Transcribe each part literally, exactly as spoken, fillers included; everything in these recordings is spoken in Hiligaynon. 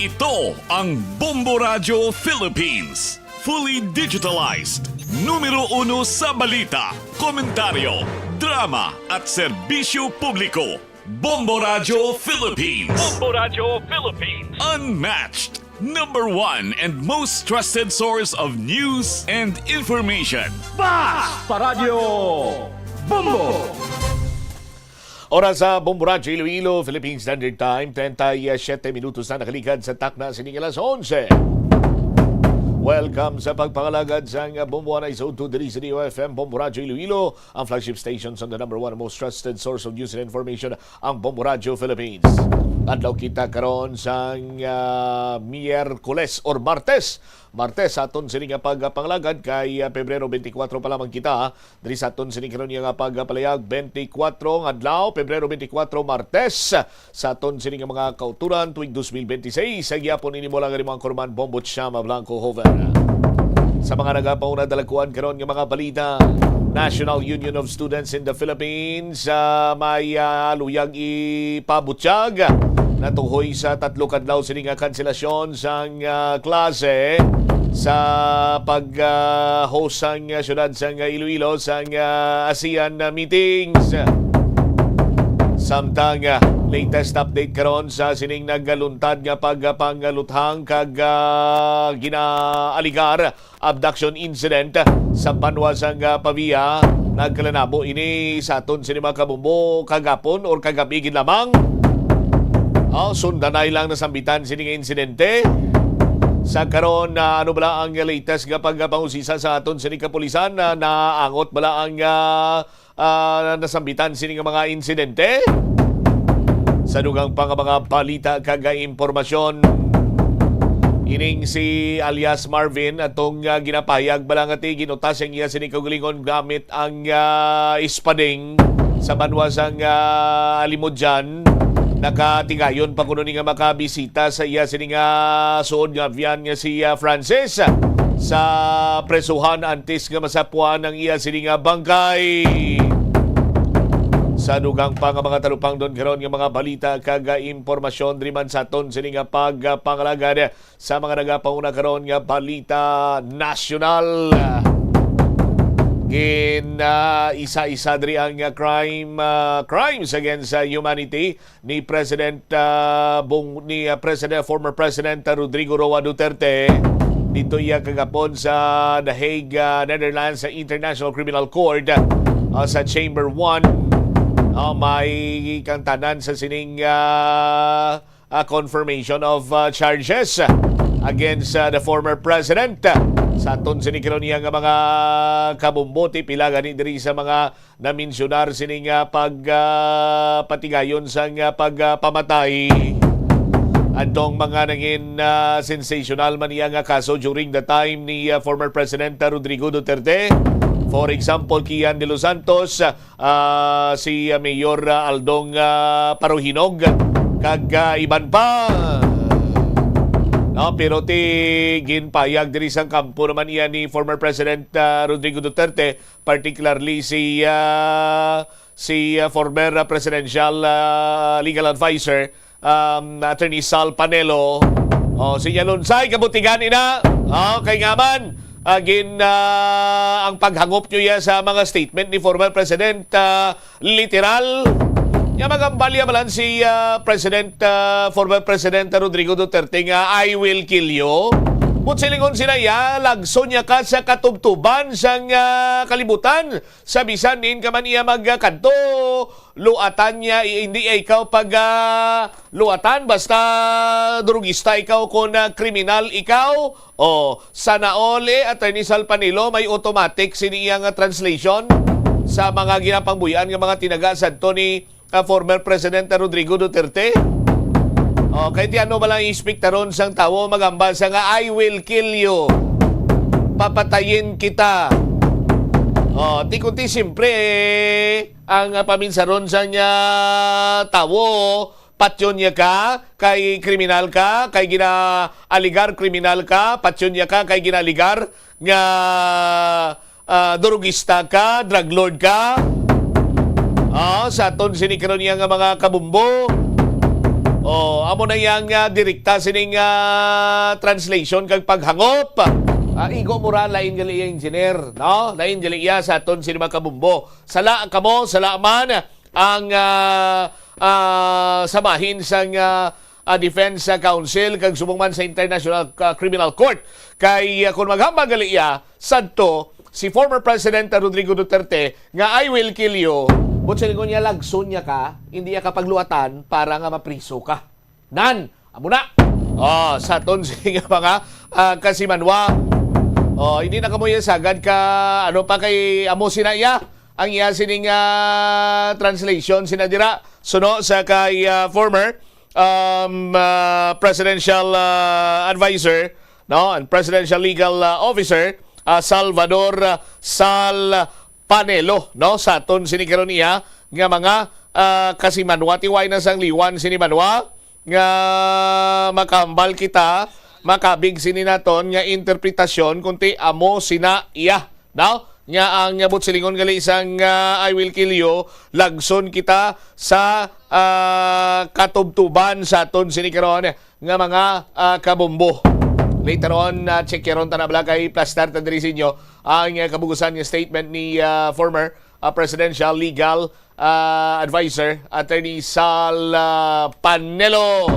Ito ang Bombo Radyo Philippines. Fully digitalized. Numero uno sa balita, komentaryo, drama, at serbisyo publiko. Bombo Radyo Philippines. Bombo Radyo Philippines. Unmatched. Number one and most trusted source of news and information. Bas Paradyo Bombo! Oras sa Bombo Radyo Iloilo, Philippine Standard Time, treinta y siete minutos na nakaligad sa takna sining alas onse. Welcome sa pagpangalagad sang Bombo Anay Zone two diri sa D O F M, Bombo Radyo Iloilo, ang flagship station sa the number one most trusted source of news and information, ang Bombo Radyo Philippines. Adlaw kita karon sang, ah, Miyerkules or Martes. Martes sa aton sini nga pagpangalagad kay, ah, Pebrero twenty-four pa lamang kita. Diri sa aton sini karon nga pagpalayag, twenty-four nga adlaw, Pebrero twenty-four, Martes, sa aton sini nga mga kauturan tuig twenty twenty-six. Sa gihapon ini mo lang rin mga kurman, Bombo Chama Blanco Joven. Sa mga nagapauna dalagkuan karon nga mga balita, National Union of Students in the Philippines, ah, may, ah, luyag ipabutyag natuhoy sa tatlo kadlaw sini nga kanselasyon sang, ah, klase sa pag, ah, host sang, ah, syudad sang, ah, Iloilo sang, ah, ASEAN, ah, meetings. Samtang, ah, latest update karon sa sining nagaluntad nga pagpangaluthang kag, ah, ginaaligar abduction incident sa banwa sang, ah, Pavia. Nagkalanabo ini sa aton sini mga kabumbo kagapon or kagabi gid lamang. Oh, sundanay lang nasambitan sini nga insidente. Sa karon, ah, ano bala ang latest nga pagpangusisa sa aton sini kapulisan? Na naangot bala ang, ah, ah, nasambitan sini nga mga insidente? Sa dugang pa nga mga balita kag impormasyon, ining si alias Marvin, atong, ah, ginapahayag bala nga ti ginutas ang iya sini kaugalingon gamit ang, ah, espading sa banwa sang, ah, Alimodian. Nakatigayon pa kuno ni nga makabisita sa iya sini nga suod nga abyan nga si, ah, Francis sa presuhan antes nga masapuan ang iya sini nga bangkay. Sa dugang pa nga mga talupangdon karon nga mga balita kag, ah, impormasyon diri man sa aton sini nga pagpangalagad sa mga nagapauna karon nga balita nasyonal. Gin, ah, isa-isa diri ang, ah, crime, ah, crimes against, ah, humanity ni President, ah, Bong-, ni, ah, President, former President, ah, Rodrigo Roa Duterte. Dito iya kagapon sa The Hague, ah, Netherlands, sa International Criminal Court, ah, sa Chamber one. Ah, may kang tanan sa sining, ah, ah, confirmation of, ah, charges against, ah, the former president. Sa aton sini karon niya nga mga kabumbuti, pila gani diri sa mga naminsyonar sini nga pag, ah, patigayon sang, ah, pag, ah, pamatay. Adtong mga nangin, ah, sensational man niya nga kaso during the time ni, ah, former President Rodrigo Duterte. For example, Kian de los Santos, ah, si, ah, Mayor, ah, Aldong, ah, Paruhinog, kag, ah, iban pa. No, pero ti ginpayag diri sang kampo naman iya ni former President, ah, Rodrigo Duterte, particularly si, ah, si, ah, former, ah, presidential, ah, legal advisor, um, Attorney Sal Panelo. O, sinyalon say kabutigan ina. O, kay nga man, ah, gin, ah, ang paghangop nyo ya sa mga statement ni former President, ah, literal. Ya, magambalya man lang si, ah, President, ah, former President Rodrigo Duterte nga, "I will kill you." But silingon sila ya, lagson niya ka sa katubtuban sang, ah, kalibutan. Sa bisan diin ka man iya magkadto, luatan niya, i-, hindi ikaw pag, ah, luatan, basta drugista ikaw, kung, ah, kriminal ikaw. O, sana all, eh, Attorney Sal Panelo, may automatic sini iya nga translation sa mga ginapangbuy-an nga mga tinaga sadto ni, ah, former President Rodrigo Duterte. O, kay ti ano ba lang ispektaron sang tawo, magamba sa nga, "I will kill you." Papatayin kita. O, ti kunti, siyempre, eh, ang, ah, paminsaron sa niya tawo, patyon niya ka, kay kriminal ka, kay gina-aligar kriminal ka, patyon niya ka, kay gina-aligar nga, ah, durugista ka, drug lord ka. Ah, sa aton sini karon niya nga mga kabumbo. Oh, amo na yang ah, direkta sining ah, translation kag paghangop. Ah, igo mo ra, lain gali iya engineer, no? Lain gali iya sa aton sini mga kabumbo. Sala kamo, sala man ang ah, ah, sa bahin sang ah, ah, Defense Council kag subong man sa International ah, Criminal Court. Kay ah, kung maghambal gali iya, sadto si former President Rodrigo Duterte nga, "I will kill you." But silingon niya, lagson niya ka, hindi niya ka pagluatan para nga mapriso ka. Nan, amo na. Oh, sa aton sini nga mga ah, kasimanwa. Oh, hindi na kamo iya sagad ka, ano pa kay amo sina iya? Ang iya sining ah, translation sina dira. Suno sa kay ah, former um, ah, presidential ah, advisor, no, and presidential legal ah, officer, ah, Salvador ah, Sal Panelo, no, sa aton sini karon iya nga mga ah, kasimanwa, tiway na sang liwan sini manwa nga makahambal kita, makabig sini naton nga interpretasyon, kunti amo sina iya, no? Nga ang buot silingon gali sang ah, "I will kill you," lagson kita sa ah, katubtuban sa aton sini karon nga mga ah, kabumbo. Later on, ah, check yaron ta na bala kay plastar ta diri sa inyo ang ah, kabugusan nga statement ni ah, former ah, presidential legal ah, advisor, Attorney Sal ah, Panelo.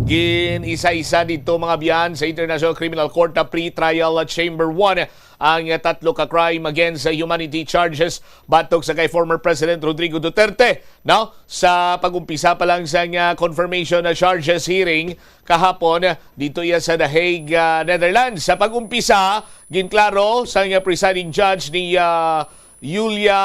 Gin-isa-isa dito, mga biyan, sa International Criminal Court na pre-trial chamber one ang tatlo ka crime against humanity charges batok sa kay former President Rodrigo Duterte, no? Sa pag-umpisa pa lang sa nga confirmation na charges hearing kahapon dito iya sa The Hague, ah, Netherlands. Sa pag-umpisa, ginklaro sa nga presiding judge ni ah, Julia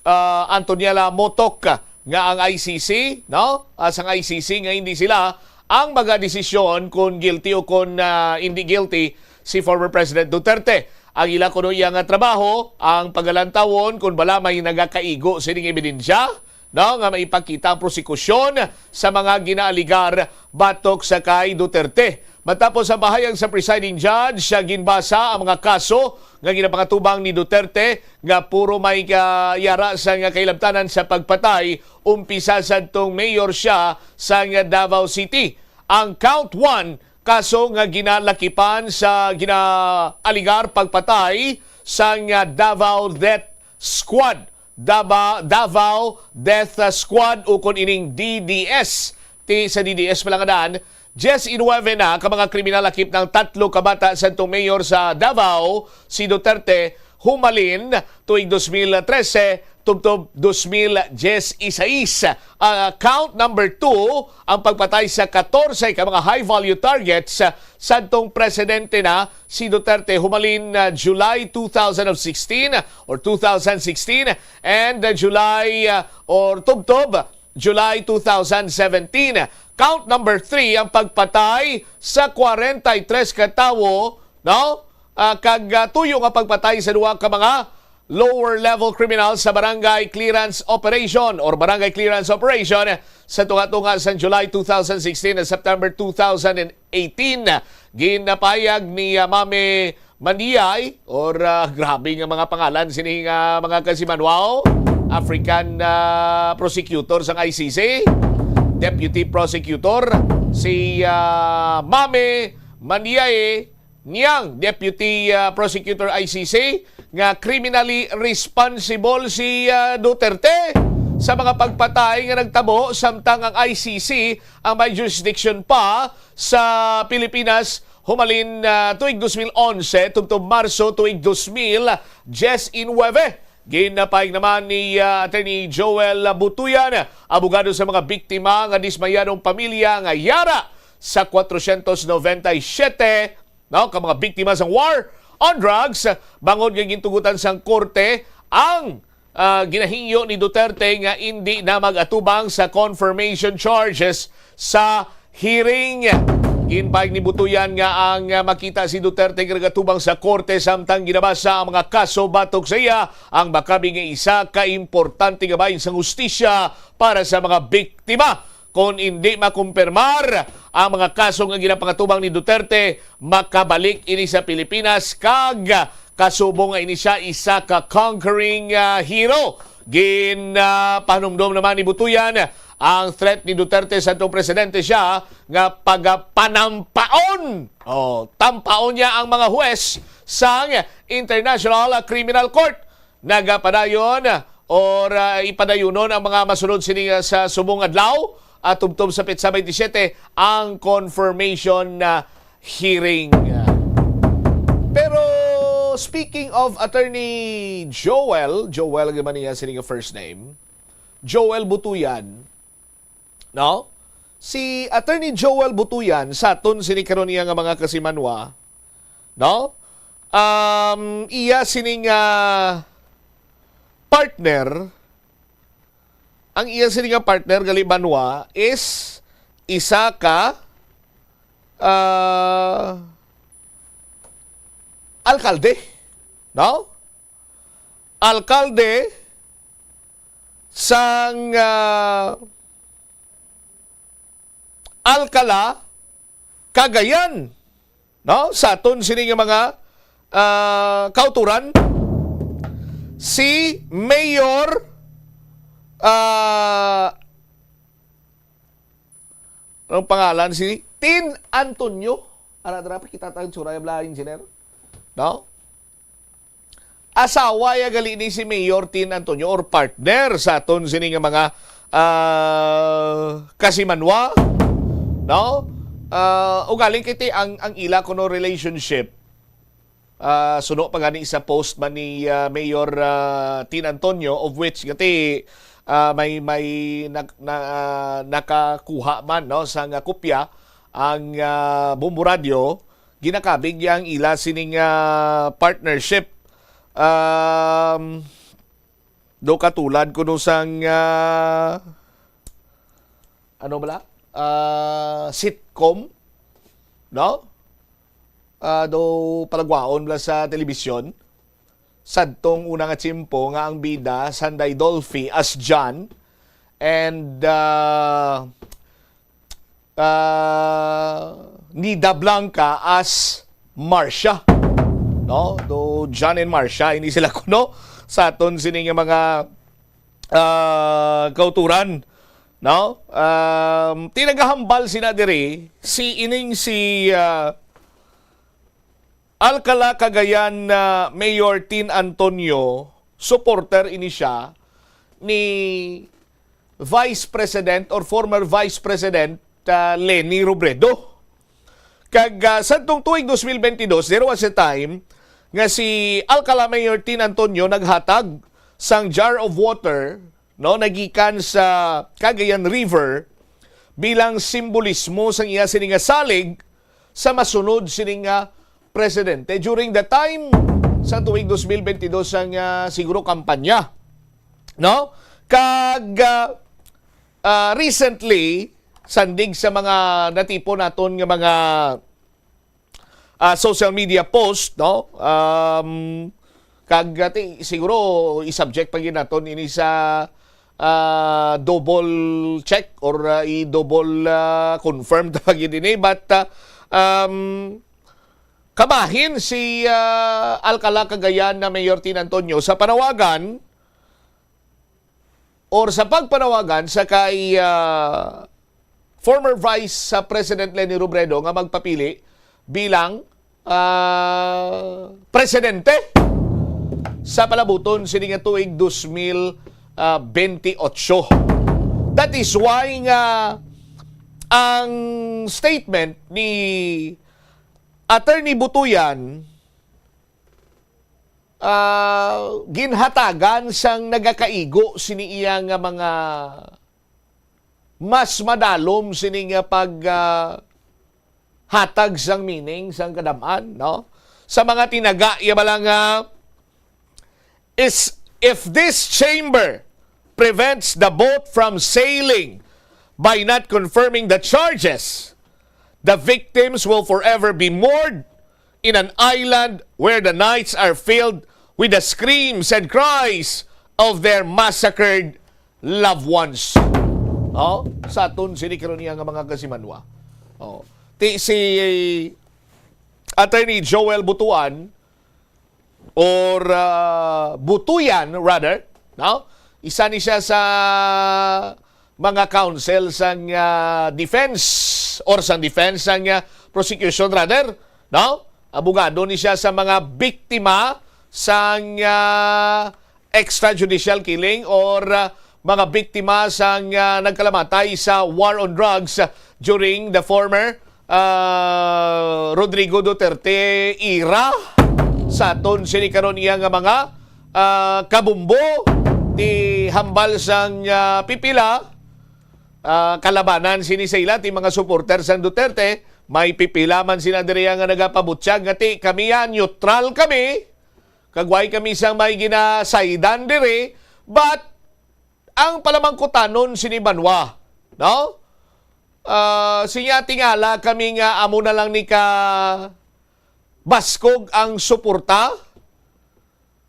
ah, Antoniela Motok nga ang I C C, no? Ah, sang I C C nga hindi sila ang magadesisyon kung guilty o kung ah, hindi guilty si former President Duterte. Ang ila kuno iya nga trabaho ang pagalantawon kung bala may nagakaigo sining ebidensya, no, nga maipakita ang prosekusyon sa mga ginaaligar batok sa kay Duterte. Matapos ang pahayag sa presiding judge, siya ginbasa ang mga kaso nga ginapangatubang ni Duterte nga puro may ka-, yara sa nga kahilabtanan sa pagpatay, umpisa sadtong mayor siya sa nga Davao City. Ang count one, kaso nga ginalakipan sa ginaaligar pagpatay sa nga Davao Death Squad. Daba-, Davao Death Squad, ukon ining D D S. Ti sa D D S pala nga daan, diyes y nuebe na ka mga kriminal lakip ng tatlo ka bata sadtong mayor sa Davao, si Duterte, humalin tuig dos mil trese tubtob dos mil diyes y sais. Ah, count number two, ang pagpatay sa katorse ka mga high-value targets, ah, sadtong presidente na si Duterte humalin, ah, July two thousand sixteen or two thousand sixteen and, ah, July, ah, or tubtob July two thousand seventeen. Count number three, ang pagpatay sa kwarenta y tres ka tawo, no? Ah, kag, ah, tuyo nga pagpatay sa duha ka mga lower level criminals sa barangay clearance operation or barangay clearance operation sa tunga-tunga sa July two thousand sixteen and September two thousand eighteen. Ginapayag ni, ah, Mame Mandiay, or, ah, grabe nga mga pangalan sini nga mga kasimanwao. African, ah, prosecutor sang I C C, deputy prosecutor, si, ah, Mame Mandiay Niang, deputy, ah, prosecutor I C C, nga criminally responsible si, ah, Duterte sa mga pagpatay nga nagtabo samtang ang I C C ang may jurisdiction pa sa Pilipinas humalin, ah, tuig dos mil onse tubtob Marso tuig dos mil diyes y nuebe. Ginapahayag naman ni, ah, Attorney Joel Butuyan, abogado sa mga biktima nga dismayadong pamilya nga yara sa kwatrocientos noventa y siete, no, ka mga biktima sang war on drugs, bangod nga gintugutan sang korte ang ah, ginahingyo ni Duterte nga indi na mag-atubang sa confirmation charges sa hearing. Ginpahayag ni Butuyan nga ang, ah, makita si Duterte nga nagatubang sa korte samtang ginabasa ang mga kaso batok sa iya, ang makabig nga isa ka importante nga bahin sang hustisya para sa mga biktima. Kon indi makumpirmar ang mga kaso nga ginapangatubang ni Duterte, makabalik ini sa Pilipinas kag kasubong nga ini siya isa ka conquering, ah, hero. Gin, ah, pahanumdom naman ni Butuyan ang threat ni Duterte sa atong presidente siya nga pagapanampaon. Oh, tampaon niya ang mga huwes sang International Criminal Court. Nagapadayon or, ah, ipadayunon ang mga masunod sini nga sa subong adlaw, ah, tubtob sa petsa twenty-seven ang confirmation na hearing. Pero speaking of Attorney Joel, Joel gyud man niya sini nga first name, Joel Butuyan, no? Si Attorney Joel Butuyan, sa aton sini karon niya nga mga kasimanwa, no? Um, iya sini nga partner, ang iya sini nga partner gali banwa is isa ka, ah, alkalde, no? Alkalde sang, ah, Alcala, Cagayan, no? Sa aton sini nga mga, ah, kauturan, si Mayor, ah, anong pangalan? Si Tin Antonio. Ara, dara, pakita tayo ang tsura, bala, engineer. No? Asawa ya gali ni si Mayor Tin Antonio or partner sa aton sini nga mga, ah, kasimanwa, no? Ah, ugaling kiti ang, ang ila kuno relationship. Ah, suno pa gani sa post man ni, ah, Mayor, ah, Tin Antonio, of which gati, ah, may, may nag-, na, ah, nakakuha man, no, sa nga kopya ang, ah, Bombo Radyo, ginakabig niya ang ila sining, ah, partnership. Um, do katulad kuno sang, ah, ano bala? Ah, sitcom, no? Ah, do palagwaon bala sa telebisyon. Sadtong una nga tiyempo nga ang bida, Sanday Dolphy as John, and, ah, ah, Nida Blanca as Marcia. No? Do John and Marcia, ini sila kuno sa aton sini nga mga, ah, kauturan. No? Um, tinagahambal sina diri, si ining si, ah, Alcala, Cagayan, ah, Mayor Tin Antonio, supporter ini siya ni Vice President or former Vice President, ah, Leni Robredo. Kag, ah, sadtong tuig dos mil bentidós, there was a time nga si Alcala Mayor Tin Antonio naghatag sang jar of water, no, nagikan sa Cagayan River bilang simbolismo sang iya sini nga salig sa masunod sini nga presidente during the time sa tuig dos mil bentidós sang, ah, siguro kampanya, no? Kag, ah, ah, recently, sandig sa mga natipon naton nga mga, ah, social media post, no? Um, kag, ah, ti-, siguro i-subject pa gyud naton ini sa, ah, double check or, ah, i-double, ah, confirm ta pa gyud ini. But, ah, um, kabahin si, ah, Alcala, Cagayan na Mayor Tin Antonio sa panawagan or sa pagpanawagan sa kay, ah, former Vice sa President Leni Robredo nga magpapili bilang, ah, presidente sa palabuton sini nga tuig dos mil, ah, benti otso. That is why nga ang statement ni Attorney Butuyan, ah, ginhatagan sang nagakaigo sini iya nga mga mas madalom sini nga pag, ah, hatag sang meaning sang kadam-an, no? Sa mga tinaga, iya bala nga, is, if this chamber prevents the boat from sailing by not confirming the charges, the victims will forever be moored in an island where the nights are filled with the screams and cries of their massacred loved ones. Oh, sa aton sini karon niya nga mga kasimanwa. Oh, ti si Attorney Joel Butuan or, ah, Butuyan rather, no? Isa ni siya sa mga counsel sang, ah, defense or sang defense sang, ah, prosecution rather, no? Abogado ni siya sa mga biktima sang, ah, extrajudicial killing or, ah, mga biktima sang, ah, nagkalamatay sa war on drugs during the former, ah, Rodrigo Duterte era. Sa aton sini karon iya nga mga, ah, kabumbo, ti hambal sang, ah, pipila, ah, kalabanan sini sa ila, ti mga supporter sang Duterte, may pipila man sila diri nga nagapabutyag nga ti kami ya, neutral kami, kag way kami sang may ginasaydan diri, but ang palamangkutanon sini banwa, no? Ah, siya tingala kami nga amo na lang ni ka baskog ang suporta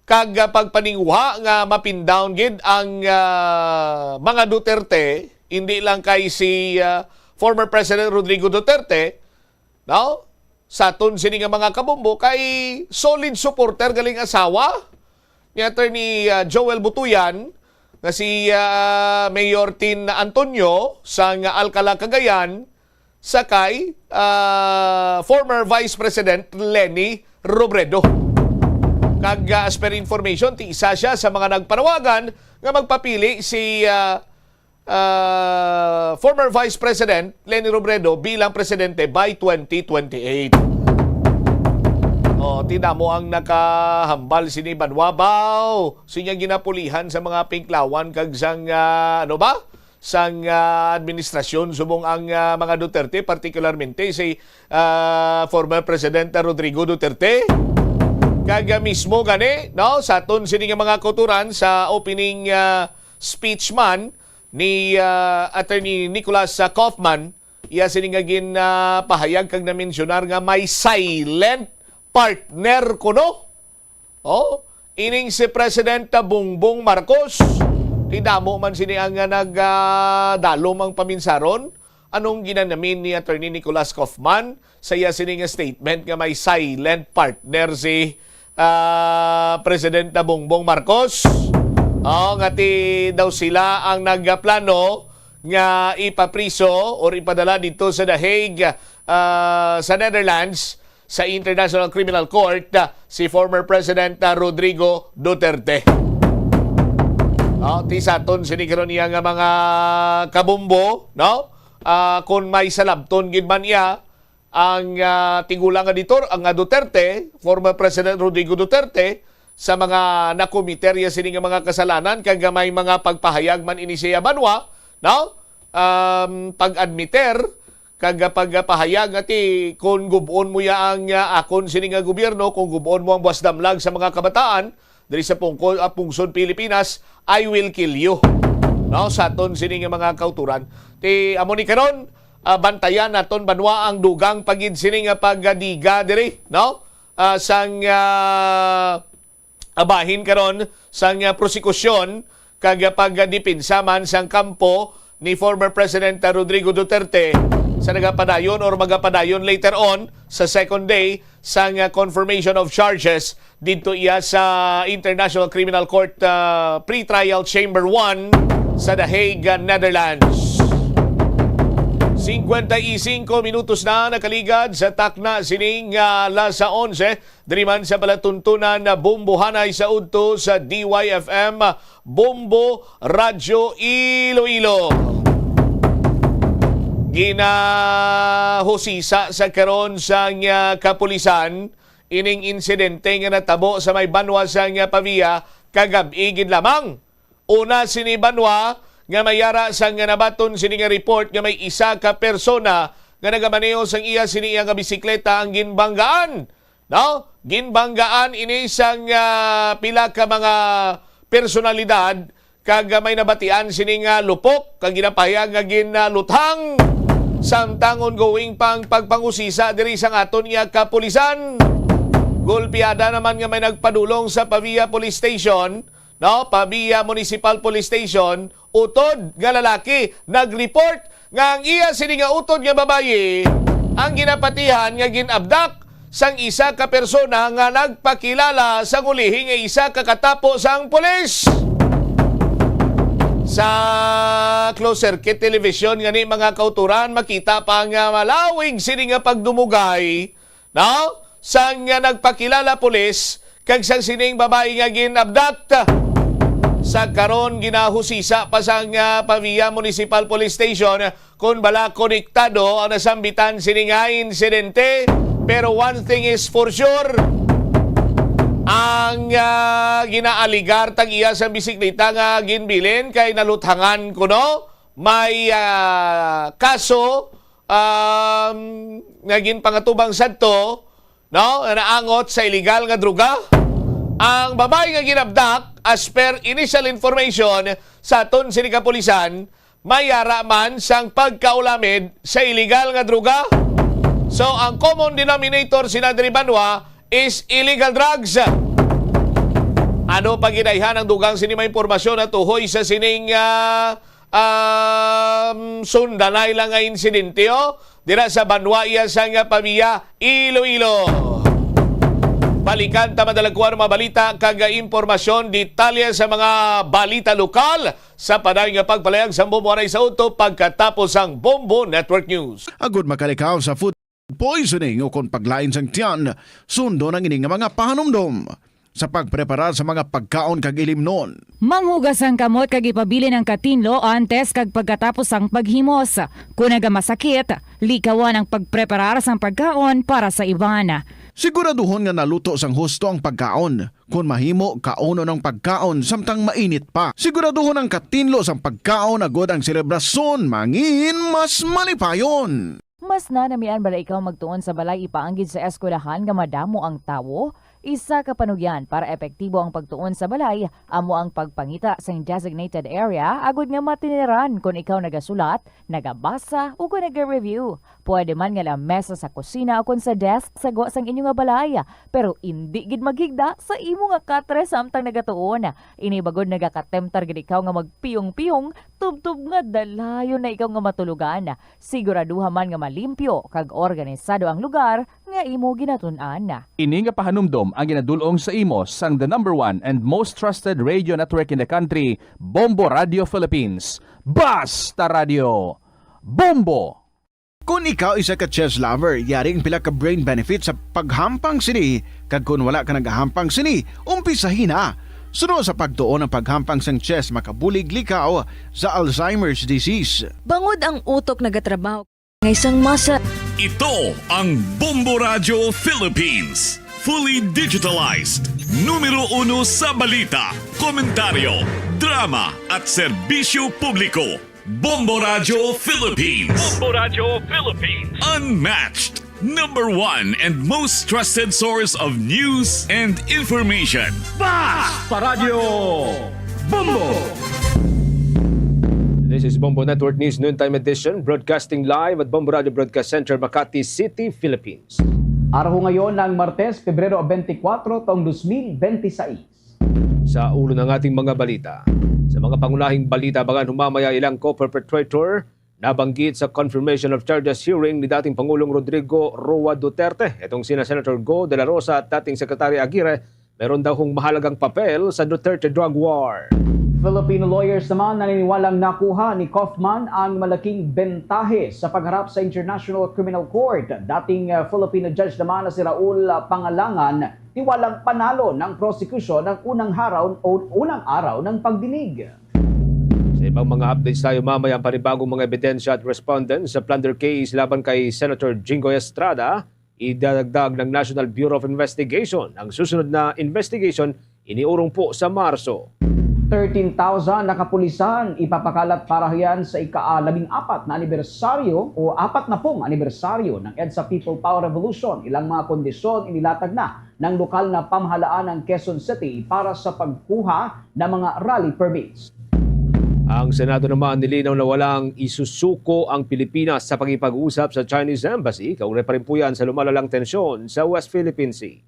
kag, ah, pagpaninguha nga mapindown gid ang, ah, mga Duterte, hindi lang kay si, ah, former President Rodrigo Duterte, no? Sa aton sini nga mga kabumbo kay solid supporter galing asawa ni Attorney, ah, Joel Butuyan nga si, ah, Mayor Tin Antonio sang Alcala, Cagayan, sa kay, ah, former Vice President Leni Robredo. Kag, ah, as per information, ti isa siya sa mga nagpanawagan nga magpapili si, ah, ah, former Vice President Leni Robredo bilang presidente by twenty twenty-eight. Oh, ti damo ang nakahambal sini banwa, baw. Sinya ginapulihan sa mga pinklawan kag sang, ah, ano ba? Sang, ah, administrasyon subong ang, ah, mga Duterte, partikularmente si, ah, former President Rodrigo Duterte. Kag, ah, mismo gani, no, sa aton sini nga mga kauturan sa opening, ah, speech man ni, ah, Attorney Nicholas, ah, Kaufman, iya sini nga ginpahayag kag namensyunar nga may silent partner kuno. Oh, ining si President Bongbong Marcos, ti damo man sini ang, ah, nag, ah, dalom ang paminsaron. Anong ginanamin ni Attorney Nicholas Kaufman sa iya sini nga statement nga may silent partner si, ah, President Bongbong Marcos? Oh, nga ti daw sila ang nagplano nga ipapriso or ipadala dito sa The Hague, ah, sa Netherlands, sa International Criminal Court, ah, si former President, ah, Rodrigo Duterte. Oh, ti sa aton sini karon iya nga mga kabumbo, no? Ah, kung may salabton gid man iya ang, ah, tigulang nga Ditor-, ang, ah, Duterte, former President Rodrigo Duterte, sa mga nakomiter iya sini nga mga kasalanan kag may mga pagpahayag man ini sa iya banwa, no? Um, pag-admiter kag pagpahayag nga ti kon gub-on mo ya ang, ah, akon sini nga gobyerno, kung gub-on mo ang buwas damlag sa mga kabataan diri sa pungko-, ah, pungsod Pilipinas, I will kill you. No, sa aton sini nga mga kauturan. Ti amo ni karon, ah, bantayan naton banwa ang dugang pa gid sini nga pagdiga diri, no? Ah, sang, ah, abahin karon sang, ah, prosekusyon kag pagdepensa man sang kampo ni former President Rodrigo Duterte sa nagapadayon or magapadayon later on sa second day sang, ah, confirmation of charges didto iya sa International Criminal Court, ah, Pretrial Chamber one sa The Hague, ah, Netherlands. Singkwenta y singko minutos na nakaligad sa takna sining, ah, alas onse. Diri man sa palatuntunan na Bombo Hanay sa udto sa D Y F M, Bombo Radyo Iloilo. Ginahusisa sa karon sang, ah, kapulisan ining insidente nga natabo sa may banwa sang, ah, Pavia kagab-i gid lamang. Una sini banwa nga may ara sang nabaton sini nga report nga may isa ka persona nga nagamaneho sang iya sini iya nga bisikleta ang ginbanggaan, no? Ginbanggaan ini sang, ah, pila ka mga personalidad kag may nabatian sini nga lupok kag ginapahayag nga ginaluthang samtang ongoing pang pagpangusisa diri sang aton iya kapulisan. Gulpiada naman nga may nagpadulong sa Pavia Police Station, no, Pavia Municipal Police Station, utod nga lalaki nag-report nga ang iya sini nga utod nga babayi ang ginapatihan nga gin-abdak sang isa ka persona nga nagpakilala sang ulihi nga isa ka katapo sang pulis. Sa closed circuit television nga ni mga kauturan, makita pa nga malawig sini nga pagdumugay, no? Sang nga nagpakilala pulis kag sang sining babayi nga gin-abduct. Sa karon, ginahusisa pa sang, ah, Pavia Municipal Police Station kon bala konektado ang nasambitan sini nga insidente. Pero one thing is for sure, ang, ah, ginaaligar tag iya sa bisikleta nga ginbilin kay naluthangan kuno may, ah, kaso, um, nga ginpangatubang sadto, no, nga naangot sa iligal nga droga. Ang babayi nga ginabdak, as per initial information sa aton sini kapulisan, may ara man sang pagkaulamid sa iligal nga droga. So, ang common denominator sina diri banwa is illegal drugs. Ano pa gid ayhan ang dugang sini mga impormasyon nga tuhoy sa sining, ah, um, sundanay lang nga insidente, oh? Dira sa banwa iya sang Pavia, Iloilo. Balikan ta madalagkuan ang mga balita kag impormasyon, detalye sa mga balita lokal sa padayon nga pagpalayag sa Bombo Aray sa Uto pagkatapos ang Bombo Network News. Agud makalikaw sa food poisoning o kon paglain sang tiyan, sundon ang ini nga mga pahanumdom sa pagpreparar sa mga pagkaon kag ilimnon. Manghugas ang kamot kag ipabilin ang katinlo antes kag pagkatapos sang paghimos. Kon nagamasakit, likawan ang pagpreparar sang pagkaon para sa iban. Siguraduhon nga naluto sang husto ang pagkaon. Kon mahimo, kaunon ang pagkaon samtang mainit pa. Siguraduhon ang katinlo sang pagkaon agud ang selebrasyon mangin mas malipayon. Mas nanamian bala ikaw magtuon sa balay ipaanggid sa eskwelahan nga madamo ang tawo? Isa ka panugyan para epektibo ang pagtuon sa balay amo ang pagpangita sing designated area agud nga matiniran kon ikaw nagasulat, nagabasa, o kon naga-review. Pwede man nga lamesa sa kusina o kon sa desk sa gwa sang inyo nga balay, pero indi gid maghigda sa imo nga katre samtang nagatuon. Ini bagod nagakatemtar gid ikaw nga magpiyong-piyong tubtob nga dalayon na ikaw nga matulogan. Siguraduha man nga malimpyo kag organisado ang lugar nga imo ginatun-an. Ini nga pahanumdom ang ginadul-ong sa imo sang the number one and most trusted radio network in the country, Bombo Radio Philippines. Basta Radio! Bombo! Kon ikaw isa ka chess lover, yari ang pila ka brain benefits sa paghampang sini, kag kon wala ka nagahampang sini, umpisahi na. Suno sa pagtuon, ang paghampang sang chess makabulig likaw sa Alzheimer's disease. Bangod ang utok nagatrabaho nga isang muscle. Ito ang Bombo Radyo Philippines. Fully digitalized. Numero uno sa balita, komentaryo, drama, at serbisyo publiko. Bombo Radyo Philippines. Bombo Radyo Philippines. Unmatched. Number one and most trusted source of news and information. Basta Radyo Bombo! This is Bombo Network News Noontime Edition, broadcasting live at Bombo Radio Broadcast Center, Makati City, Philippines. Araw ngayon ng Martes, Pebrero twenty-four, taong twenty twenty-six. Sa ulo ng ating mga balita. Sa mga pangunahing balita, abangan humamaya ilang co-perpetrator nabanggit sa confirmation of charges hearing ni dating Pangulong Rodrigo Roa Duterte. Itong sina Senator Go de la Rosa at dating Secretary Aguirre, meron daw hong mahalagang papel sa Duterte drug war. Filipino lawyers naman naniniwalang nakuha ni Kaufman ang malaking bentahe sa pagharap sa International Criminal Court. Dating, uh, Filipino judge naman na si Raul, uh, Pangalangan, tiwalang panalo ng prosekusyon ang unang haraw o unang araw ng pagdinig. Sa ibang mga updates tayo mamaya, ang panibagong mga ebidensya at respondents sa plunder case laban kay Senator Jinggoy Estrada, idadagdag ng National Bureau of Investigation ang susunod na investigation iniurong po sa Marso. Thirteen thousand na kapulisan ipapakalat para hiyan sa ika-labing apat na anibersaryo o apat na pong anibersaryo ng EDSA People Power Revolution. Ilang mga kondisyon inilatag na ng lokal na pamahalaan ng Quezon City para sa pagkuha ng mga rally permits. Ang Senado naman nilinaw na walang isusuko ang Pilipinas sa pakikipag-usap sa Chinese Embassy kaugnay pa rin po yan sa lumalalang tensyon sa West Philippine Sea.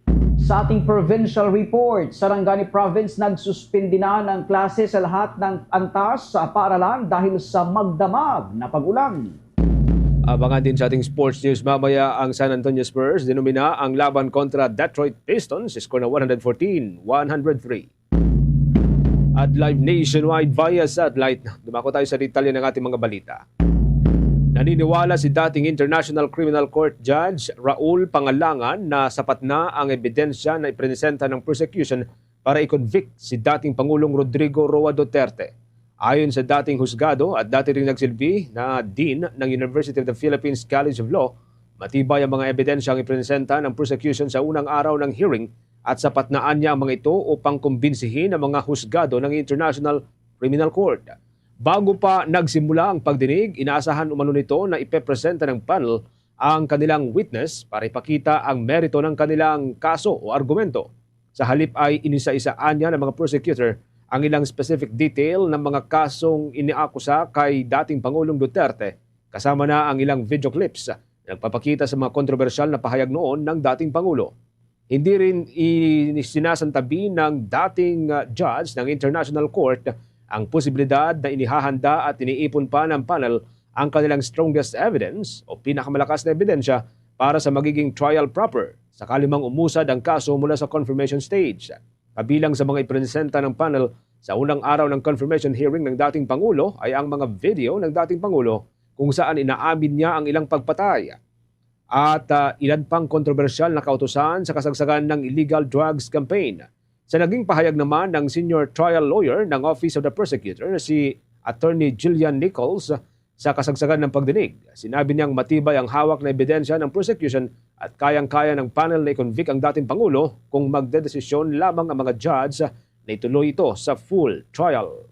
Sa ating provincial report, Sarangani Province nagsuspindi na ng klase sa lahat ng antas sa paaralan dahil sa magdamag na pag-ulan. Abangan din sa ating sports news mamaya ang San Antonio Spurs. Dinumina ang laban kontra Detroit Pistons, score na one hundred fourteen, one hundred three. At live nationwide via satellite, dumako tayo sa detalye ng ating mga balita. Naniniwala si dating International Criminal Court Judge Raul Pangalangan na sapat na ang ebidensya na ipresenta ng prosecution para i-convict si dating Pangulong Rodrigo Roa Duterte. Ayon sa dating husgado at dati ring nagsilbi na Dean ng University of the Philippines College of Law, matibay ang mga ebidensya ang ipresenta ng prosecution sa unang araw ng hearing at sapat na anya ang mga ito upang kumbinsihin ang mga husgado ng International Criminal Court. Bago pa nagsimula ang pagdinig, inaasahan umano nito na ipepresenta ng panel ang kanilang witness para ipakita ang merito ng kanilang kaso o argumento. Sa halip ay inisa-isaan niya ng mga prosecutor ang ilang specific detail ng mga kasong iniakusa kay dating Pangulong Duterte, kasama na ang ilang video clips na nagpapakita sa mga kontrobersyal na pahayag noon ng dating Pangulo. Hindi rin i-, sinasantabi ng dating, ah, judge ng International Court ang posibilidad na inihahanda at iniipon pa ng panel ang kanilang strongest evidence o pinakamalakas na ebidensya para sa magiging trial proper sakali mang umusad ang kaso mula sa confirmation stage. Kabilang sa mga ipresenta ng panel sa unang araw ng confirmation hearing ng dating Pangulo ay ang mga video ng dating Pangulo kung saan inaamin niya ang ilang pagpatay at, ah, ilan pang kontrobersyal na kautusan sa kasagsagan ng illegal drugs campaign. Sa naging pahayag naman ng senior trial lawyer ng Office of the Prosecutor na si Attorney Jillian Nichols, sa kasagsagan ng pagdinig, sinabi niyang matibay ang hawak na ebidensya ng prosecution at kayang-kaya ng panel na i-convict ang dating Pangulo kung magdedesisyon lamang ang mga judge na ituloy ito sa full trial.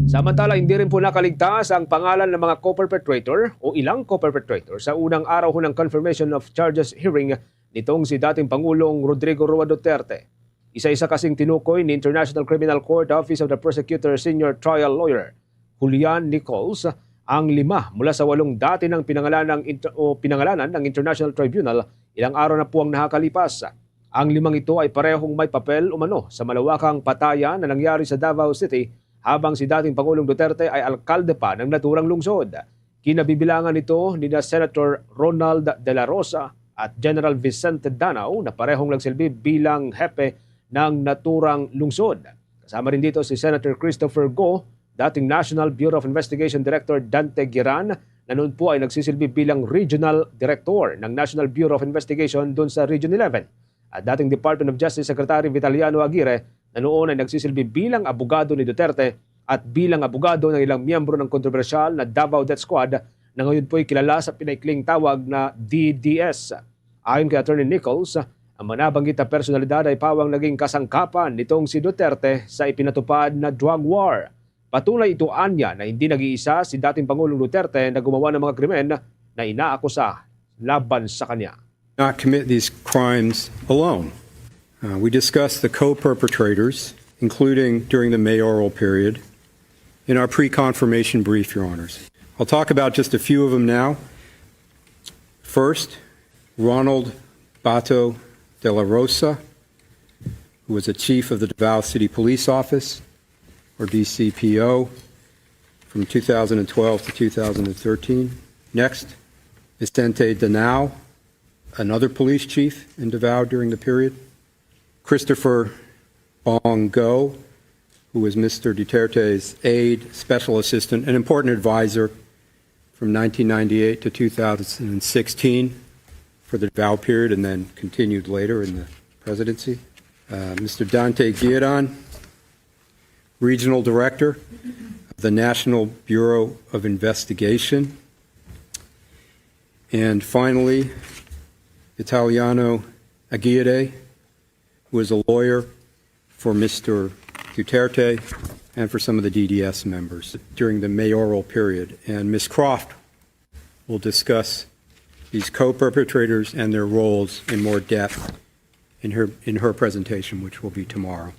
Samantala, hindi rin po nakaligtas ang pangalan ng mga co-perpetrator o ilang co-perpetrator sa unang araw ho ng confirmation of charges hearing nitong si dating Pangulong Rodrigo Roa Duterte. Isa-isa kasing tinukoy ni International Criminal Court Office of the Prosecutor Senior Trial Lawyer Julian Nichols ang lima mula sa walong dati nang pinangalanan ng inter-, o pinangalanan ng International Tribunal ilang araw na po ang nakakalipas. Ang limang ito ay parehong may papel umano sa malawakang patayan na nangyari sa Davao City habang si dating Pangulong Duterte ay alkalde pa ng naturang lungsod. Kinabibilangan nito nina Senator Ronald De La Rosa at General Vicente Danao na parehong nagsilbi bilang hepe ng naturang lungsod. Kasama rin dito si Senator Christopher Go, dating National Bureau of Investigation Director Dante Guiran, na noon po ay nagsisilbi bilang Regional Director ng National Bureau of Investigation dun sa Region eleven, at dating Department of Justice Secretary Vitaliano Aguirre, na noon ay nagsisilbi bilang abogado ni Duterte at bilang abogado ng ilang miyembro ng kontrobersyal na Davao Death Squad, na ngayon po'y kilala sa pinaikling tawag na D D S. Ayon kay Attorney Nichols, ang mga nabanggit na personalidad ay pawang naging kasangkapan nitong si Duterte sa ipinatupad na drug war. Patunay ito anya na hindi nag-iisa si dating Pangulong Duterte na gumawa ng mga krimen na inaakusa laban sa kanya. Not commit these crimes alone. Uh, we discussed the co-perpetrators, including during the mayoral period, in our pre-confirmation brief, Your Honors. I'll talk about just a few of them now. First, Ronald Bato de la Rosa, who was a chief of the Davao City Police Office, or D C P O, from two thousand and twelve to two thousand and thirteen. Next, Vicente Danao, another police chief in Davao during the period. Christopher Bong Go, who was Mister Duterte's aide, special assistant, an important advisor from nineteen ninety-eight to two thousand sixteen for the Davao period and then continued later in the presidency. Uh, Mister Dante Guiran, regional director of the National Bureau of Investigation. And finally, Italiano Aguirre, who is a lawyer for Mister Duterte and for some of the D D S members during the mayoral period. And Miss Croft will discuss these co-perpetrators and their roles in more depth in her, in her presentation, which will be tomorrow.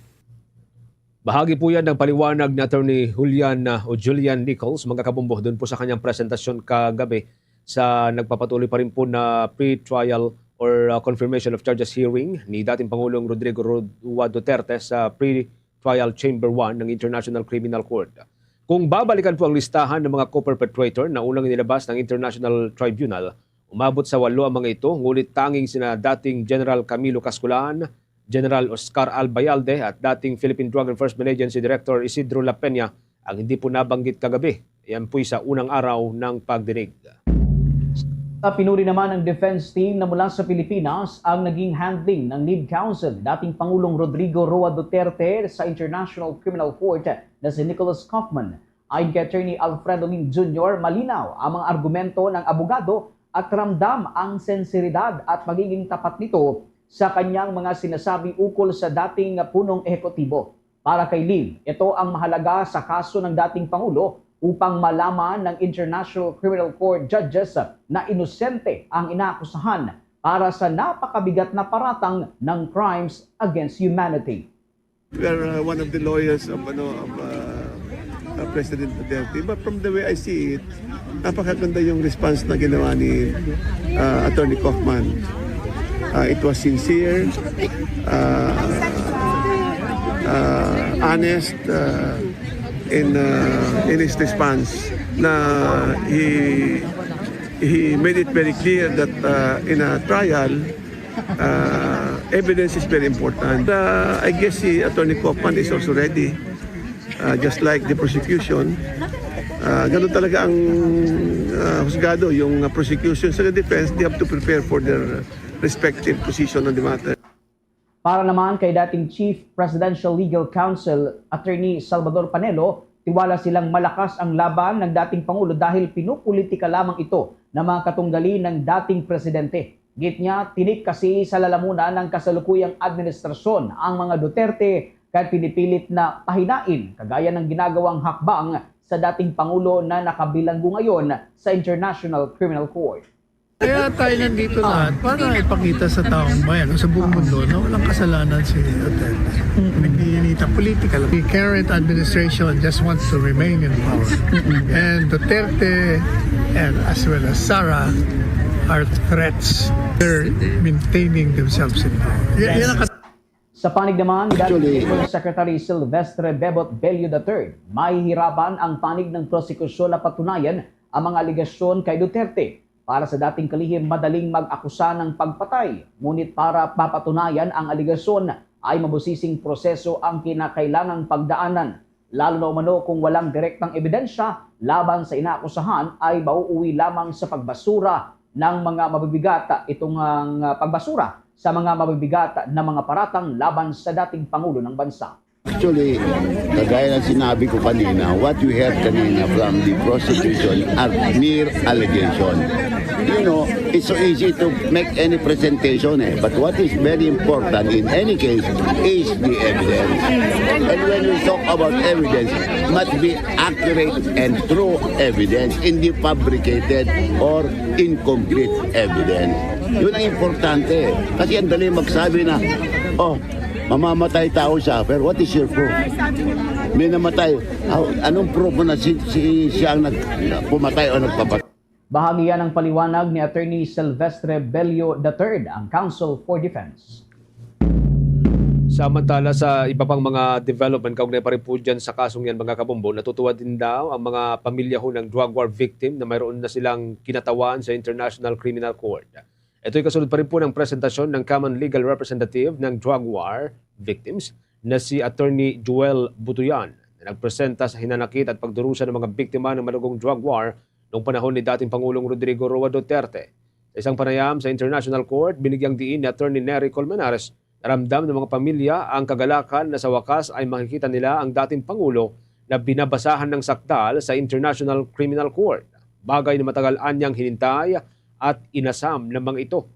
Bahagi po yan ng paliwanag ni Attorney Julian, uh, o Julian Nichols, mga kabombo, doon po sa kanyang presentasyon kagabi sa nagpapatuloy pa rin po na pre-trial or, uh, confirmation of charges hearing ni dating Pangulong Rodrigo Rua Duterte sa pre-trial chamber one ng International Criminal Court. Kung babalikan po ang listahan ng mga co-perpetrator na unang inilabas ng International Tribunal, umabot sa walo ang mga ito, ngunit tanging sina dating General Camilo Casculan, General Oscar Albayalde at dating Philippine Drug Enforcement Agency Director Isidro La Peña ang hindi po nabanggit kagabi. Yan po'y sa unang araw ng pagdinig. Sa pinuri naman ng defense team na mula sa Pilipinas ang naging handling ng lead counsel ni dating Pangulong Rodrigo Roa Duterte sa International Criminal Court na si Nicholas Kaufman. Ayon kay Attorney Alfredo Lim Junior, malinaw ang mga argumento ng abogado at ramdam ang senseridad at magiging tapat nito sa kanyang mga sinasabi ukol sa dating punong ehekutibo. Para kay Lim, ito ang mahalaga sa kaso ng dating Pangulo upang malaman ng International Criminal Court judges na inosente ang inaakusahan para sa napakabigat na paratang ng crimes against humanity. We are uh, one of the lawyers of, ano, of uh, uh, President Duterte. But from the way I see it, napakaganda yung response na ginawa ni uh, Attorney Kaufman. Uh, it was sincere, uh, uh, honest uh, in uh, in his response. Na he he made it very clear that uh, in a trial, uh, evidence is very important. Uh, I guess si Attorney Kaufman is also ready, uh, just like the prosecution. Uh, ganun talaga ang uh, husgado, yung uh, prosecution sa defense, they have to prepare for their respective position on the matter. Para naman kay dating Chief Presidential Legal Counsel Attorney Salvador Panelo, tiwala silang malakas ang laban ng dating Pangulo dahil pinupolitika lamang ito ng mga katunggali ng dating presidente. Git niya, tinik kasi sa lalamunan ng kasalukuyang administrasyon ang mga Duterte kaya pinipilit na pahinain kagaya ng ginagawang hakbang sa dating Pangulo na nakabilanggo ngayon sa International Criminal Court. Kaya tayo nandito lahat para ipakita sa taong bayan o sa buong mundo na walang kasalanan si Duterte. Nagninita political. The current administration just wants to remain in power. And Duterte and as well as Sara are threats. They're maintaining themselves in power. Yan, yan ang Sa panig naman ni dating Secretary Silvestre Bebot Bello the third, mahihirapan ang panig ng prosekusyon na patunayan ang mga alegasyon kay Duterte. Para sa dating kalihim, madaling mag-akusa ng pagpatay. Ngunit para mapatunayan ang alegasyon ay mabusising proseso ang kinakailangang pagdaanan, lalo na umano kung walang direktang ebidensya laban sa inaakusahan ay mauuwi lamang sa pagbasura ng mga mabibigat itong ang pagbasura sa mga mabibigat na mga paratang laban sa dating Pangulo ng Bansa. Actually, kagaya ng sinabi ko kanina, what you heard kanina from the prosecution are mere allegation. You know, it's so easy to make any presentation eh. But what is very important in any case is the evidence. And when we talk about evidence, must be accurate and true evidence, hindi fabricated or incomplete evidence. Yun ang importante. Kasi ang dali magsabi na, oh, mamamatay tao siya, pero what is your proof? May namatay. Anong proof mo na si, si siya ang nag, pumatay o nagpapatay? Bahagi yan ng paliwanag ni Attorney Silvestre Bello the third, ang counsel for defense. Samantala, sa iba pang mga development kaugnay pa rin po dyan sa kasong yan, mga kabombo, natutuwa din daw ang mga pamilya ho ng drug war victim na mayroon na silang kinatawan sa International Criminal Court. Ito'y kasunod pa rin po ng presentasyon ng Common Legal Representative ng Drug War Victims na si Attorney Joel Butuyan na nagpresenta sa hinanakit at pagdurusa ng mga biktima ng malugong drug war noong panahon ni dating Pangulong Rodrigo Roa Duterte. Sa isang panayam sa International Court, binigyang diin ni Attorney Nery Colmenares na ramdam ng mga pamilya ang kagalakan na sa wakas ay makikita nila ang dating Pangulo na binabasahan ng sakdal sa International Criminal Court, bagay na matagal anyang hinintay at inasam ng mga ito.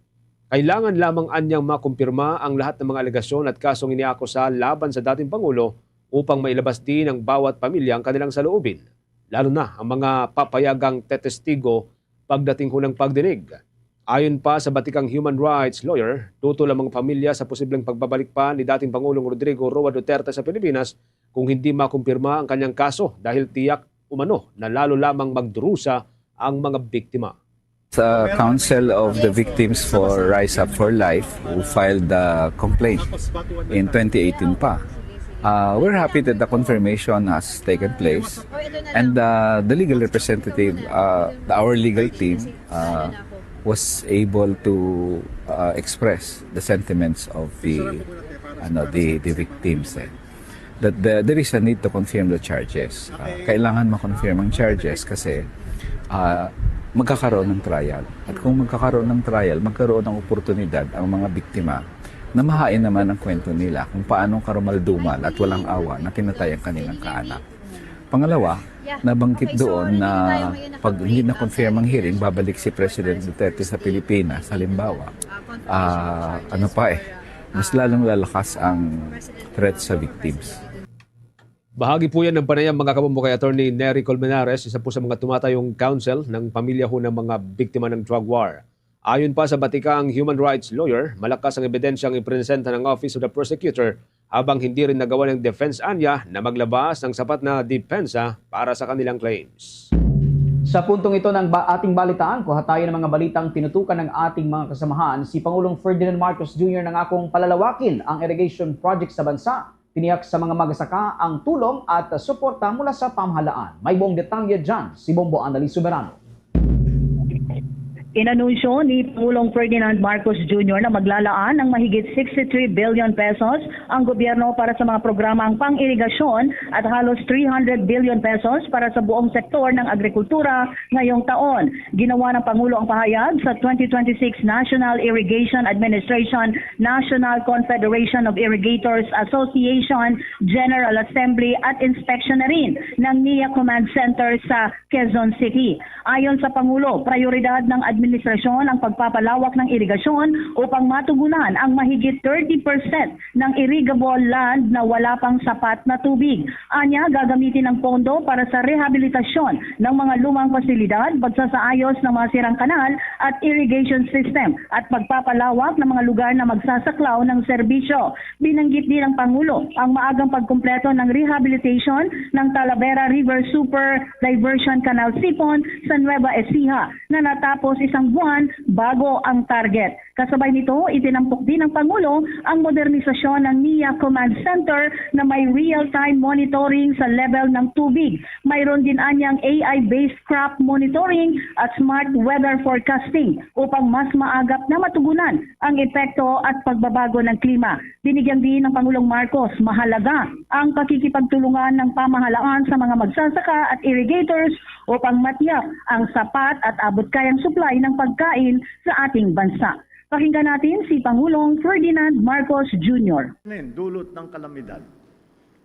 Kailangan lamang anyang makumpirma ang lahat ng mga alegasyon at kasong iniakusa laban sa dating Pangulo upang mailabas din ng bawat pamilya ang kanilang saloobin, lalo na ang mga papayagang tetestigo pagdating ho ng pagdinig. Ayon pa sa batikang human rights lawyer, tutol ang mga pamilya sa posibleng pagbabalik pa ni dating Pangulong Rodrigo Roa Duterte sa Pilipinas kung hindi makumpirma ang kanyang kaso dahil tiyak umano na lalo lamang magdurusa ang mga biktima. Sa Council of the Victims for Rise Up for Life who filed the complaint in twenty eighteen pa. Uh, we're happy that the confirmation has taken place and uh, the legal representative, uh, our legal team, uh, was able to uh, express the sentiments of the ano, the, the victims, eh. That the, there is a need to confirm the charges. Ah, kailangan ma-confirm ang charges kasi, ah, magkakaroon ng trial. At kung magkakaroon ng trial, magkaroon ng oportunidad ang mga biktima na mahain naman ang kwento nila kung paano karumaldumal at walang awa na pinatay ang kanilang kaanak. Pangalawa, nabanggit doon na pag hindi na-confirm ang hearing, babalik si President Duterte sa Pilipinas. Halimbawa, ah, ano pa eh, mas lalong lalakas ang threat sa victims. Bahagi po yan ng panayam, mga kabombo, kay Attorney Nery Colmenares, isa po sa mga tumatayong counsel ng pamilya ho ng mga biktima ng drug war. Ayon pa sa batikang human rights lawyer, malakas ang ebidensyang ipresenta ng Office of the Prosecutor habang hindi rin nagawa ng defense anya na maglabas ng sapat na depensa para sa kanilang claims. Sa puntong ito ng ba ating balitaan, kuha tayo ng mga balitang tinutukan ng ating mga kasamahan. Si Pangulong Ferdinand Marcos Junior nangakong palalawakin ang irrigation project sa bansa. Tiniyak sa mga magsasaka ang tulong at suporta mula sa pamahalaan. May buong detalye dyan si Bombo Annalise Soberano. Inanunsyo ni Pangulong Ferdinand Marcos Junior na maglalaan ng mahigit sixty-three billion pesos ang gobyerno para sa mga programang pang-irigasyon at halos three hundred billion pesos para sa buong sektor ng agrikultura ngayong taon. Ginawa ng Pangulo ang pahayag sa twenty twenty-six National Irrigation Administration National Confederation of Irrigators Association General Assembly at inspeksyon na rin ng NIA Command Center sa Quezon City. Ayon sa Pangulo, prioridad ng administrasyon ang pagpapalawak ng irigasyon upang matugunan ang mahigit thirty percent ng irrigable land na wala pang sapat na tubig. Anya, gagamitin ang pondo para sa rehabilitasyon ng mga lumang pasilidad, pagsasaayos ng mga sirang kanal at irrigation system, at pagpapalawak ng mga lugar na magsasaklaw ng serbisyo. Binanggit din ng Pangulo ang maagang pagkumpleto ng rehabilitation ng Talavera River Super Diversion Canal Sipon sa Nueva Ecija na natapos isang buwan bago ang target. Kasabay nito, itinampok din ng Pangulo ang modernisasyon ng NIA Command Center na may real-time monitoring sa level ng tubig. Mayroon din anyang A I-based crop monitoring at smart weather forecasting upang mas maagap na matugunan ang epekto at pagbabago ng klima. Binigyan din ng Pangulong Marcos mahalaga ang pakikipagtulungan ng pamahalaan sa mga magsasaka at irrigators upang matiyak ang sapat at abot-kayang supply ng pagkain sa ating bansa. Pakinggan natin si Pangulong Ferdinand Marcos Junior. Nin dulot ng kalamidad.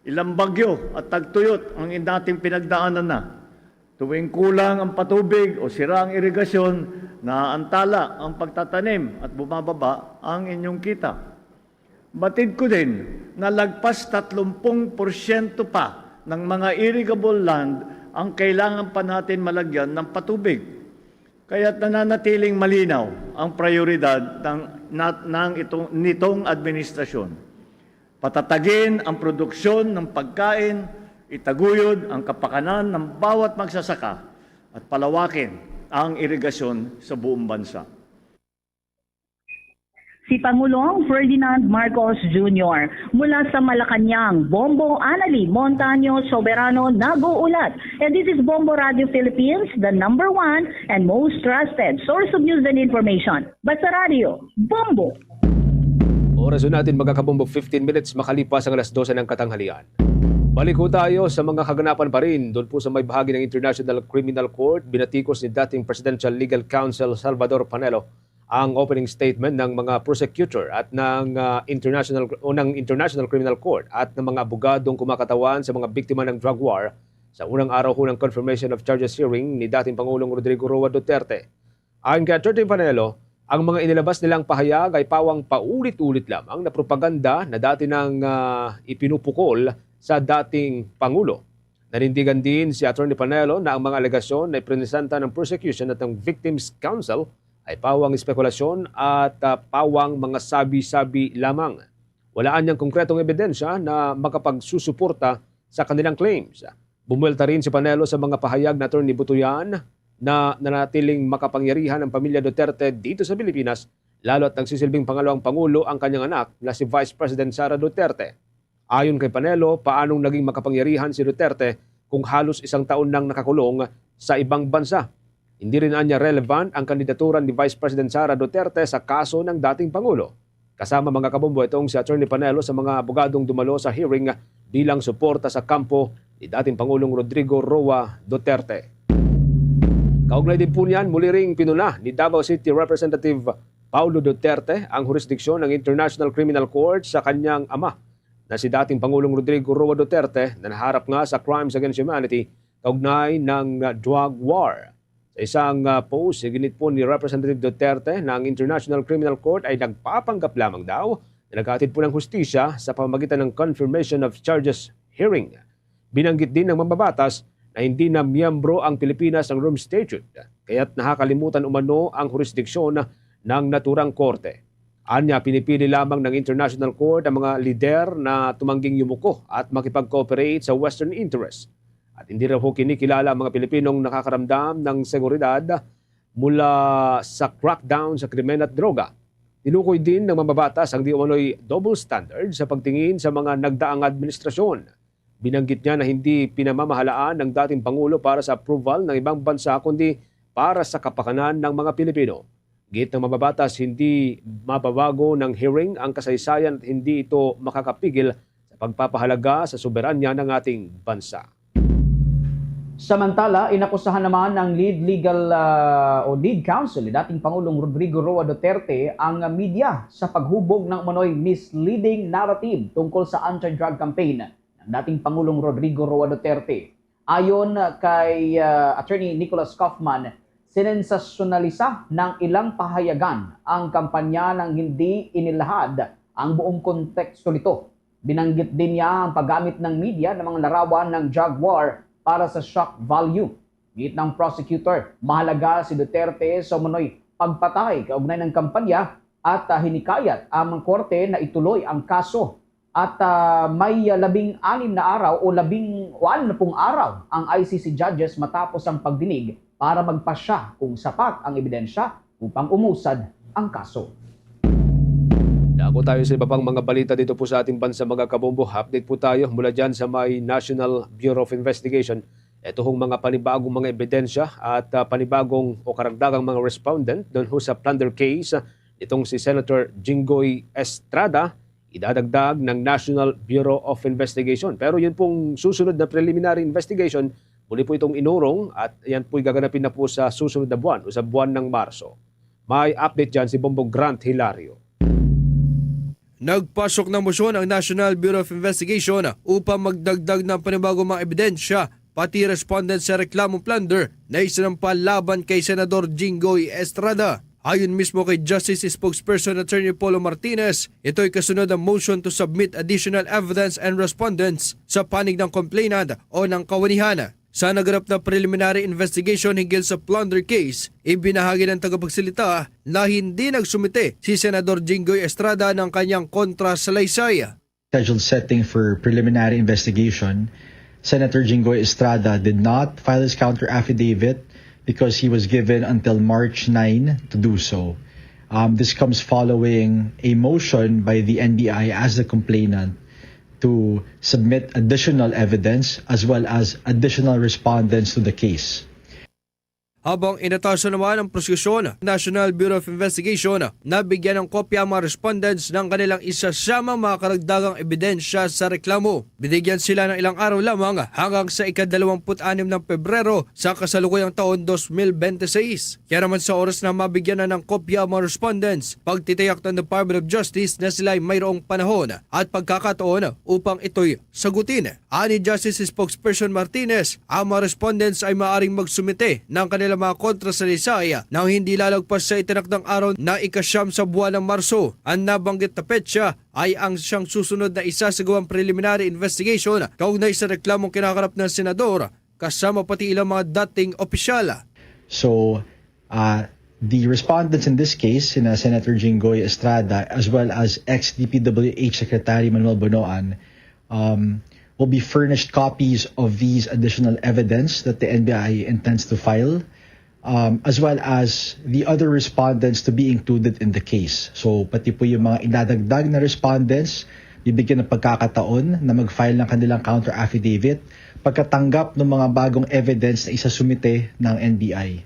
Ilang bagyo at tagtuyot ang nating pinagdaanan na. Tuwing kulang ang patubig o sira ang irigasyon, naaantala ang pagtatanim at bumababa ang inyong kita. Batid ko din na lagpas tatlong pung porsyento pa ng mga irrigable land ang kailangan pa natin malagyan ng patubig. Kaya't nananatiling malinaw ang prioridad ng, na, ng itong, nitong administrasyon. Patatagin ang produksyon ng pagkain, itaguyod ang kapakanan ng bawat magsasaka, at palawakin ang irigasyon sa buong bansa. Si Pangulong Ferdinand Marcos Junior mula sa Malacañang, Bombo Annalie Montaño Soberano nag-uulat. And this is Bombo Radio Philippines, the number one and most trusted source of news and information. Basta Radio, Bombo! Oras na natin, mga kabombo, fifteen minutes makalipas ang alas dose ng katanghalian. Balik ho tayo sa mga kaganapan pa rin. Doon po sa may bahagi ng International Criminal Court, binatikos ni dating Presidential Legal Counsel Salvador Panelo ang opening statement ng mga prosecutor at ng ah, international o ng International Criminal Court at ng mga abogadong kumakatawan sa mga biktima ng drug war sa unang araw ho ng confirmation of charges hearing ni dating Pangulong Rodrigo Roa Duterte. Ayon kay Attorney Panelo, ang mga inilabas nilang pahayag ay pawang paulit-ulit lamang na propaganda na dati nang ah, ipinupukol sa dating Pangulo. Nanindigan din si Attorney Panelo na ang mga alegasyon na ipresenta ng prosecution at ng victims counsel ay pawang espekulasyon at ah, pawang mga sabi-sabi lamang. Wala anyang konkretong ebidensya na makapagsusuporta sa kanilang claims. Bumuwelta rin si Panelo sa mga pahayag ni Attorney Butuyan na nanatiling makapangyarihan ang pamilya Duterte dito sa Pilipinas, lalo at nagsisilbing pangalawang pangulo ang kanyang anak na si Vice President Sara Duterte. Ayon kay Panelo, paanong naging makapangyarihan si Duterte kung halos isang taon nang nakakulong sa ibang bansa? Hindi rin anya relevant ang kandidatura ni Vice President Sara Duterte sa kaso ng dating Pangulo. Kasama, mga kabombo, itong si Attorney Panelo sa mga abogadong dumalo sa hearing bilang suporta sa kampo ni dating Pangulong Rodrigo Roa Duterte. Kaugnay din po niyan, muli ring pinuna ni Davao City Representative Paulo Duterte ang hurisdiksyon ng International Criminal Court sa kanyang ama na si dating Pangulong Rodrigo Roa Duterte na naharap nga sa crimes against humanity kaugnay ng, uh, drug war. Sa isang, uh, post, iginit po ni Representative Duterte na ang International Criminal Court ay nagpapanggap lamang daw na naghatid po ng hustisya sa pamamagitan ng confirmation of charges hearing. Binanggit din ng mambabatas na hindi na miyembro ang Pilipinas ng Rome Statute, kaya't nakakalimutan umano ang hurisdiksyon ng naturang korte. Anya, pinipili lamang ng International Court ang mga lider na tumangging yumuko at makipag-cooperate sa Western interests. At hindi raw ho kinikilala ang mga Pilipinong nakakaramdam ng seguridad mula sa crackdown sa krimen at droga. Tinukoy din ng mambabatas ang di umano'y double standard sa pagtingin sa mga nagdaang administrasyon. Binanggit niya na hindi pinamamahalaan ng dating Pangulo para sa approval ng ibang bansa, kundi para sa kapakanan ng mga Pilipino. Git ng mambabatas, hindi mababago ng hearing ang kasaysayan at hindi ito makakapigil sa pagpapahalaga sa soberanya ng ating bansa. Samantala, inakusahan naman ng lead legal, ah, o lead counsel ni dating Pangulong Rodrigo Roa Duterte ang media sa paghubog ng umano'y misleading narrative tungkol sa anti-drug campaign ng dating Pangulong Rodrigo Roa Duterte. Ayon kay, ah, Attorney Nicholas Kaufman, sinensasyonalisa ng ilang pahayagan ang kampanya nang hindi inilahad ang buong konteksto nito. Binanggit din niya ang paggamit ng media ng mga larawan ng drug war para sa shock value. Giit ng prosecutor, mahalaga si Duterte sa umano'y pagpatay kaugnay ng kampanya at, ah, hinikayat ang korte na ituloy ang kaso. At, ah, may, ah, labing anim na araw o labing anim na pung araw ang I C C judges matapos ang pagdinig para magpasya kung sapat ang ebidensya upang umusad ang kaso. Dako tayo sa iba pang mga balita dito po sa ating bansa, mga kabombo. Update po tayo mula dyan sa may National Bureau of Investigation. Ito hong mga panibagong mga ebidensya at, ah, panibagong o karagdagang mga respondent doon ho sa plunder case, ah, itong si Senator Jinggoy Estrada, idadagdag ng National Bureau of Investigation. Pero yun pong susunod na preliminary investigation, muli po itong inurong at yan po'y gaganapin na po sa susunod na buwan o sa buwan ng Marso. May update dyan si Bombo Grant Hilario. Nagpasok ng motion ang National Bureau of Investigation upang magdagdag ng panibagong mga ebidensya, pati respondent sa reklamo plunder na isinampa laban kay Senador Jinggoy Estrada. Ayon mismo kay Justice Spokesperson Attorney Polo Martinez, ito'y kasunod ng motion to submit additional evidence and respondents sa panig ng complainant o ng kawanihan. Sa naganap na preliminary investigation hinggil sa plunder case, ibinahagi ng tagapagsalita na hindi nagsumite si Senador Jinggoy Estrada ng kanyang kontrasalaysay. Scheduled setting for preliminary investigation, Senator Jinggoy Estrada did not file his counter affidavit because he was given until March nine to do so. Um, this comes following a motion by the N B I as the complainant to submit additional evidence as well as additional respondents to the case. Habang inatasan naman ang prosekusyon, National Bureau of Investigation, nabigyan ng kopya ang mga respondents ng kanilang isasamang mga karagdagang ebidensya sa reklamo. Binigyan sila ng ilang araw lamang hanggang sa ikadalawamput-anim ng Pebrero sa kasalukuyang taon dos mil bente seis. Kaya naman, sa oras na mabigyan na ng kopya ang mga respondents, pagtitiyak ng Department of Justice na sila ay mayroong panahon at pagkakataon upang ito'y sagutin. Ani Justice Spokesperson Martinez, ang mga respondents ay maaaring magsumite ng kanilang mga kontrasalaysay nang hindi lalagpas sa itinakdang araw na ika-siyam sa buwan ng Marso. Ang nabanggit na petsa ay ang siyang susunod na isasagawang preliminary investigation kaugnay sa reklamong kinaharap ng senador, kasama pati ilang mga dating opisyal. So, uh, the respondents in this case, sina Senator Jinggoy Estrada as well as ex-D P W H Secretary Manuel Bonoan, um, will be furnished copies of these additional evidence that the N B I intends to file, um, as well as the other respondents to be included in the case. So, pati po yung mga idadagdag na respondents, bibigyan ng pagkakataon na mag-file ng kanilang counter affidavit pagkatanggap ng mga bagong evidence na isasumite ng N B I.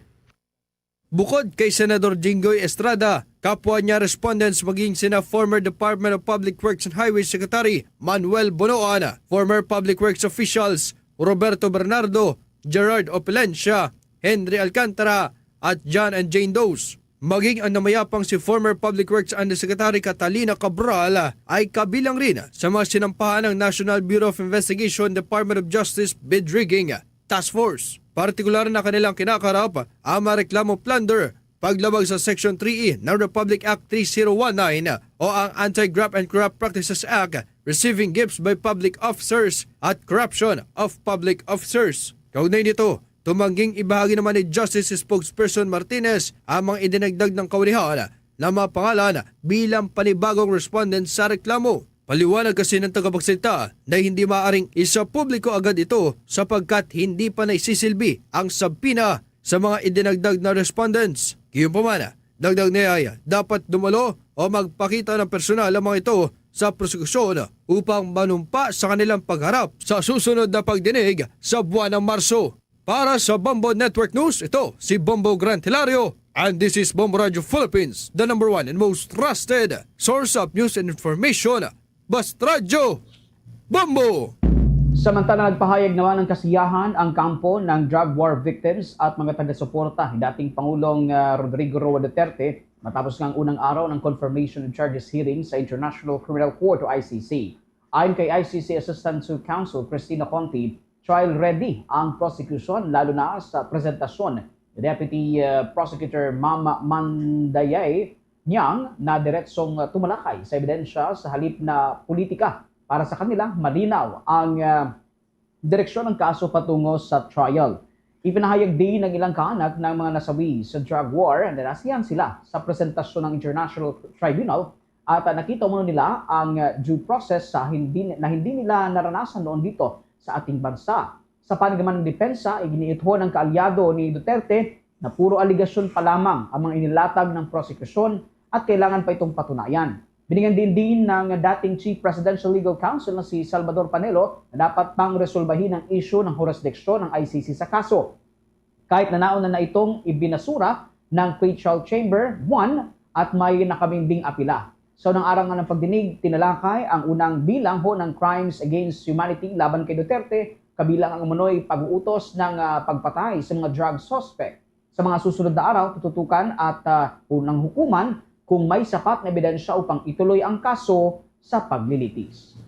Bukod kay Senador Jinggoy Estrada, kapwa niya respondents maging sina former Department of Public Works and Highways Secretary Manuel Bonoan, former public works officials Roberto Bernardo, Gerard Opelencia, Henry Alcantara, at John and Jane Does. Maging ang namayapang si former Public Works Undersecretary Catalina Cabral ay kabilang rin sa mga sinampahan ng National Bureau of Investigation, Department of Justice bid rigging task force. Partikular na kanilang kinakarap ang mga reklamo plunder, paglabag sa Section three E ng Republic Act three zero one nine o ang Anti-Graft and Corrupt Practices Act, receiving gifts by public officers at corruption of public officers. Kaugnay nito, tumangging ibahagi naman ni Justice Spokesperson Martinez ang mga idinagdag ng kawanihan na mga pangalan bilang panibagong respondent sa reklamo. Paliwanag kasi ng tagapagsalita na hindi maaaring isapubliko agad ito sapagkat hindi pa naisisilbi ang subpoena sa mga idinagdag na respondents. Gayunpaman, dagdag niya, dapat dumalo o magpakita ng personal ang mga ito sa prosekusyon upang manumpa sa kanilang pagharap sa susunod na pagdinig sa buwan ng Marso. Para sa Bombo Network News, ito si Bombo Grant Hilario, and this is Bombo Radio Philippines, the number one and most trusted source of news and information. Basta Radyo Bombo! Samantala, nagpahayag naman ng kasiyahan ang kampo ng drug war victims at mga taga-suporta ni dating Pangulong, ah, Rodrigo Roa Duterte matapos nga ang unang araw ng confirmation of charges hearing sa International Criminal Court o I C C. Ayon kay I C C Assistant to Counsel Christina Conti, trial ready ang prosecution, lalo na sa presentasyon ni Deputy, ah, Prosecutor Mama Mandayay Nyang na diretsong tumalakay sa ebidensya sa halip na politika. Para sa kanila, malinaw ang, ah, direksyon ng kaso patungo sa trial. Ipinahayag din ng ilang kaanak ng mga nasawi sa drug war na nasiyahan sila sa presentasyon ng International Tribunal at, ah, nakita umano nila ang, ah, due process sa hindi, na hindi nila naranasan noon dito sa ating bansa. Sa paningkamot ng depensa, iginiithon ng kaalyado ni Duterte na puro alegasyon pa lamang ang mga inilatag ng prosekusyon at kailangan pa itong patunayan. Binigyan din din ng dating Chief Presidential Legal Counsel na si Salvador Panelo na dapat pang resolbahin ang isyu ng jurisdiction ng I C C sa kaso. Kahit na nauna na itong ibinasura ng Pretrial Chamber one at may nakabinding apila. Sa unang araw nga ng pagdinig, tinalakay ang unang bilang ho ng crimes against humanity laban kay Duterte, kabilang ang umano'y pag-uutos ng, ah, pagpatay sa mga drug suspect. Sa mga susunod na araw, tututukan at, ah, unang hukuman kung may sapat na ebidensya upang ituloy ang kaso sa paglilitis.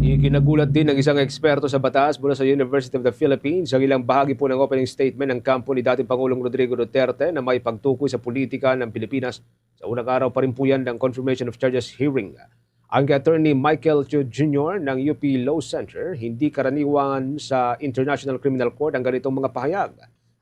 Iginagulat din ng isang eksperto sa batas mula sa University of the Philippines ang ilang bahagi po ng opening statement ng kampo ni dating Pangulong Rodrigo Duterte na may pagtukoy sa politika ng Pilipinas sa unang araw pa rin po yan ng confirmation of charges hearing. Ang kay Attorney Michael Chu Junior ng U P Law Center, hindi karaniwan sa International Criminal Court ang ganitong mga pahayag.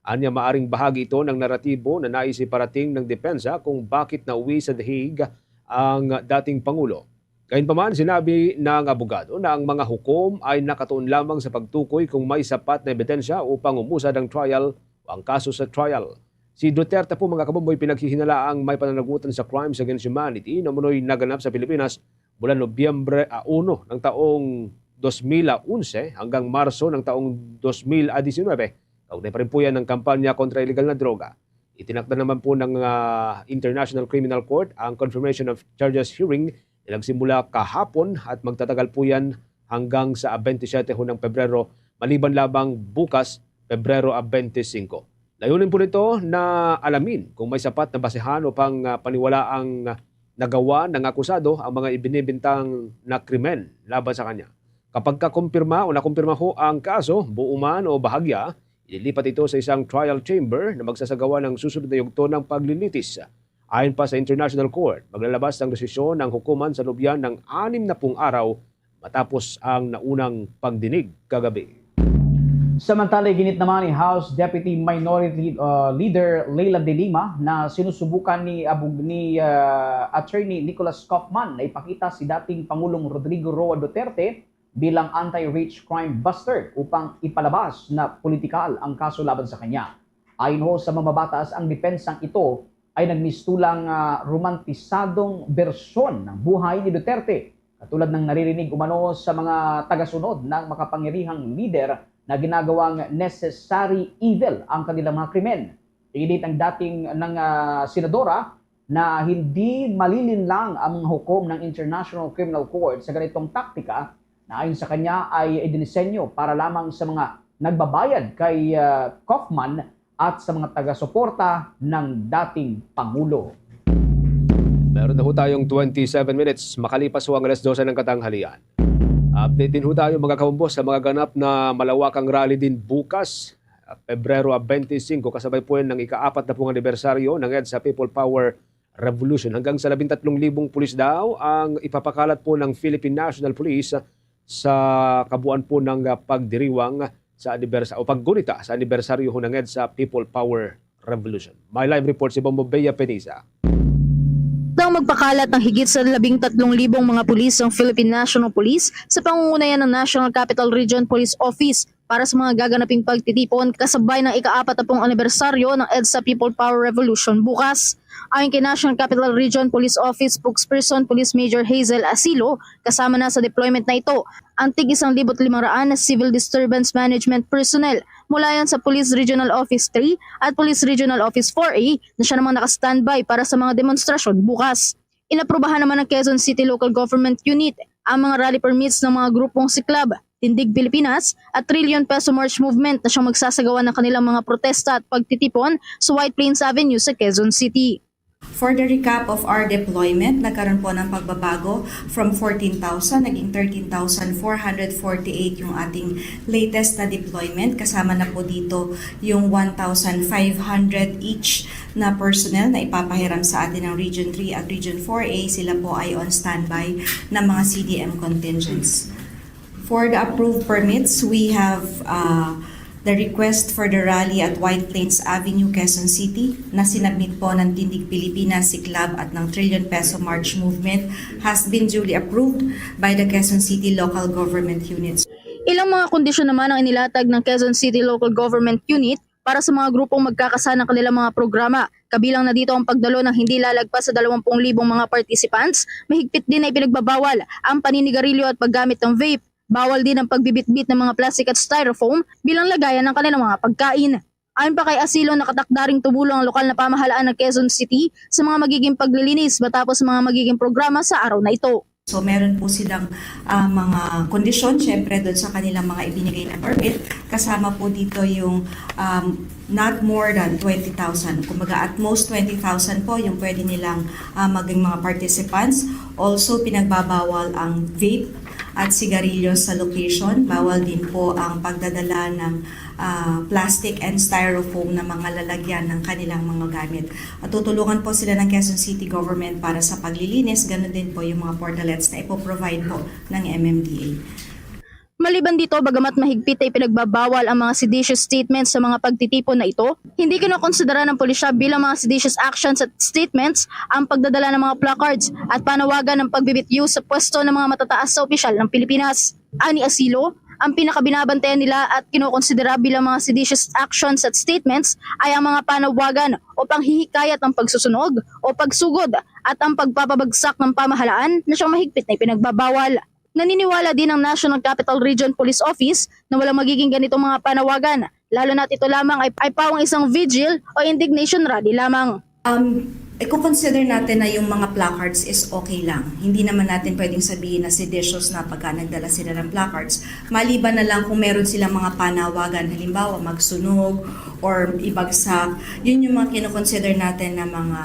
Anya, maaring bahagi ito ng naratibo na nais iparating ng depensa kung bakit nauwi sa The Hague ang dating Pangulo. Gayunpaman, sinabi ng abogado na ang mga hukom ay nakatuon lamang sa pagtukoy kung may sapat na ebidensya upang umusad ang trial o ang kaso sa trial. Si Duterte po, mga kabomboy, pinaghihinalaang may pananagutan sa crimes against humanity na umano'y naganap sa Pilipinas mula Nobyembre, ah, uno ng taong dos mil onse hanggang Marso ng taong dos mil diecinuebe. Kaugnay pa rin po yan ng kampanya kontra illegal na droga. Itinakda naman po ng, ah, International Criminal Court ang confirmation of charges hearing na nagsimula kahapon at magtatagal po yan hanggang sa twenty-seven ho ng Pebrero, maliban lamang bukas, Pebrero, ah, twenty-five. Layunin po nito na alamin kung may sapat na basehan upang, ah, paniwalaang nagawa ng akusado ang mga ibinibintang na krimen laban sa kanya. Kapag kakumpirma o nakumpirma ho ang kaso, buo man o bahagya, ililipat ito sa isang trial chamber na magsasagawa ng susunod na yugto ng paglilitis. Ayon pa sa International Court, maglalabas ng desisyon ang hukuman sa loob ng anim na pung araw matapos ang naunang pagdinig kagabi. Samantala, iginit naman ni House Deputy Minority, uh, Leader Leila de Lima na sinusubukan ni abog-, ni, uh, Attorney Nicholas Kaufman na ipakita si dating Pangulong Rodrigo Roa Duterte bilang anti-rich crime buster upang ipalabas na politikal ang kaso laban sa kanya. Ayon ho sa mamabatas, ang depensang ito ay nagmistulang, ah, romantisadong bersyon ng buhay ni Duterte, katulad ng naririnig umano sa mga tagasunod ng makapangyarihang lider na ginagawang necessary evil ang kanilang mga krimen. Iginiit ang dating ng, ah, senadora na hindi malilinlang ang mga hukom ng International Criminal Court sa ganitong taktika na ayon sa kanya ay idinisenyo para lamang sa mga nagbabayad kay, ah, Kaufman at sa mga taga-suporta ng dating Pangulo. Meron na ho tayong twenty-seven minutes makalipas ho ang alas dose ng katanghalian. Update din ho tayo, mga kahumbos, sa mga ganap na malawakang rally din bukas, ah, Pebrero twenty-five, kasabay po yan ng ikaapat na pong anibersaryo ng EDSA People Power Revolution. Hanggang sa labing tatlong libong pulis daw ang ipapakalat po ng Philippine National Police sa kabuuan po ng, ah, pagdiriwang sa anibersa-, o paggunita sa anibersaryo ho ng EDSA People Power Revolution. May live report si Bombo Bea Peniza. Nang magpakalat ng higit sa labing tatlong libong mga pulis ang Philippine National Police sa pangungunayan ng National Capital Region Police Office para sa mga gaganaping pagtitipon kasabay ng ikaapat na pong anibersaryo ng EDSA People Power Revolution bukas. Ayon kay National Capital Region Police Office Spokesperson Police Major Hazel Asilo, kasama na sa deployment na ito ang tig isang libo't limang raan na civil disturbance management personnel mula yan sa Police Regional Office three at Police Regional Office four A na siya namang naka-standby para sa mga demonstrasyon bukas. Inaprubahan naman ng Quezon City Local Government Unit ang mga rally permits ng mga grupong Siklab, Tindig Pilipinas at Trillion Peso March Movement na siyang magsasagawa ng kanilang mga protesta at pagtitipon sa White Plains Avenue sa Quezon City. For the recap of our deployment, nagkaroon po ng pagbabago, from fourteen thousand, naging thirteen thousand four hundred forty-eight yung ating latest na deployment. Kasama na po dito yung one thousand five hundred each na personnel na ipapahiram sa atin ng Region three at Region four A. Sila po ay on standby na mga C D M contingents. For the approved permits, we have, uh, the request for the rally at White Plains Avenue, Quezon City, na sinabmit po ng Tindig Pilipinas, Siklab at ng Trillion Peso March Movement has been duly approved by the Quezon City Local Government Units. Ilang mga kondisyon naman ang inilatag ng Quezon City Local Government Unit para sa mga grupong magkakasa ng kanilang mga programa. Kabilang na dito ang pagdalo ng hindi lalagpas sa dalawampung libong mga participants. Mahigpit din na ipinagbabawal ang paninigarilyo at paggamit ng vape. Bawal din ang pagbibitbit ng mga plastic at styrofoam bilang lagayan ng kanilang mga pagkain. Ayon pa kay Asilo, nakatakda ring tumulong ang lokal na pamahalaan ng Quezon City sa mga magiging paglilinis matapos ang mga magiging programa sa araw na ito. So, meron po silang, ah, mga kondisyon, syempre, doon sa kanilang mga ibinigay na permit. Kasama po dito yung, um, not more than twenty thousand. Kumbaga, at most twenty thousand po yung pwede nilang, ah, maging mga participants. Also, pinagbabawal ang vape at sigarilyo sa location. Bawal din po ang pagdadala ng, ah, plastic and styrofoam na mga lalagyan ng kanilang mga gamit. At tutulungan po sila ng Quezon City Government para sa paglilinis, ganun din po yung mga portalets na ipo-provide po ng M M D A. Maliban dito, bagamat mahigpit ay pinagbabawal ang mga seditious statements sa mga pagtitipon na ito, hindi kinokonsidera ng pulisya bilang mga seditious actions at statements ang pagdadala ng mga placards at panawagan ng pagbibityu sa pwesto ng mga matataas sa opisyal ng Pilipinas. Ani Asilo, ang pinakabinabantayan nila at kinokonsidera bilang mga seditious actions at statements ay ang mga panawagan o panghihikayat ng pagsusunog o pagsugod at ang pagpapabagsak ng pamahalaan na siyang mahigpit na ipinagbabawal. Naniniwala din ang National Capital Region Police Office na walang magiging ganitong mga panawagan, lalo na't ito lamang ay, ay pawang isang vigil o indignation rally lamang. Um, i-consider natin na yung mga placards is okay lang. Hindi naman natin pwedeng sabihin na seditious na pagka nagdala sila ng placards. Maliban na lang kung meron silang mga panawagan, halimbawa magsunog or ibagsak, yun yung mga kinoconsider natin na mga,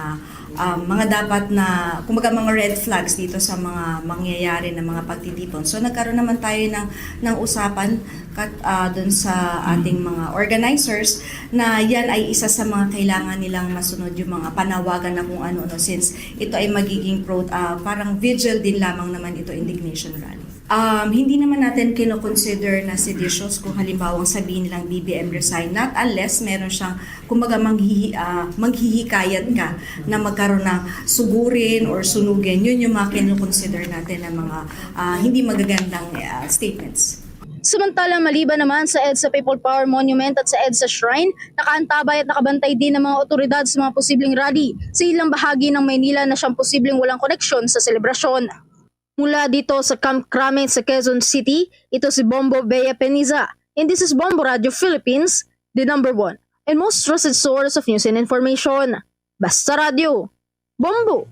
um, mga dapat na, kumbaga, mga red flags dito sa mga mangyayari na mga pagtitipon. So, nagkaroon naman tayo ng, ng usapan kat, ah, dun sa ating mga organizers na yan ay isa sa mga kailangan nilang masunod, yung mga panawagan na kung ano-ano, since ito ay magiging pro-, ah, parang vigil din lamang naman ito, indignation rally. Um, hindi naman natin kinoconsider na seditious kung halimbawang sabihin nilang B B M resign, not unless meron siyang, kumbaga, manghihi-, ah, maghihikayat ka na magkaroon ng sugurin or sunugin. Yun yung mga kinoconsider natin na mga, ah, hindi magagandang, ah, statements. Samantala, maliban naman sa EDSA People Power Monument at sa EDSA Shrine, nakaantabay at nakabantay din ang mga otoridad sa mga posibleng rally sa ilang bahagi ng Maynila na siyang posibleng walang koneksyon sa selebrasyon. Mula dito sa Camp Crame sa Quezon City, ito si Bombo Bea Peniza. And this is Bombo Radio Philippines, the number one and most trusted source of news and information. Basta Radyo, Bombo!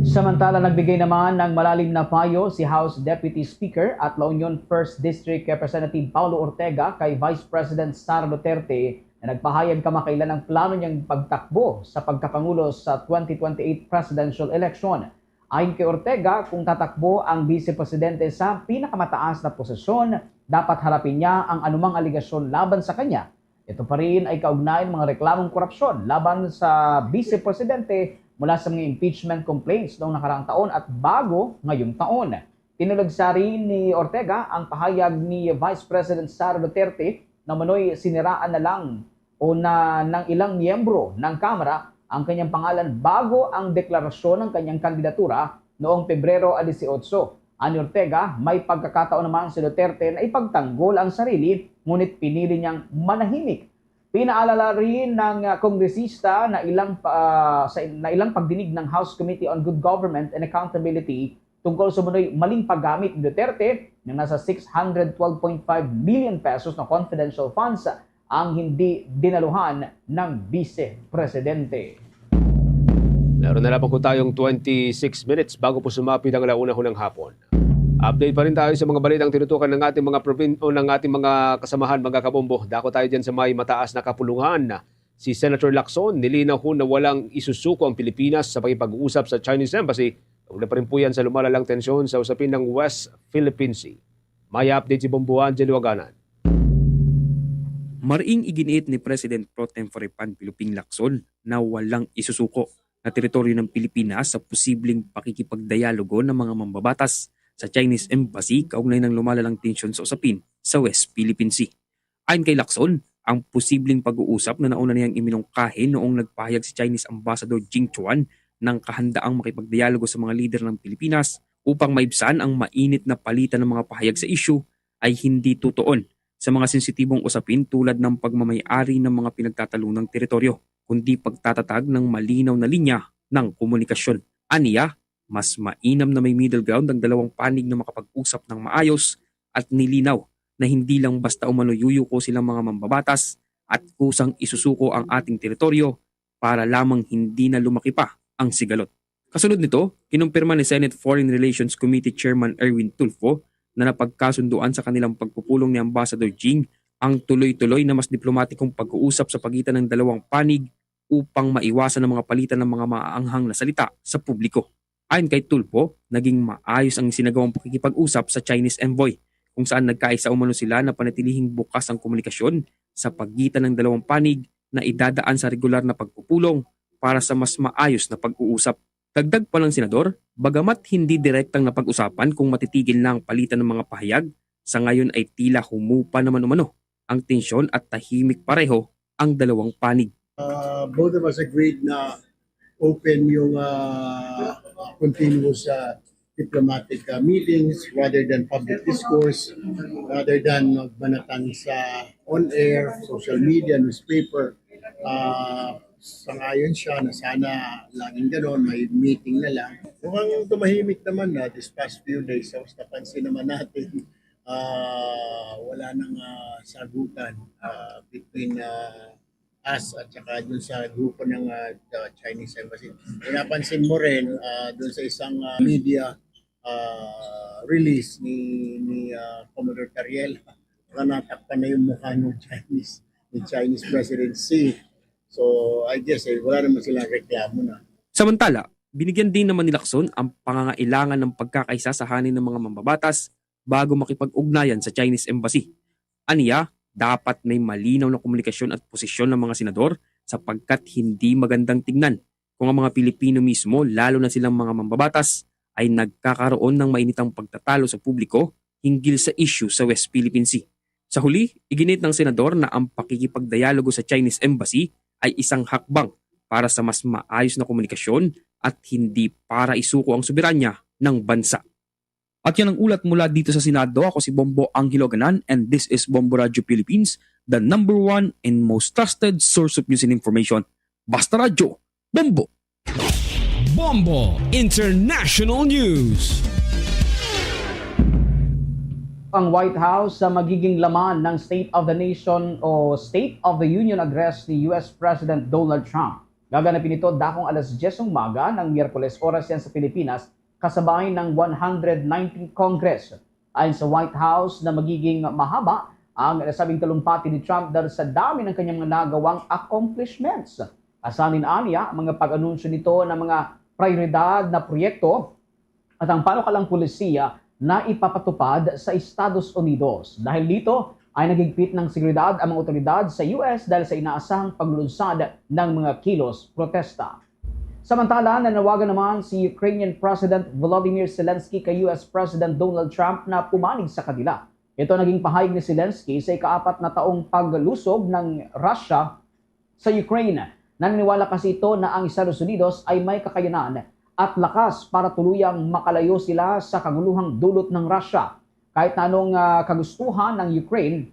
Samantala, nagbigay naman ng malalim na payo si House Deputy Speaker at La Union First District Representative Paulo Ortega kay Vice President Sara Duterte na nagpahayag kamakailan ang plano niyang pagtakbo sa pagkapangulo sa twenty twenty-eight presidential election. Ayon kay Ortega, kung tatakbo ang Bise Presidente sa pinakamataas na posisyon, dapat harapin niya ang anumang alegasyon laban sa kanya. Ito pa rin ay kaugnay ng mga reklamong korupsyon laban sa Bise Presidente mula sa mga impeachment complaints noong nakaraang taon at bago ngayong taon. Tinulagsa rin ni Ortega ang pahayag ni Vice President Sara Duterte na manoy siniraan na lang o na ng ilang miyembro ng Kamara ang kanyang pangalan bago ang deklarasyon ng kanyang kandidatura noong Pebrero a dieciocho. Ani Ortega, may pagkakataon naman si Duterte na ipagtanggol ang sarili, ngunit pinili niyang manahimik. Pinaalala rin ng ah, kongresista na ilang pa, sa na ilang pagdinig ng House Committee on Good Government and Accountability tungkol sa umano'y maling paggamit ni Duterte ng nasa six hundred twelve point five million pesos na confidential funds ang hindi dinaluhan ng Bise Presidente. Meron na lamang po tayong twenty-six minutes bago po sumapit ang alauna ho ng hapon. Update pa rin tayo sa mga balitang tinutukan ng ating mga provin o ng ating mga kasamahan, mga kabombo. Dako tayo dyan sa may mataas na kapulungan. Si Senator Lacson, nilinaw ho na walang isusuko ang Pilipinas sa pakipag-uusap sa Chinese Embassy. Kaugnay pa rin po yan sa lumalalang tensyon sa usapin ng West Philippine Sea. May update si Bombo Angelo Aganan. Maring iginiit ni President Pro Tempore Panfilo Ping Lacson na walang isusuko na teritoryo ng Pilipinas sa posibleng pakikipagdialogo ng mga mambabatas sa Chinese Embassy kaugnay ng lumalalang tensyon sa usapin sa West Philippine Sea. Ayon kay Lacson, ang posibleng pag-uusap na nauna niyang iminungkahi noong nagpahayag si Chinese Ambassador Jing Chuan ng kahandaang makipagdialogo sa mga lider ng Pilipinas upang maibsan ang mainit na palitan ng mga pahayag sa isyu ay hindi tutuon sa mga sensitibong usapin tulad ng pagmamayari ng mga pinagtatalunang teritoryo, kundi pagtatatag ng malinaw na linya ng komunikasyon. Aniya, mas mainam na may middle ground ang dalawang panig na makapag-usap ng maayos at nilinaw na hindi lang basta umano yuyuko silang mga mambabatas at kusang isusuko ang ating teritoryo para lamang hindi na lumaki pa ang sigalot. Kasunod nito, kinumpirma ni Senate Foreign Relations Committee Chairman Erwin Tulfo na napagkasunduan sa kanilang pagpupulong ni Ambassador Jing ang tuloy-tuloy na mas diplomatikong pag-uusap sa pagitan ng dalawang panig upang maiwasan ang mga palitan ng mga maaanghang na salita sa publiko. Ayon kay Tulfo, naging maayos ang isinagawang pakikipag-usap sa Chinese envoy, kung saan nagkaisa umano sila na panatilihing bukas ang komunikasyon sa pagitan ng dalawang panig na idadaan sa regular na pagpupulong para sa mas maayos na pag-uusap. Dagdag pa ng senador, bagamat hindi direktang napag-usapan kung matitigil na ang palitan ng mga pahayag, sa ngayon ay tila humupa naman umano ang tensyon at tahimik pareho ang dalawang panig. Uh, both of us agreed na open yung uh, continuous uh, diplomatic uh, meetings rather than public discourse, rather than magbanatan sa on-air, social media, newspaper. Uh, sangayon siya na sana laging ganon, may meeting na lang. Mukhang tumahimik naman na this past few days, sa napansin naman natin, uh, wala nang uh, sagutan uh, between uh, us at saka dun sa grupo ng uh, the Chinese Embassy. Kung napansin mo rin, uh, dun sa isang uh, media uh, release ni, ni uh, Commodore Tariel, baka natakpan na yung mukha ng Chinese, ni Chinese President Xi. So, I guess, eh, wala naman silang reklamo na. Samantala, binigyan din naman ni Lacson ang pangangailangan ng pagkakaisa sa hanin ng mga mambabatas bago makipag-ugnayan sa Chinese Embassy. Aniya, dapat may malinaw na komunikasyon at posisyon ng mga senador sapagkat hindi magandang tingnan kung ang mga Pilipino mismo, lalo na silang mga mambabatas, ay nagkakaroon ng mainitang pagtatalo sa publiko hinggil sa isyu sa West Philippine Sea. Sa huli, iginiit ng senador na ang pakikipagdialogo sa Chinese Embassy ay isang hakbang para sa mas maayos na komunikasyon at hindi para isuko ang soberanya ng bansa. At yan ang ulat mula dito sa Senado. Ako si Bombo Angelo Ganan and this is Bombo Radio Philippines, the number one and most trusted source of news and information. Basta Radyo, Bombo! Bombo International News. Ang White House sa magiging laman ng State of the Nation o State of the Union Address ni U S President Donald Trump. Gaganapin ito dakong alas diyes ng umaga ng Miyerkules, oras yan sa Pilipinas, kasabay ng one hundred nineteenth Congress. Ayon sa White House na magiging mahaba ang nasabing talumpati ni Trump dahil sa dami ng kanyang nagawang accomplishments. Kasanin aniya ang mga pag-anunsyo nito ng mga prioridad na proyekto at ang panukalang polisiya na ipapatupad sa Estados Unidos. Dahil dito ay naghigpit ng seguridad ang mga otoridad sa U S dahil sa inaasahang paglunsad ng mga kilos protesta. Samantala, nanawagan naman si Ukrainian President Volodymyr Zelensky kay U S President Donald Trump na pumanig sa kanila. Ito naging pahayag ni Zelensky sa ikaapat na taong paglusob ng Russia sa Ukraine. Naniniwala kasi ito na ang Estados Unidos ay may kakayanan at lakas para tuluyang makalayo sila sa kaguluhang dulot ng Russia. Kahit na anong, ah, kagustuhan ng Ukraine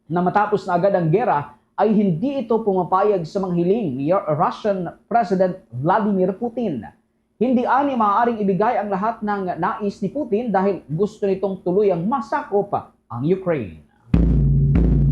na matapos na agad ang gera, ay hindi ito pumapayag sa mga hiling ni Russian President Vladimir Putin. Hindi ani maaaring ibigay ang lahat ng nais ni Putin dahil gusto nitong tuluyang masakop ang Ukraine.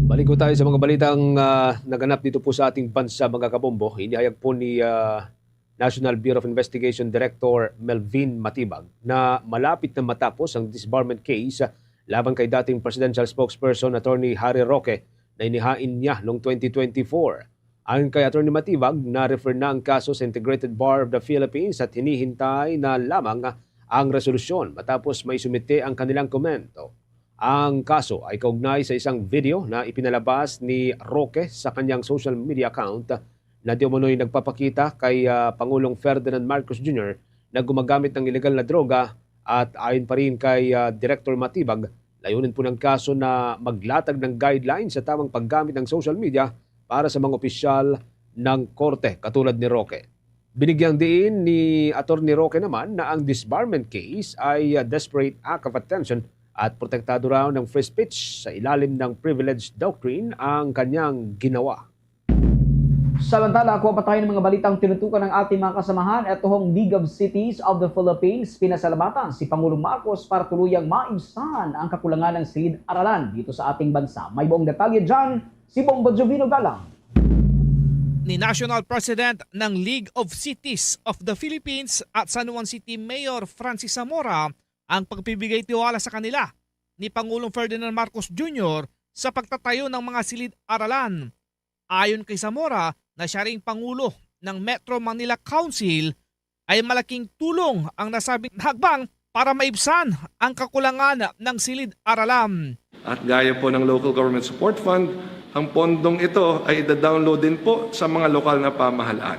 Balik ko tayo sa mga balitang, ah, naganap dito po sa ating bansa, mga kabombo. Inihayag po ni, ah, National Bureau of Investigation Director Melvin Matibag na malapit na matapos ang disbarment case laban kay dating presidential spokesperson Attorney Harry Roque na inihain niya noong twenty twenty-four. Ayon kay Attorney Matibag, na-refer na ang kaso sa Integrated Bar of the Philippines at hinihintay na lamang ang resolusyon matapos maisumite ang kanilang komento. Ang kaso ay kaugnay sa isang video na ipinalabas ni Roque sa kanyang social media account na di umano'y nagpapakita kay, ah, Pangulong Ferdinand Marcos Junior na gumagamit ng illegal na droga at ayon pa rin kay, ah, Director Matibag, layunin po ng kaso na maglatag ng guidelines sa tamang paggamit ng social media para sa mga opisyal ng korte katulad ni Roque. Binigyang diin ni Attorney Roque naman na ang disbarment case ay, ah, desperate act of attention at protektado raw ng free speech sa ilalim ng privilege doctrine ang kanyang ginawa. Samantala, kuha pa tayo ng mga balitang tinutukan ng ating mga kasamahan. Ito hong League of Cities of the Philippines, pinasalamatan si Pangulong Marcos para tuluyang maibsan ang kakulangan ng silid-aralan dito sa ating bansa. May buong detalye dyan si Bombo Jovino Galang. Ni National President ng League of Cities of the Philippines at San Juan City Mayor Francis Zamora ang pagpibigay tiwala sa kanila ni Pangulong Ferdinand Marcos Junior sa pagtatayo ng mga silid-aralan. Ayon kay Zamora na siya ring Pangulo ng Metro Manila Council, ay malaking tulong ang nasabing hakbang para maibsan ang kakulangan ng silid-aralan. At gaya po ng Local Government Support Fund, ang pondong ito ay ida-download din po sa mga lokal na pamahalaan.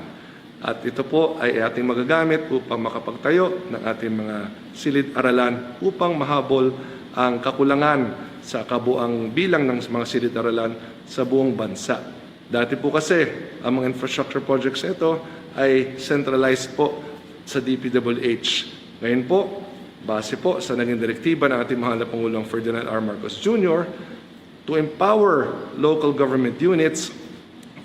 At ito po ay ating magagamit upang makapagtayo ng ating mga silid-aralan upang mahabol ang kakulangan sa kabuang bilang ng mga silid-aralan sa buong bansa. Dati po kasi, ang mga infrastructure projects na ito ay centralized po sa D P W H. Ngayon po, base po sa naging direktiba ng ating mahal na Pangulong Ferdinand R. Marcos Junior, to empower local government units,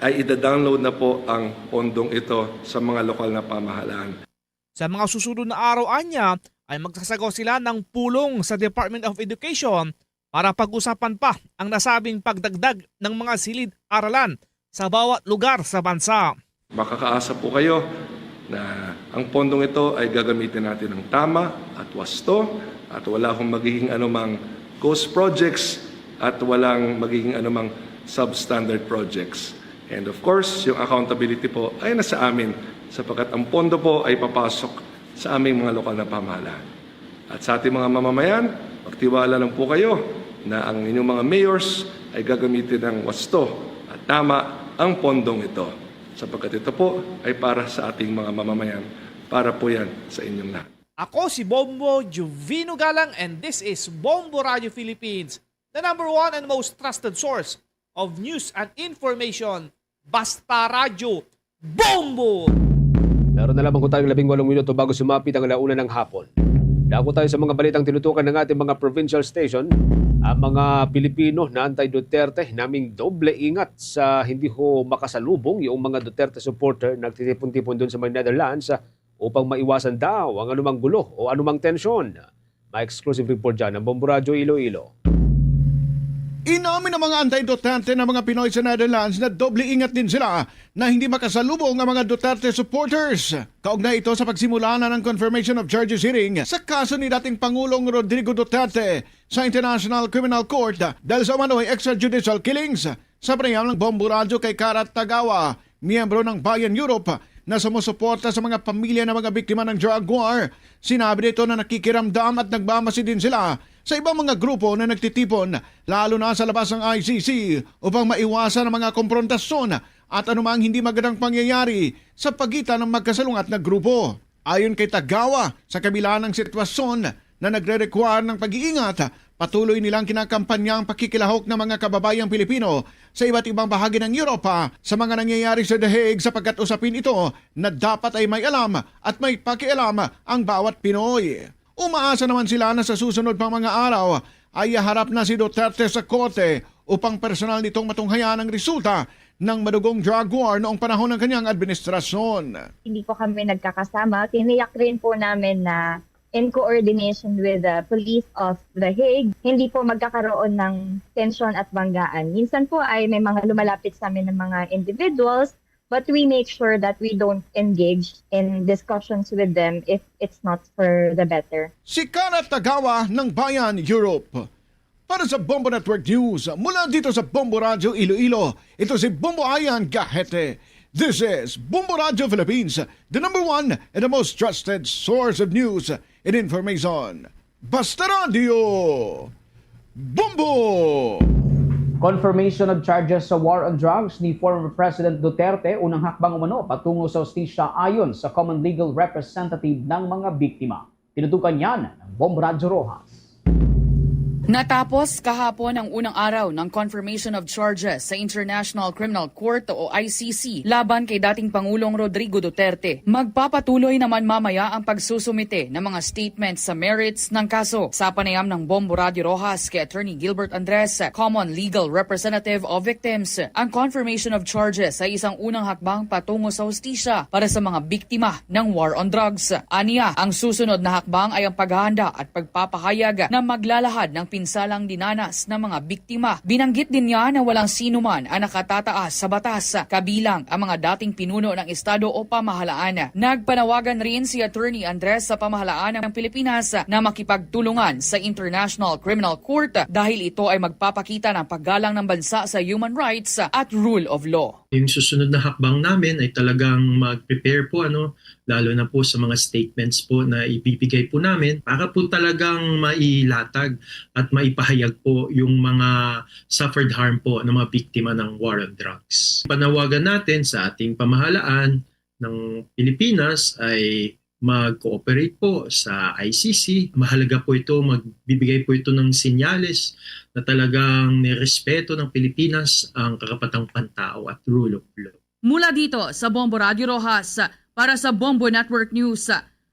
ay ida-download na po ang pondong ito sa mga lokal na pamahalaan. Sa mga susunod na araw anya ay magsasagawa sila ng pulong sa Department of Education para pag-usapan pa ang nasabing pagdagdag ng mga silid-aralan sa bawat lugar sa bansa. Makakaasa po kayo na ang pondong ito ay gagamitin natin ng tama at wasto at wala hong magiging anumang ghost projects at walang magiging anumang substandard projects. And of course, yung accountability po ay nasa amin sapagkat ang pondo po ay papasok sa aming mga lokal na pamahalaan. At sa ating mga mamamayan, magtiwala lang po kayo na ang inyong mga mayors ay gagamitin ng wasto at tama ang pondong ito. Sapagkat ito po ay para sa ating mga mamamayan, para po yan sa inyong lahat. Ako si Bombo Jovino Galang and this is Bombo Radio Philippines, the number one and most trusted source of news and information. Basta Radyo, Bombo! Meron na lamang ko tayong labing walong minuto bago sumapit ang alauna ng hapon. Dako tayo sa mga balitang tinutukan ng ating mga provincial station. Ang mga Pilipino na anti-Duterte naming doble ingat sa hindi ho makasalubong yung mga Duterte supporter nagtitipon-tipon doon sa may Netherlands upang maiwasan daw ang anumang gulo o anumang tensyon. May exclusive report dyan ng Bombo Radyo Iloilo. Inamin ng mga anti-Duterte na mga Pinoy sa Netherlands na doble ingat din sila na hindi makasalubong ang mga Duterte supporters. Kaugnay ito sa pagsimula na ng confirmation of charges hearing sa kaso ni dating Pangulong Rodrigo Duterte sa International Criminal Court dahil sa umano'y extrajudicial killings. Sa panayam ng Bombo Radyo kay Karat Tagawa, miyembro ng Bayan Europe na sumusuporta sa mga pamilya ng mga biktima ng drug war, sinabi nito na nakikiramdam at nagmamasi din sila sa ibang mga grupo na nagtitipon, lalo na sa labas ng I C C, upang maiwasan ang mga komprontasyon at anumang hindi magandang pangyayari sa pagitan ng magkasalungat na grupo. Ayon kay Tagawa, sa kabila ng sitwasyon na nagre-require ng pag-iingat, patuloy nilang kinakampanya ang pakikilahok ng mga kababayang Pilipino sa iba't ibang bahagi ng Europa sa mga nangyayari sa The Hague, sapagkat usapin ito na dapat ay may alam at may pakialam ang bawat Pinoy. Umaasa naman sila na sa susunod pang mga araw ay haharap na si Duterte sa korte upang personal nitong matunghayan ang resulta ng madugong drug war noong panahon ng kanyang administrasyon. Hindi po kami nagkakasama. Tiniyak rin po namin na in coordination with the police of The Hague, hindi po magkakaroon ng tensyon at banggaan. Minsan po ay may mga lumalapit sa amin ng mga individuals, but we make sure that we don't engage in discussions with them if it's not for the better. Si Karat Tagawa ng Bayan Europe. Para sa Bombo Network News, mula dito sa Bombo Radyo Iloilo, ito si Bombo Ayan Gahete. This is Bombo Radyo Philippines, the number one and the most trusted source of news and information. Basta Radyo, Bombo! Confirmation of charges sa war on drugs ni former President Duterte, unang hakbang umano patungo sa hustisya ayon sa common legal representative ng mga biktima. Tinutukan yan ng Bombo Radyo Rojas. Natapos kahapon ang unang araw ng confirmation of charges sa International Criminal Court o I C C laban kay dating Pangulong Rodrigo Duterte. Magpapatuloy naman mamaya ang pagsusumite ng mga statements sa merits ng kaso. Sa panayam ng Bombo Radyo Rojas kay Attorney Gilbert Andres, common legal representative of victims, ang confirmation of charges ay isang unang hakbang patungo sa hustisya para sa mga biktima ng war on drugs. Aniya, ang susunod na hakbang ay ang paghahanda at pagpapahayag na maglalahad ng pinsalang dinanas ng mga biktima. Binanggit din niya na walang sinuman ang nakatataas sa batas, kabilang ang mga dating pinuno ng estado o pamahalaan. Nagpanawagan rin si Attorney Andres sa pamahalaan ng Pilipinas na makipagtulungan sa International Criminal Court dahil ito ay magpapakita ng paggalang ng bansa sa human rights at rule of law. Yung susunod na hakbang namin ay talagang mag-prepare po, ano, lalo na po sa mga statements po na ibibigay po namin para po talagang mailatag at maipahayag po yung mga suffered harm po ng mga biktima ng war on drugs. Panawagan natin sa ating pamahalaan ng Pilipinas ay mag-cooperate po sa I C C. Mahalaga po ito, magbibigay po ito ng sinyales na talagang nirespeto ng Pilipinas ang karapatang pantao at rule of law. Mula dito sa Bombo Radyo Rojas, para sa Bombo Network News,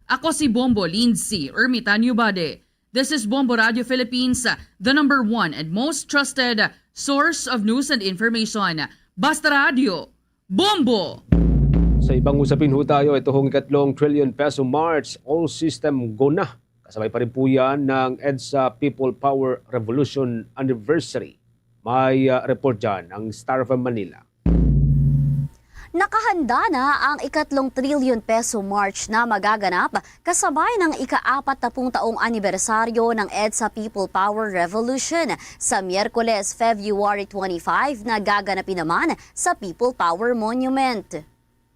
ako si Bombo Lindsay Ermitanio Bade. This is Bombo Radyo Philippines, the number one and most trusted source of news and information. Basta Radyo, Bombo! Sa ibang usapin ho tayo, ito hong ikatlong trillion peso march, all system go na. Kasabay pa rin po yan ng EDSA People Power Revolution Anniversary. May uh, report dyan ang Star of Manila. Nakahanda na ang ikatlong trillion peso march na magaganap kasabay ng ika-apat na pung taong anibersaryo ng EDSA People Power Revolution. Sa Miyerkules, February twenty-five, na gaganapin naman sa People Power Monument.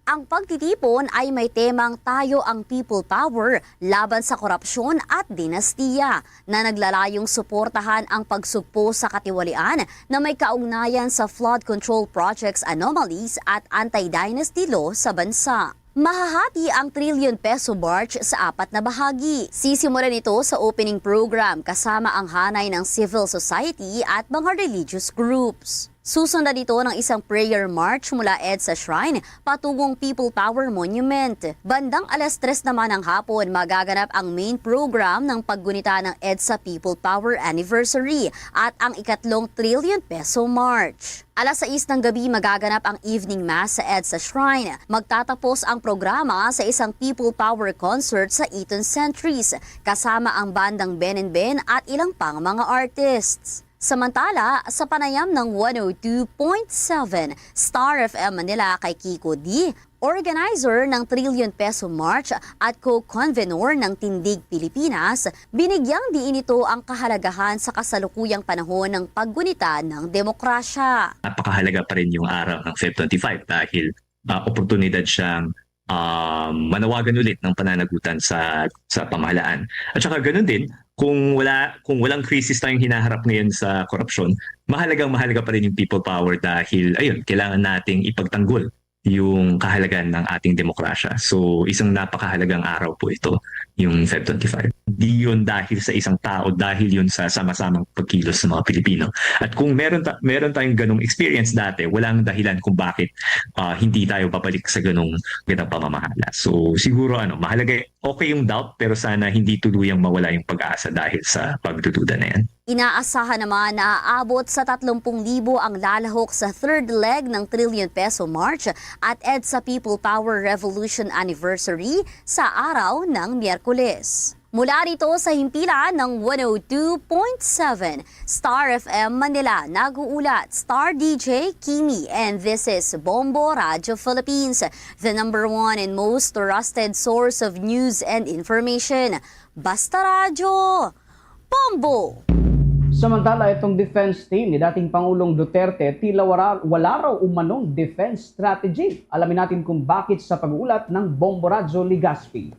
Ang pagtitipon ay may temang Tayo ang People Power laban sa korupsyon at dinastiya, na naglalayong suportahan ang pagsugpo sa katiwalian na may kaugnayan sa flood control projects anomalies at anti-dynasty law sa bansa. Mahahati ang Trillion Peso March sa apat na bahagi. Sisimulan ito sa opening program kasama ang hanay ng civil society at mga religious groups. Susundan ito ng isang prayer march mula EDSA Shrine patungong People Power Monument. Bandang alas tres naman ng hapon, magaganap ang main program ng paggunita ng EDSA People Power Anniversary at ang ikatlong Trillion Peso March. Alas sais ng gabi, magaganap ang evening mass sa EDSA Shrine. Magtatapos ang programa sa isang People Power Concert sa Eton Centuries, kasama ang bandang Ben and Ben at ilang pang mga artists. Samantala, sa panayam ng one oh two point seven Star F M Manila kay Kiko D, organizer ng Trillion Peso March at co-convenor ng Tindig Pilipinas, binigyang diin ito ang kahalagahan sa kasalukuyang panahon ng paggunita ng demokrasya. Napakahalaga pa rin yung araw ng Feb twenty-five dahil, ah, oportunidad siyang, ah, manawagan ulit ng pananagutan sa, sa pamahalaan. At saka ganun din, kung wala, kung walang krisis tayong hinaharap ngayon sa korupsyon, mahalagang mahalaga pa rin yung people power dahil, ayun, kailangan nating ipagtanggol yung kahalagahan ng ating demokrasya. So, isang napakahalagang araw po ito, yung Feb twenty-five. Di yun dahil sa isang tao, dahil yun sa sama-samang pagkilos ng mga Pilipino. At kung meron, ta- meron tayong ganong experience dati, walang dahilan kung bakit, ah, hindi tayo babalik sa ganong, ganong pamamahala. So, siguro, ano, mahalaga, okay yung doubt, pero sana hindi tuluyang mawala yung pag-asa dahil sa pagdududa na yan. Inaasahan naman na aabot sa tatlong libo ang lalahok sa third leg ng Trillion Peso March at EDSA People Power Revolution Anniversary sa araw ng Miyerkules. Mula rito sa himpilan ng one oh two point seven Star F M Manila, nag-uulat Star D J Kimi, and this is Bombo Radyo Philippines, the number one and most trusted source of news and information. Basta Radyo, Bombo! Samantala, itong defense team ni dating Pangulong Duterte, tila wala, wala raw umanong defense strategy. Alamin natin kung bakit sa pag-uulat ng Bombo Radyo Legazpi.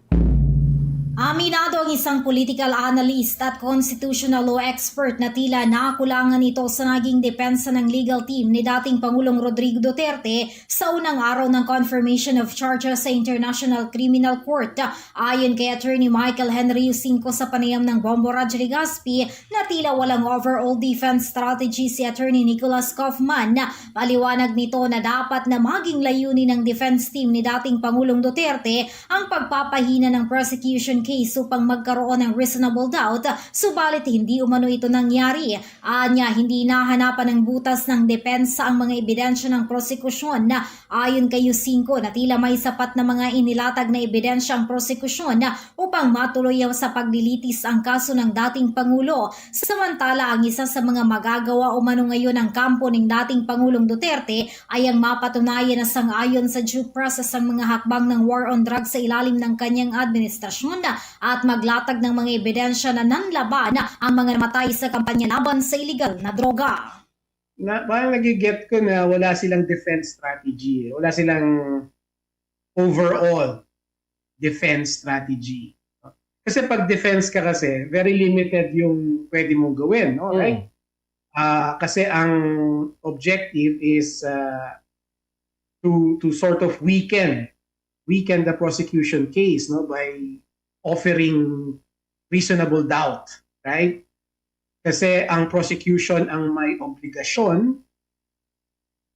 Aminado ang isang political analyst at constitutional law expert na tila nakulangan ito sa naging depensa ng legal team ni dating Pangulong Rodrigo Duterte sa unang araw ng confirmation of charges sa International Criminal Court. Ayon kay Attorney Michael Henry Usinco sa panayam ng Bombo Radyo Legazpi na tila walang overall defense strategy si Attorney Nicholas Kaufman, paliwanag nito na dapat na maging layunin ng defense team ni dating Pangulong Duterte ang pagpapahina ng prosecution case upang magkaroon ng reasonable doubt, subalit hindi umano ito nangyari. Anya, hindi nahanapan ng butas ng depensa ang mga ebidensya ng prosekusyon. Ayon kay Usinco na tila may sapat na mga inilatag na ebidensya ang prosekusyon upang matuloy sa paglilitis ang kaso ng dating Pangulo. Samantala, ang isa sa mga magagawa umano ngayon ng kampo ning dating Pangulong Duterte ay ang mapatunayan na sang-ayon sa due process ang mga hakbang ng war on drugs sa ilalim ng kanyang administrasyon at maglatag ng mga ebidensya na nanlaban ang mga namatay sa kampanya laban sa iligal na droga. Na, parang nagiget ko na wala silang defense strategy, eh. Wala silang overall defense strategy. Kasi pag defense ka kasi, very limited yung pwede mong gawin, no? Mm. Right? Ah, kasi ang objective is, ah, to to sort of weaken weaken the prosecution case, no, by offering reasonable doubt, right? Kasi ang prosecution ang may obligasyon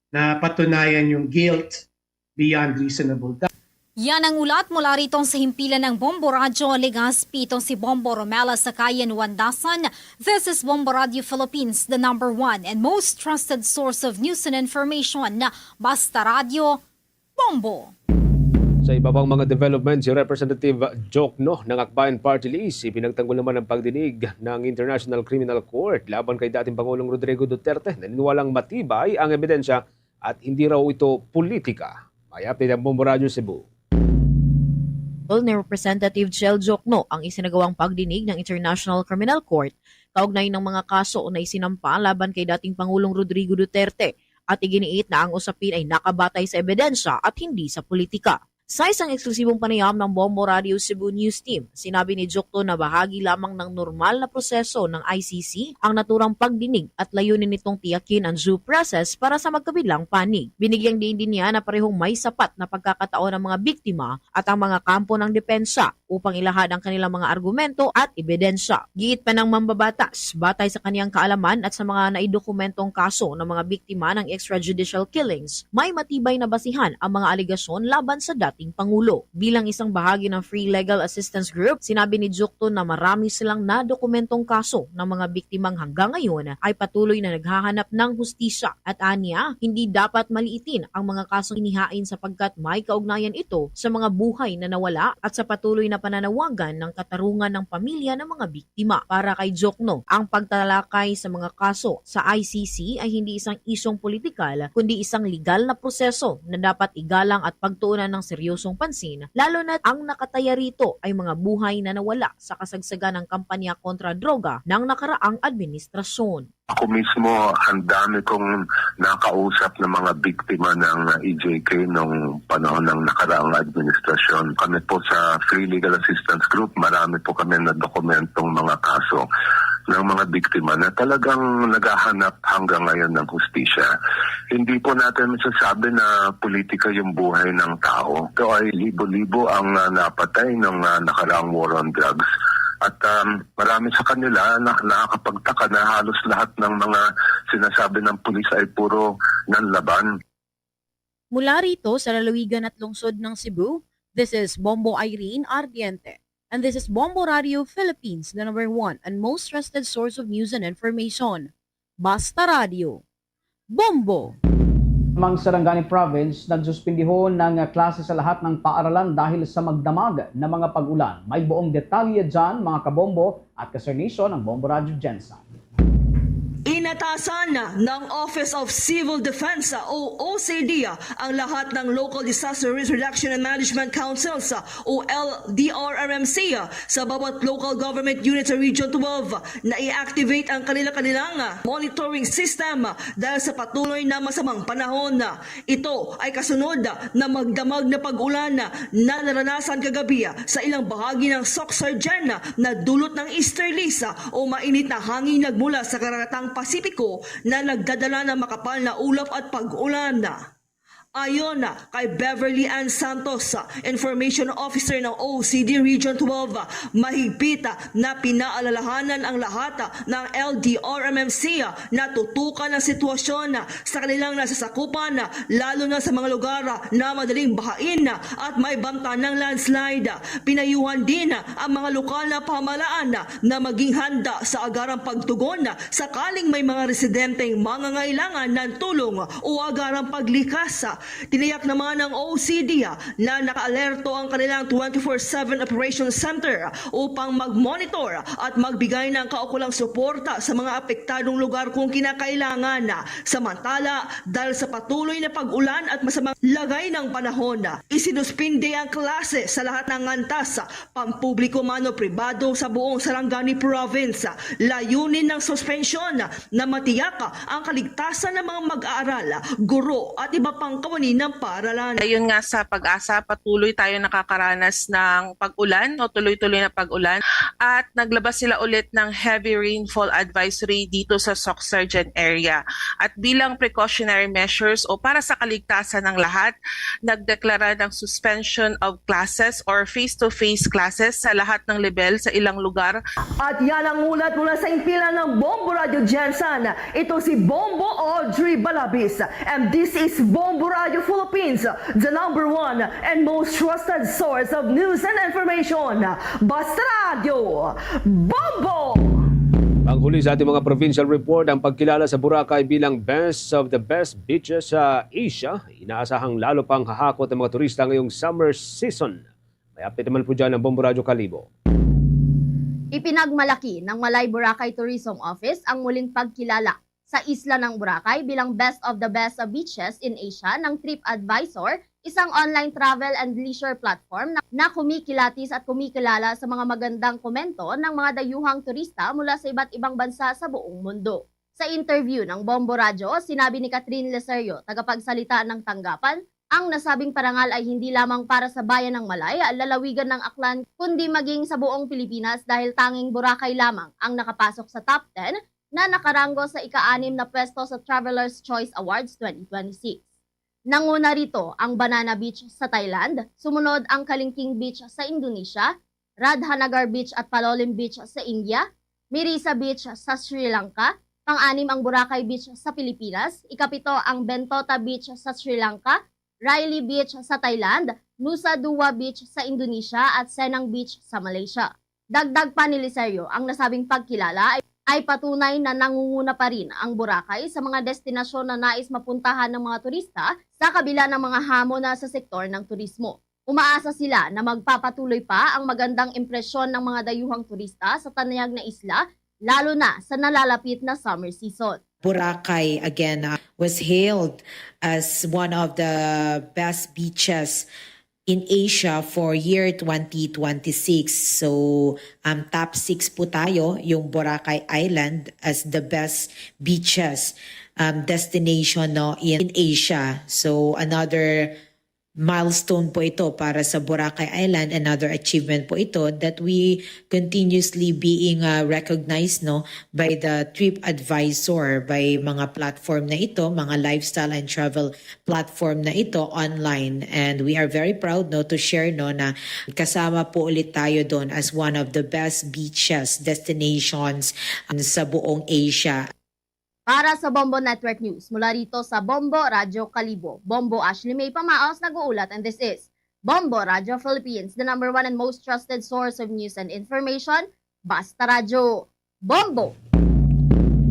na patunayan yung guilt beyond reasonable doubt. Yan ang ulat mula rito sa himpilan ng Bombo Radyo Legazpi. Ito si Bombo Romela Sakayan Wandasan. This is Bombo Radyo Philippines, the number one and most trusted source of news and information. Basta Radyo, Bombo! Sa iba pang mga development, si Representative Jokno ng Akbayan Party List, ipinagtanggol naman ang pagdinig ng International Criminal Court laban kay dating Pangulong Rodrigo Duterte. Naniniwalang matibay ang ebidensya at hindi raw ito politika. May update ang Bombo Radyo Cebu. Ni Representative Chel Jokno ang isinagawang pagdinig ng International Criminal Court kaugnay ng mga kaso na isinampa laban kay dating Pangulong Rodrigo Duterte at iginiit na ang usapin ay nakabatay sa ebidensya at hindi sa politika. Sa isang eksklusibong panayam ng Bombo Radio Cebu News Team, sinabi ni Jokno na bahagi lamang ng normal na proseso ng I C C ang naturang pagdinig at layunin nitong tiyakin ang due process para sa magkabilang panig. Binigyang diin din niya na parehong may sapat na pagkakataon ang mga biktima at ang mga kampo ng depensa upang ilahad ang kanilang mga argumento at ebidensya. Giit pa ng mambabatas, batay sa kaniyang kaalaman at sa mga naidokumentong kaso ng mga biktima ng extrajudicial killings, may matibay na basihan ang mga alegasyon laban sa dating Pangulo. Bilang isang bahagi ng Free Legal Assistance Group, sinabi ni Jokno na marami silang nadokumentong kaso ng mga biktimang hanggang ngayon ay patuloy na naghahanap ng hustisya. At anya, hindi dapat maliitin ang mga kasong inihain sapagkat may kaugnayan ito sa mga buhay na nawala at sa patuloy na pananawagan ng katarungan ng pamilya ng mga biktima. Para kay Jokno, ang pagtalakay sa mga kaso sa I C C ay hindi isang isyong politikal, kundi isang legal na proseso na dapat igalang at pagtuunan ng seryosong pansin, lalo na ang nakataya rito ay mga buhay na nawala sa kasagsagan ng kampanya kontra droga ng nakaraang administrasyon. Ako mismo, ang dami kong nakausap ng mga biktima ng E J K nung panahon ng nakaraang administrasyon. Kami po sa Free Legal Assistance Group, marami po kami na dokumentong mga kaso ng mga biktima na talagang naghahanap hanggang ngayon ng hustisya. Hindi po natin masasabi na politika yung buhay ng tao. Ito ay libo-libo ang, ah, napatay ng, ah, nakaraang war on drugs. At, um, marami sa kanila na nakakapagtaka na halos lahat ng mga sinasabi ng pulis ay puro nanlaban. Mula rito sa lalawigan at lungsod ng Cebu, this is Bombo Irene Ardiente. And this is Bombo Radio Philippines, the number one and most trusted source of news and information. Basta Radio. Bombo! Mang Sarangani Province, nagsuspindihon ng klase sa lahat ng paaralan dahil sa magdamag na mga pag-ulan. May buong detalye dyan, mga kabombo at ka-Sir Nation, ang Bombo Radyo Gensan. Inatasan ng Office of Civil Defense o O C D ang lahat ng Local Disaster Risk Reduction and Management Councils o L D R R M C sa bawat local government unit sa Region twelve na i-activate ang kanila-kanilang monitoring system dahil sa patuloy na masamang panahon. Ito ay kasunod na magdamag na pag-ulan na naranasan kagabi sa ilang bahagi ng Soc-Sargen na dulot ng easterlies o mainit na hangin nagmula sa Karagatang Pasipiko na nagdadala ng makapal na ulap at pag-ulan. Ayon kay Beverly Ann Santos, Information Officer ng O C D Region twelve, mahigpit na pinaalalahanan ang lahat ng L D R M M C na tutukan ang sitwasyon sa kanilang nasasakupan, lalo na sa mga lugar na madaling bahain at may banta ng landslide. Pinayuhan din ang mga lokal na pamahalaan na maging handa sa agarang pagtugon sakaling may mga residenteng mangangailangan ng tulong o agarang paglikas. Tiniyak naman ng O C D na nakaalerto ang kanilang twenty-four seven Operations Center upang mag-monitor at magbigay ng kaukulang suporta sa mga apektadong lugar kung kinakailangan. Samantala, dahil sa patuloy na pag-ulan at masamang lagay ng panahon, isinuspinde ang klase sa lahat ng antas, pampubliko man o pribado, sa buong Sarangani Province. Layunin ng suspensyon na matiyak ang kaligtasan ng mga mag-aaral, guro, at iba pang kawani ng paaralan. Ayon nga sa PAGASA, patuloy tayo nakakaranas ng pag-ulan o tuloy-tuloy na pag-ulan at naglabas sila ulit ng heavy rainfall advisory dito sa Soc-Sargen area. At bilang precautionary measures o para sa kaligtasan ng lahat, nagdeklara ng suspension of classes or face-to-face classes sa lahat ng lebel sa ilang lugar. At yan ang ulat mula sa himpilan ng Bombo Radyo Gensan. Ito si Bombo Audrey Balabis. And this is Bombo Radyo Philippines, the number one and most trusted source of news and information. Basta Radyo, Bombo! Panghuli sa ating mga provincial report, ang pagkilala sa Boracay bilang best of the best beaches sa Asia, inaasahang lalo pang hahakot ang mga turista ngayong summer season. May update naman po dyan ang Bombo Radyo Kalibo. Ipinagmalaki ng Malay Boracay Tourism Office ang muling pagkilala sa isla ng Boracay bilang best of the best beaches in Asia ng TripAdvisor, isang online travel and leisure platform na, na kumikilatis at kumikilala sa mga magandang komento ng mga dayuhang turista mula sa iba't ibang bansa sa buong mundo. Sa interview ng Bombo Radyo, sinabi ni Catherine Leserio, tagapagsalita ng tanggapan, ang nasabing parangal ay hindi lamang para sa bayan ng Malay, lalawigan ng Aklan, kundi maging sa buong Pilipinas dahil tanging Boracay lamang ang nakapasok sa top ten na nakaranggo sa ika-anim na pwesto sa Traveler's Choice Awards twenty twenty-six. Nanguna rito ang Banana Beach sa Thailand, sumunod ang Kalingking Beach sa Indonesia, Radhanagar Beach at Palolem Beach sa India, Mirisa Beach sa Sri Lanka, pang-anim ang Boracay Beach sa Pilipinas, ikapito ang Bentota Beach sa Sri Lanka, Raili Beach sa Thailand, Nusa Dua Beach sa Indonesia at Senang Beach sa Malaysia. Dagdag pa ni Liserio, ang nasabing pagkilala ay, ay patunay na nangunguna pa rin ang Boracay sa mga destinasyon na nais mapuntahan ng mga turista sa kabila ng mga hamon na sa sektor ng turismo. Umaasa sila na magpapatuloy pa ang magandang impresyon ng mga dayuhang turista sa tanayag na isla, lalo na sa nalalapit na summer season. Boracay, again, uh, was hailed as one of the best beaches in Asia for year twenty twenty-six. So, um, top six po tayo, yung Boracay Island as the best beaches, um, destination, no, in, in Asia. So, another milestone po ito para sa Boracay Island, another achievement po ito that we continuously being, uh, recognized, no, by the TripAdvisor, by mga platform na ito, mga lifestyle and travel platform na ito online. And we are very proud, no, to share, no, na kasama po ulit tayo doon as one of the best beaches destinations, um, sa buong Asia. Para sa Bombo Network News, mula rito sa Bombo Radyo Kalibo, Bombo Ashley May Pamaos nag-uulat, and this is Bombo Radyo Philippines, the number one and most trusted source of news and information. Basta Radyo, Bombo!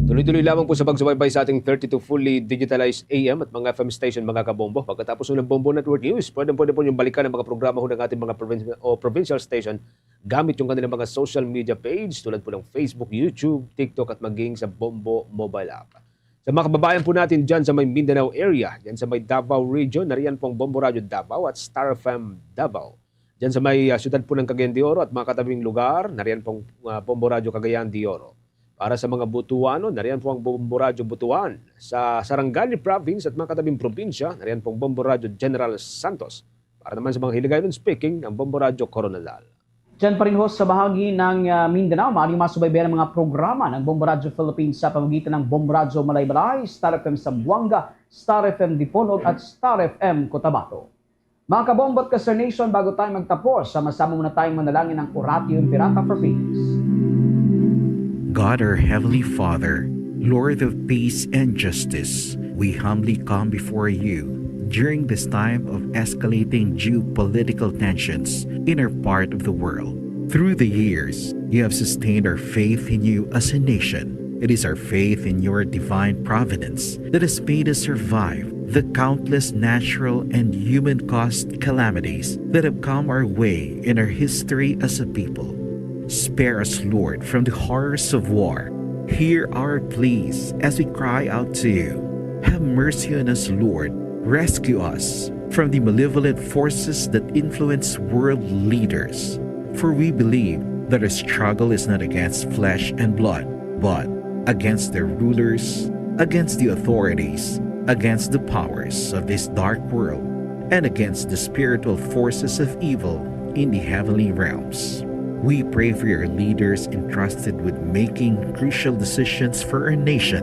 Tuloy-tuloy lamang po sa pagsubaybay sa ating thirty-two fully digitalized A M at mga F M station, mga kabombo. Pagkatapos ng Bombo Network News, pwede, pwede po niyong balikan ang mga programa ho ng ating mga provin-, o provincial station gamit yung kanilang mga social media page tulad po ng Facebook, YouTube, TikTok at maging sa Bombo mobile app. Sa mga kababayan po natin dyan sa may Mindanao area, dyan sa may Davao region, nariyan po ang Bombo Radyo Davao at Star F M Davao. Dyan sa may, ah, siyudad po ng Cagayan de Oro at mga katabing lugar, nariyan po ang, ah, Bombo Radyo Cagayan de Oro. Para sa mga Butuanon, nariyan po ang Bombo Radyo Butuan. Sa Sarangani Province at mga katabing probinsya, nariyan po ang Bombo Radyo General Santos. Para naman sa mga Hiligaynon speaking, ang Bombo Radyo Coronadal. Diyan pa rin ho sa bahagi ng, ah, Mindanao, maaaring masubaybayan ang mga programa ng Bombo Radyo Philippines sa pamamagitan ng Bombo Radyo Malaybalay, Star F M Zamboanga, Star F M Dipolog, at Star F M Cotabato. Mga kabombo at ka-Star Nation, bago tayo magtapos, sama-sama muna tayong manalangin ng Oratio Imperata for Peace. God, our Heavenly Father, Lord of peace and justice, we humbly come before you during this time of escalating geopolitical tensions in our part of the world. Through the years, you have sustained our faith in you as a nation. It is our faith in your divine providence that has made us survive the countless natural and human-caused calamities that have come our way in our history as a people. Spare us, Lord, from the horrors of war. Hear our pleas as we cry out to you. Have mercy on us, Lord. Rescue us from the malevolent forces that influence world leaders. For we believe that our struggle is not against flesh and blood, but against their rulers, against the authorities, against the powers of this dark world, and against the spiritual forces of evil in the heavenly realms. We pray for your leaders entrusted with making crucial decisions for our nation.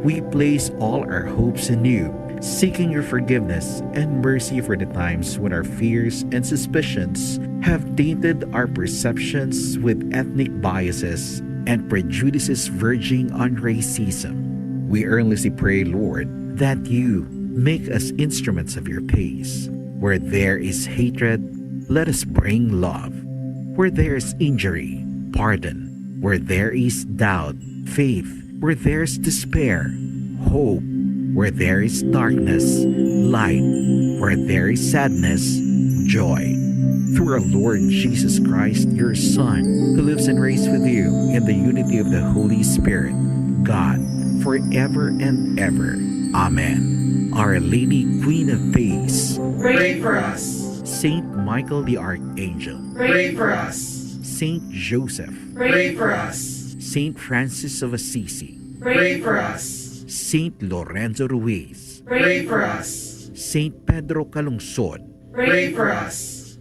We place all our hopes in you, seeking your forgiveness and mercy for the times when our fears and suspicions have tainted our perceptions with ethnic biases and prejudices verging on racism. We earnestly pray, Lord, that you make us instruments of your peace. Where there is hatred, let us bring love. Where there is injury, pardon. Where there is doubt, faith. Where there is despair, hope. Where there is darkness, light. Where there is sadness, joy. Through our Lord Jesus Christ, your Son, who lives and reigns with you in the unity of the Holy Spirit, God, forever and ever. Amen. Our Lady, Queen of Peace, pray for us. Saint Michael the Archangel, pray for us. Saint Joseph, pray for us. Saint Francis of Assisi, pray for us. Saint Lorenzo Ruiz, pray for us. Saint Pedro Calungsod, pray for us.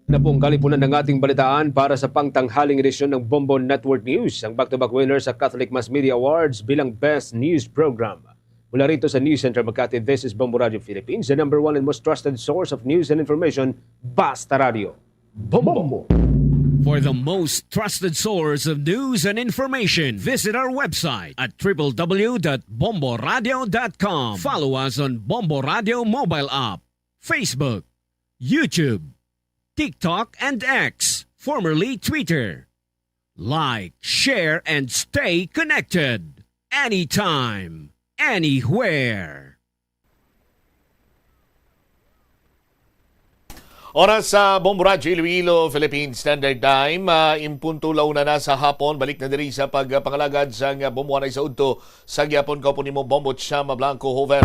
Na po ang kalipunan ng ating balitaan para sa pangtanghaling edisyon ng Bombo Network News, ang back-to-back winner sa Catholic Mass Media Awards bilang Best News Program. Mula rito sa News Center Makati, this is Bombo Radio Philippines, the number one and most trusted source of news and information, Basta Radio. Bombo! For the most trusted source of news and information, visit our website at triple w dot bomboradio dot com. Follow us on Bombo Radio mobile app, Facebook, YouTube, TikTok, and X, formerly Twitter. Like, share, and stay connected. Anytime, anywhere. Oras sa Bombo Radyo Iloilo, Philippine Standard Time, ah, in punto la una na sa hapon. Balik na diri sa pagpangalagad sang Bombo Anay sa Udto. Sa gihapon, kaupod nimo, Bombo Chama Blanco Hover.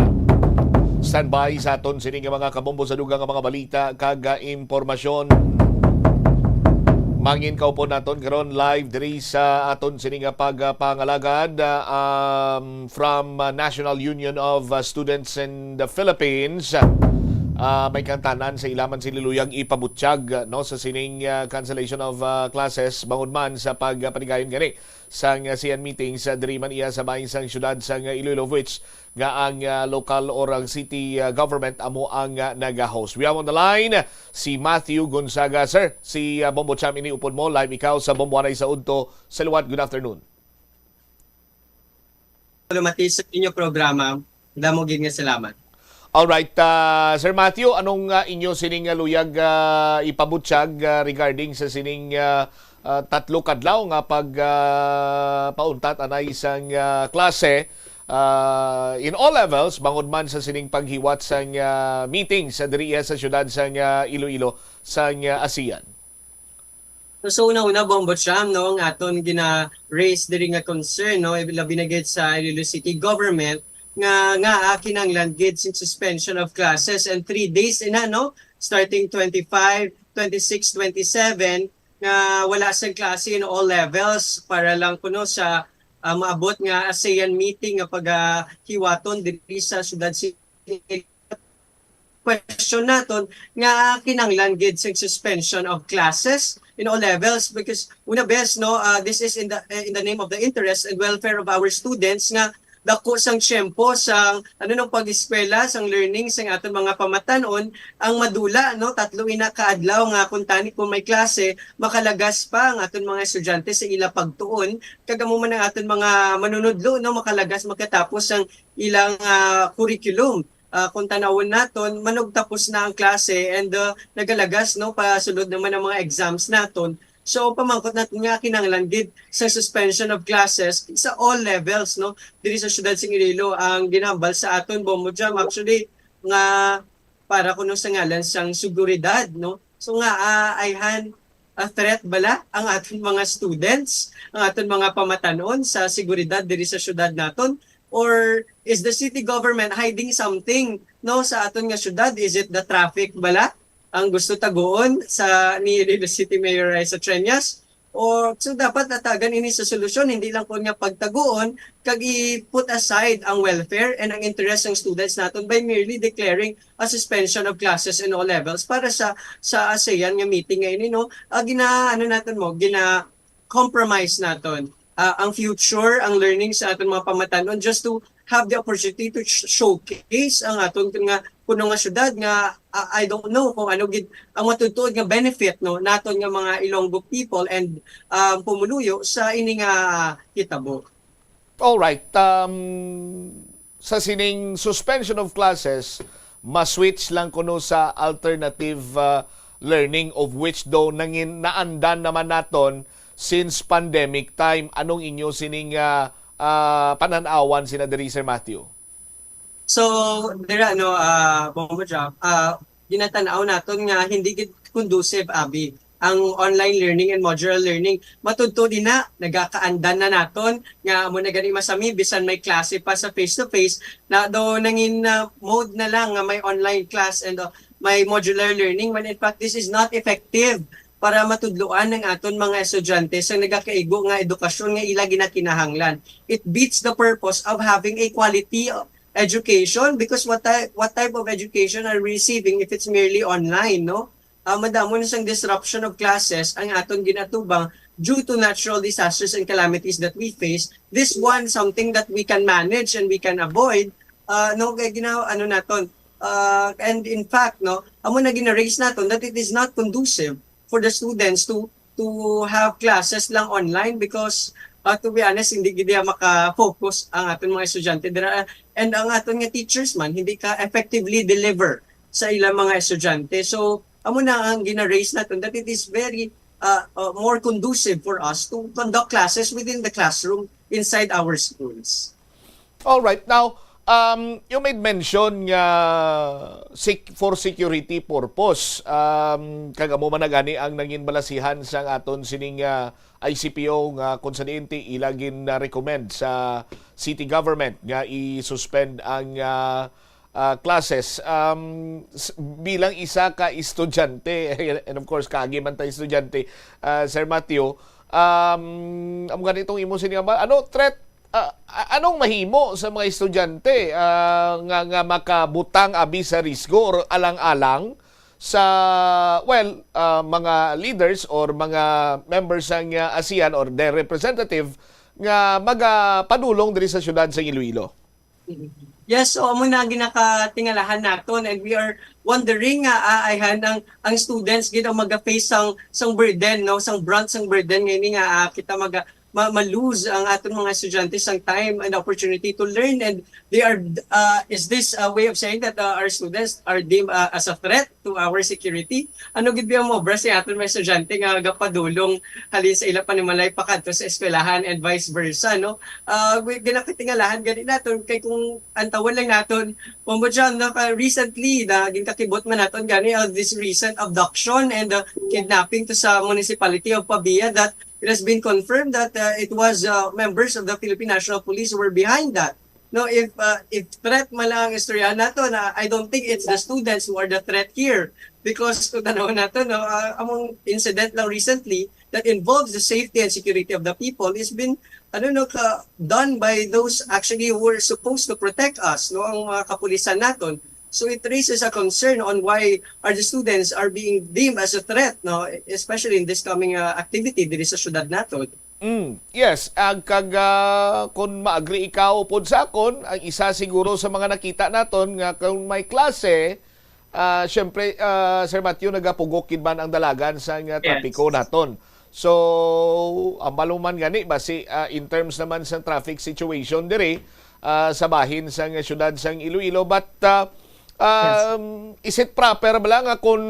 Standby sa aton sini nga mga kabombo sa dugang nga mga balita kag, ah, impormasyon. Mangin kaupod naton karon live diri sa aton sini nga pagpangalagad, ah, um, from, ah, National Union of, ah, Students in the Philippines. Ah, may kantanan sa ilaman si Liluyag ipabutyag, no, sa sining, ah, cancellation of, ah, classes bangod man sa pagpanigayon gani sang, ah, siyan meetings, ah, diri man iya sa bahin sang siyudad sang, ah, Iloilo, of which nga ang, ah, local or ang city, ah, government amo ang, ah, naga-host. We have on the line si Matthew Gonzaga. Sir, si, ah, Bombo Cham ini upod mo. Live ikaw sa Bombo Anay sa Udto. Sa liwat, good afternoon. Lumati sa inyo programa. Damo gid nga salamat. Alright, ah, Sir Matthew, anong, ah, inyo sining, ah, luyag, ah, ipabutyag, ah, regarding sa sining, ah, ah, tatlo kadlaw nga pag, ah, pauntat anay sang, ah, klase, ah, in all levels, bangod man sa sining paghiwat sang, ah, meeting sa diri sa siyudad sang, ah, Iloilo sang, ah, ASEAN? So, sa una-una, Bombo Cham, no, ang aton gina-raise diri nga concern, no, labi na gid sa Iloilo City Government nga, nga, ah, kinahanglan gid sing suspension of classes and three days ina, no, starting twenty-five, twenty-six, twenty-seven, nga wala sang klase in all levels para lang kuno sa, ah, maabot nga ASEAN meeting nga pagahiwaton diri sa siyudad si question naton nga kinahanglan gid sing suspension of classes in all levels because una bes, no, ah, this is in the, eh, in the name of the interest and welfare of our students nga dako sang tiyempo sang ano nang pag-eskwela, sang learning sang aton mga pamatan-on ang madula, no, tatlo ina ka adlaw nga kung tani kung may klase makalagas pa ang aton mga estudyante sa ila pagtuon kag amo man ang aton mga manunudlo, no, makalagas makatapos sang ilang, ah, curriculum. Ah, kung tanawon naton, manugtapos na ang klase and, ah, nagalagas, no, pasulod naman ang mga exams naton. So, pamangkot naton nga kinahanglan gid sa suspension of classes sa all levels, no, diri sa siyudad sing Iloilo ang ginahambal sa aton, Bombo Jam. Actually, nga para kuno sa ngalan sang seguridad, no? So nga, ah, ayhan, a threat bala ang aton mga students, ang aton mga pamatanon sa seguridad diri sa siyudad naton? Or is the city government hiding something, no, sa aton nga siyudad? Is it the traffic bala ang gusto taguon sa ni Iloilo City Mayor Raisa Treñas? O so dapat natagan ini sa solusyon, hindi lang kun nga pagtaguon kag i-put aside ang welfare and ang interest ng students naton by merely declaring a suspension of classes in all levels para sa sa ASEAN nga meeting nga ini, no? Ah, gina ano naton mo, gina compromise naton, ah, ang future, ang learning sa aton mga pamatanon just to have the opportunity to sh- showcase ang aton nga puno nga syudad nga, ah, I don't know kung ano gid ang matutuod nga benefit, no, naton nga mga Ilonggo people and, ah, pumuluyo sa ini nga hitabo. All right. Um, sa sining suspension of classes, ma-switch lang kuno sa alternative, ah, learning, of which daw nangin naandan naman naton since pandemic time. Anong inyo sining, ah, ah, panan-awan sina diri, Sir Matthew? So, dira, no, ah, Bombo Jam, ah, ginatanaw naton nga hindi gid conducive, abi, ang online learning and modular learning. Matudto din na, nagakaandan na naton nga amo na gani masami, bisan may klase pa sa face-to-face, na do nangin, ah, mode na lang nga may online class and, uh, may modular learning, when in fact, this is not effective para matudloan ang aton mga estudyante sa nagakaigo nga edukasyon nga ila ginakinahanglan. It beats the purpose of having a quality education, because what type, what type of education are we receiving if it's merely online, no? Ah, madamo na sang disruption of classes ang aton ginatubang due to natural disasters and calamities that we face. This one, something that we can manage and we can avoid, ah, no, kay gina-, ano naton. Ah, and in fact, no, amo na gina-raise naton that it is not conducive for the students to to have classes lang online because, uh, to be honest, hindi gid diha maka-focus ang aton mga estudyante dira, and ang aton nga teachers man hindi ka effectively deliver sa ilang mga estudyante. So, amo na ang gina-raise naton that it is very, uh, uh, more conducive for us to conduct classes within the classroom inside our schools. All right. Now, Um, you made mention nga sec-, for security purpose, um, kag amo man na gani ang nangin balasihan sang aton sining, ah, I C P O nga kung sa diin ti ila gin-recommend sa city government nga i-suspend ang, ah, ah, classes. Um, s-, bilang isa ka estudyante, and of course, kagi man ta estudyante, ah, Sir Matthew, um, amo gani itong imo sining, ano, threat, ah, a-, anong mahimo sa mga estudyante, ah, nga, nga makabutang abi sa risgo or alang-alang sa, well, ah, mga leaders or mga members sang, ah, ASEAN or their representative nga magapadulong diri sa siyudad sa Iloilo? Yes, so amo na ang ginakatingalahan naton, and we are wondering nga, ah, ayhan ang, ang students gid ang maga-face sang, sang burden, no, sang brunt sang burden nga ini nga, ah, kita maga-, ma-, ma-lose ang aton mga estudyante sang time and opportunity to learn, and they are, uh, is this a way of saying that, uh, our students are deemed, uh, as a threat to our security? Ano gid ba ang obra sa aton mga estudyante nga gapadulong halin sa ila panimalay pakadto sa eskwelahan and vice versa, no? Uh, wi-, ginakitingalahan gani naton kay kung antawan lang naton, Bombo Jam, no, ka recently na ginkakibot man naton gani, uh, this recent abduction and, uh, kidnapping to sa municipality of Pavia, that it has been confirmed that, uh, it was, uh, members of the Philippine National Police who were behind that. No, if, uh, if threat man lang ang istoryahan nato, na I don't think it's the students who are the threat here, because kung tanaw nato, no, uh, among incident lang recently that involves the safety and security of the people is been, ano, no, ka, done by those actually who were supposed to protect us, no, ang mga kapulisan naton. So it raises a concern on why are the students are being deemed as a threat, no, especially in this coming, uh, activity diri sa syudad naton. Mm, yes, ag kag, ah, kung ma-agree ikaw upod sa akon, ang isa siguro sa mga nakita naton nga kung may klase, ah, siyempre, ah, Sir Matthew, nagapugok gid man ang dalagan sa nga trapiko naton. So, ang maluman gani basi, ah, in terms naman sa traffic situation diri, ah, sa bahin sa nga syudad sang Iloilo, but, ah, um, is it proper bala nga kung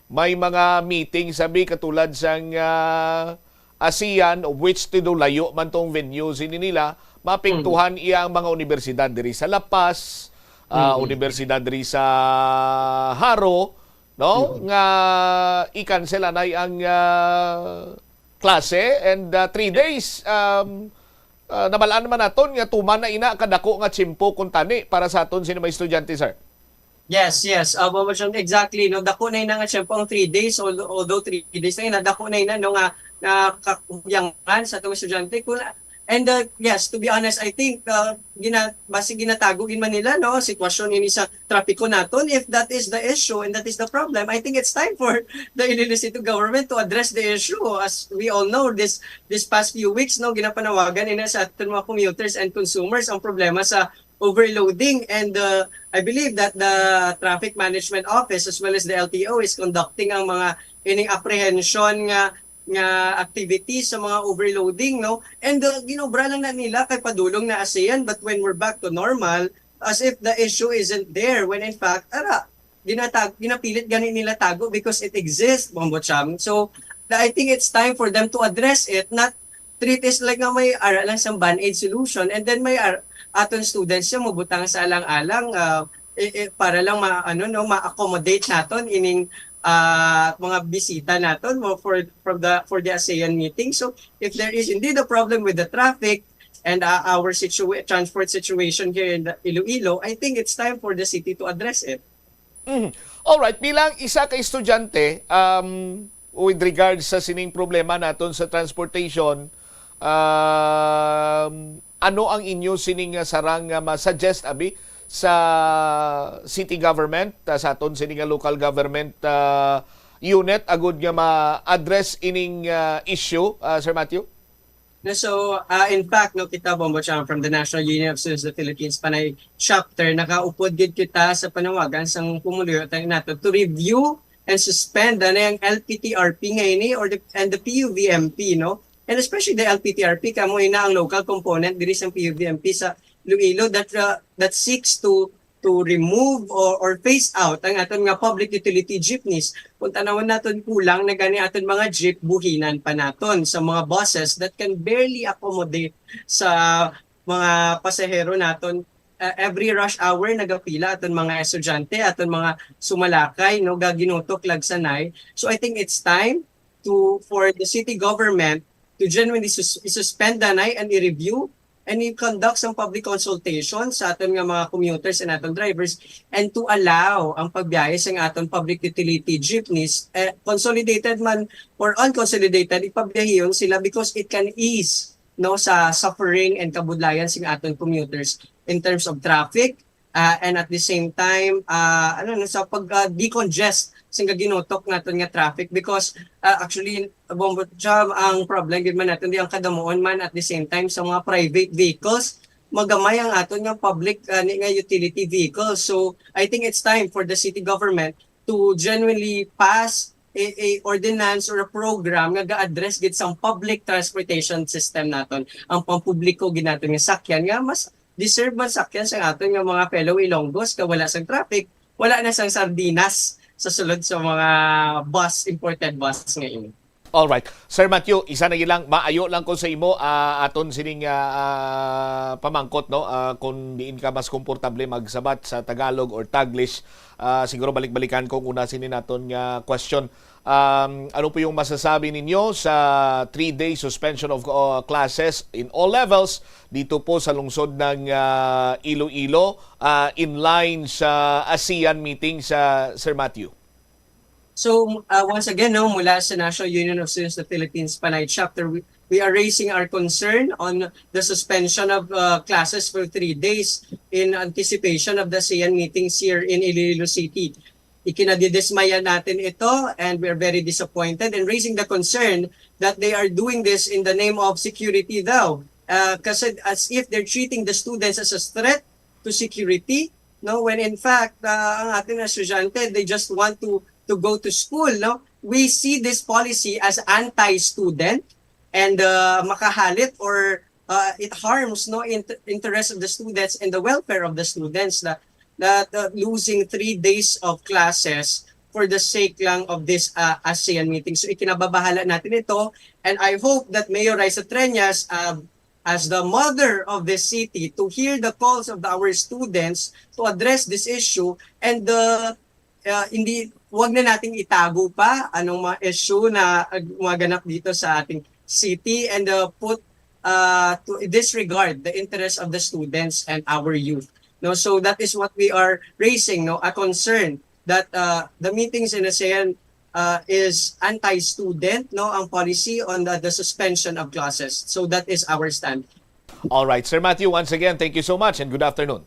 may mga meeting sabi katulad sang, ah, ASEAN, of which ti do layo man tong venue sini nila, maapektuhan iya ang mga unibersidad diri sa La Paz, ah, unibersidad diri sa Jaro, no? Nga i-cancel anay ang, ah, klase and, ah, three days, um, ah, nabalaan man naton nga tuman na ina kadako nga tiyempo kuntani para sa aton sini mga estudyante, sir. Yes, yes. Uh, Ma'am John, exactly. No, dako na ina nga, siyempre, ang three days, although, although three days na ina, dako na ina, no, nga, nga kakuyangan sa atong estudyante. Kung, and, uh, yes, to be honest, I think, uh, gina-, basi ginatago gid man nila, no, sitwasyon ini sa trapiko naton. If that is the issue and that is the problem, I think it's time for the Iloilo City government to address the issue. As we all know, this, this past few weeks, no, ginapanawagan ina sa aton mga commuters and consumers ang problema sa overloading. And, uh, I believe that the Traffic Management Office as well as the L T O is conducting ang mga ining apprehension nga, nga activities sa mga overloading, no? And, uh, ginobra lang na nila kay padulong na ASEAN, but when we're back to normal, as if the issue isn't there, when in fact, ara, ginatag-, ginapilit gani nila tago because it exists, Bombo Cham. So, the, I think it's time for them to address it, not treat is like nga may ara lang sang band-aid solution, and then may ar-, aton students siya mabutang sa alang-alang, ah, eh, eh, para lang ma-, ano, no, ma-accommodate naton ining, ah, mga bisita naton mo for, from the, for the ASEAN meeting. So, if there is indeed a problem with the traffic and, ah, our situa-, transport situation here in the Iloilo, I think it's time for the city to address it. Mhm. Alright, bilang isa ka estudyante, um, with regards sa sining problema naton sa transportation, um, ano ang inyo sining nga sarang nga ma-suggest, abi, sa city government, ah, sa aton sini nga local government, ah, unit, agud nga ma-address ining, ah, issue, ah, Sir Matthew? No, so, ah, in fact, no, kita, Bombo Chang, from the National Union of Students of the Philippines, Panay Chapter, nakaupod gid kita sa panawagan sang pumuluyo tayo nato to review and suspend, ano, ang L P T R P nga ini or the, and the P U V M P, no? And especially the L P T R P, kamo ina ang local component diri sa P U V M P sa Iloilo that, uh, that seeks to to remove or, or phase out ang aton nga public utility jeepneys. Kung tanawon naton, kulang na gani aton mga jeep, buhinan pa naton sa mga buses that can barely accommodate sa mga pasahero naton uh, every rush hour nagapila aton mga estudyante, aton mga sumalakay, no, gaginutok lagsanay. So I think it's time to for the city government to genuinely sus- suspend danay and i-review and i-conduct sang public consultation sa aton nga mga commuters and aton drivers and to allow ang pagbiyahe sang aton public utility jeepneys, eh, consolidated man or unconsolidated, ipabiyahihon sila because it can ease, no, sa suffering and kabudlayan sing aton commuters in terms of traffic, uh, and at the same time, uh, ano, no, sa pag uh, decongest sing gaginutok naton nga traffic because uh, actually, Bombo Jam, ang problem gid man natin di ang kadamuon man at the same time sa mga private vehicles, magamay ang aton nga public uh, nga utility vehicles. So I think it's time for the city government to genuinely pass a, a ordinance or a program nga ga-address gid sang public transportation system naton, ang pampubliko gid naton nga sakyan nga mas deserve man sakyan sang aton nga mga fellow Ilonggos, ka wala sang traffic, wala na sang sardinas sa sulod sa mga bus, imported bus nga ini. All right. Sir Matthew, isa na lang, maayo lang ko sa imo, uh, aton sining uh, uh, pamangkot, no? Uh, kung diin ka mas komportable magsabat sa Tagalog or Taglish, uh, siguro balik-balikan ko una sini naton nga question. Um, ano po yung masasabi ninyo sa three-day suspension of uh, classes in all levels dito po sa lungsod ng uh, Iloilo uh, in line sa ASEAN meeting sa Sir Matthew? So uh, once again, no, mula sa National Union of Students of the Philippines Panay Chapter, we, we are raising our concern on the suspension of uh, classes for three days in anticipation of the ASEAN meetings here in Iloilo City. Ikinadidismaya natin ito and we're very disappointed and raising the concern that they are doing this in the name of security daw. Uh, kasi as if they're treating the students as a threat to security, no, when in fact uh, ang ating estudyante, they just want to to go to school, no. We see this policy as anti-student and uh, makahalit or uh, it harms, no, in- interest of the students and the welfare of the students, that that uh, losing three days of classes for the sake lang of this uh, ASEAN meeting. So ikinababahala natin ito, and I hope that Mayor Raisa Treñas, uh, as the mother of this city, to hear the calls of the, our students to address this issue and the uh, hindi, wag na nating itago pa anong mga issue na uh, gumaganap dito sa ating city and uh, put uh, to disregard the interests of the students and our youth. No, so that is what we are raising, no, a concern that uh, the meetings in ASEAN uh, is anti-student, no, ang policy on the, the suspension of classes. So that is our stand. All right, Sir Matthew, once again, thank you so much and good afternoon.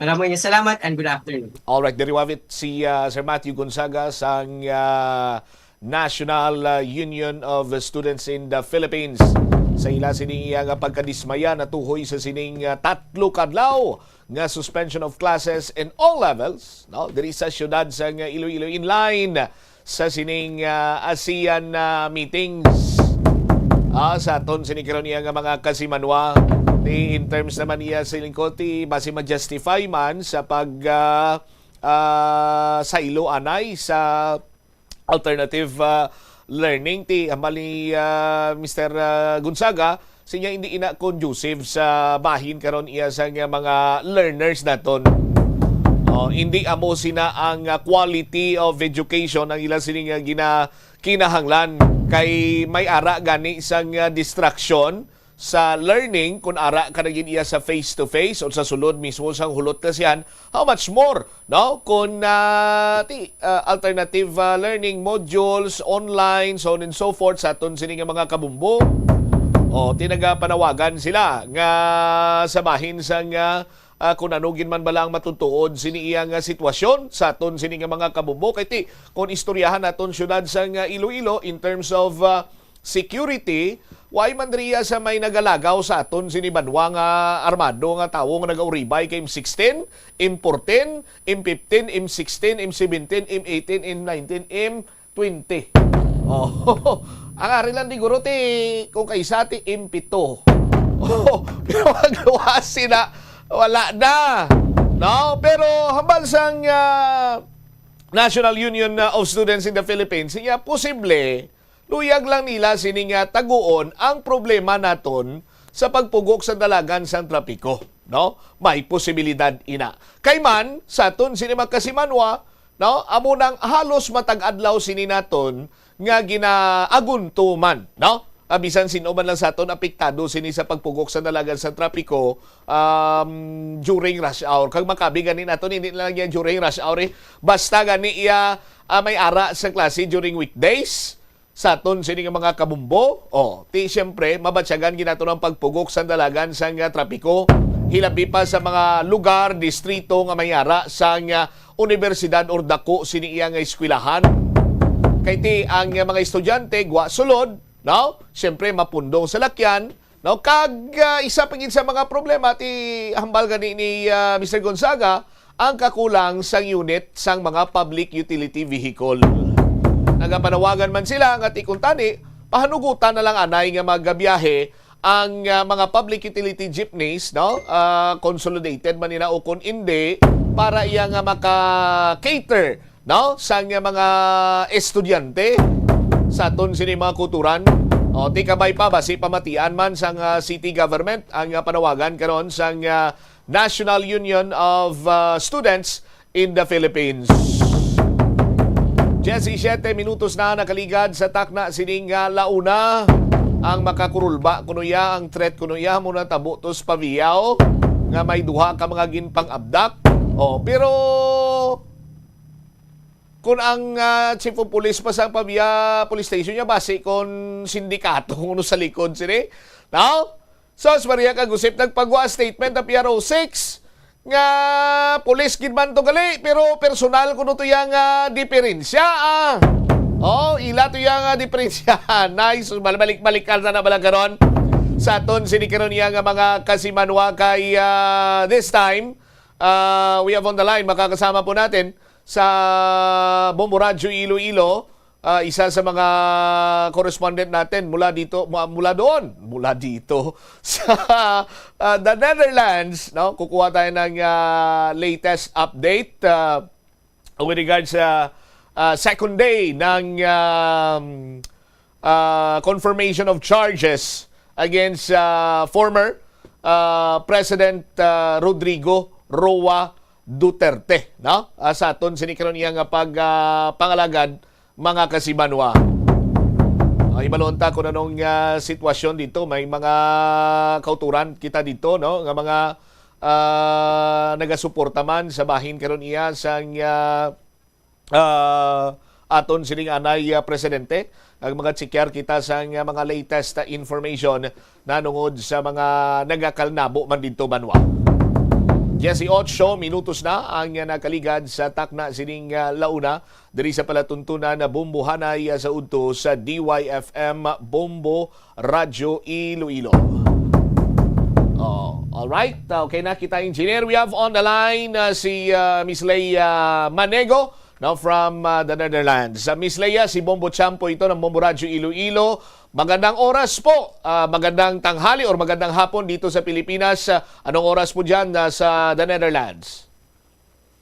Maraming salamat and good afternoon. All right, diri wavit si uh, Sir Matthew Gonzaga sang uh, National uh, Union of Students in the Philippines sa ila sining iya nga pagkadismaya natuhoy sa sining uh, tatlo kadlaw nga suspension of classes in all levels, no, diri sa siyudad sang uh, Iloilo in line sa sining uh, ASEAN uh, meetings. Ah, sa aton sini karon iya nga mga kasimanwa, ti in terms naman iya sa lingkod, ti basi ma-justify man sa pag uh, uh, saylo anay sa alternative uh, learning ti hambal ni uh, Mister uh, Gonzaga, sinya hindi ina conducive sa bahin karon iya sa nga mga learners naton. Oh, hindi amo sina ang uh, quality of education ang ila sini nga gina kinahanglan kay may ara gani sang uh, distraction sa learning kun ara ka na gid iya sa face to face o sa sulod mismo sang hulot ka siyan, how much more, no, kun uh, ti, uh, alternative uh, learning modules online, so on and so forth sa aton sini nga mga kabumbo. O, tinagapanawagan sila nga sa bahin sang uh, uh, kung ano gid man bala ang matutuod sini iya nga sitwasyon sa aton sini nga mga kabumbo. Kay ti, kung istoryahan naton siyudad sang uh, Iloilo in terms of uh, security, way man riya sa may nagalagaw sa aton sini banwa nga armado nga tawo nga nagauribay kay M sixteen, M fourteen, M fifteen, M sixteen, M seventeen, M eighteen, M nineteen, M twenty. Oh, ang ari lang di guro ti kung kaysa ti M pito. Oh, pero ang luwasi na wala na. No, pero hambal sang uh, National Union uh, of Students in the Philippines, siya posible luyag lang nila sini nga taguon ang problema naton sa pagpugok sa dalagan sang trapiko. no? May posibilidad ina. Kay man, sa aton sini mga kasimanwa, no? Amo nang halos matag adlaw sini naton nga ginaaguntuman, no? Ah, bisan sino man lang sa aton apektado sini sa pagpugok sa dalagan sa trapiko, um, during rush hour. Kag makabi gani naton, hindi na lang yan during rush hour, eh. Basta gani iya, ah, may ara sa klase during weekdays, sa aton sini nga mga kabumbo, oh, ti siyempre, mabatyagan gid naton ang pagpugok sa dalagan sang, ah, trapiko. Hilabi pa sa mga lugar, distrito nga may ara sang, ah, universidad or dako sini iya nga eskwelahan. Kay ti ang, ah, mga estudyante, gwa sulod, no? Siyempre, mapundong sa lakyan, no? Kag, ah, isa pa gid sa mga problema, ti hambal gani ni, ah, Mister Gonzaga, ang kakulang sang unit sang mga public utility vehicle. Nagapanawagan man sila nga ti kuntani, pahanugutan na lang anay nga magabiyahe ang, ah, mga public utility jeepneys, no? Ah, consolidated man nila o kung indi, para iya nga maka-cater, no? Sang, ah, mga estudyante sa aton sini mga kulturan. O, ti kabay pa, basi pamatian man sang, ah, city government ang, ah, panawagan karon sang, ah, National Union of, ah, Students in the Philippines. Diyesisiyete minutos na nakaligad sa takna sining, ah, launa. Ang makakurulba kuno iya, ang threat kuno iya, muna tabo to sa Paviao nga may duha ka mga ginpang-abdak. Oh, pero kung ang, ah, chief of police pa sa Pavia Police Station niya, basi kung sindikato kuno sa likod sini. No? Sus Maria, kag usip nagpagwa statement ang P R O six nga police gid man to gali, pero personal kuno to iya nga diferensya, ah. Oh, ila to iya nga diferensya. Nice. Balik-balik na bala karon sa aton sini karon iya nga mga kasimanwa kay, ah, this time, ah, we have on the line, makakasama po natin sa Bombo Radyo Iloilo, ah, isa sa mga correspondent natin mula dito, mu-, mula doon, mula dito sa, ah, the Netherlands, no? Kukuha tayo ng, ah, latest update, ah, with regards sa, ah, second day ng, um, ah, confirmation of charges against, ah, former, ah, President, ah, Rodrigo Roa Duterte, no? Ah, sa aton sini karon iya nga pag, ah, pangalagad, mga kasimanwa. Ah, hibalon ta kung anong, ah, sitwasyon dito. May mga kauturan kita dito, no? Nga mga, ah, nagasuporta man sa bahin karon iya sang, ah, ah, aton sining anay, ah, presidente. Ang mga check kita sang, ah, mga latest, ah, information nanungod sa mga nagakalnabo man dito banwa. Dieciocho minutos na ang, ah, nakaligad sa takna sining, ah, launa diri sa palatuntunan na Bombohanay, ah, sa udto sa D Y F M Bombo Radyo Iloilo. Oh, all right. Okay na kita, engineer. We have on the line, ah, si, ah, Miss Leia Manego, no, from, ah, the Netherlands. Ah, Miss Leia, si Bombo Champo ito ng Bombo Radyo Iloilo. Magandang oras po, ah, magandang tanghali or magandang hapon dito sa Pilipinas. Ah, anong oras po dyan, ah, sa the Netherlands?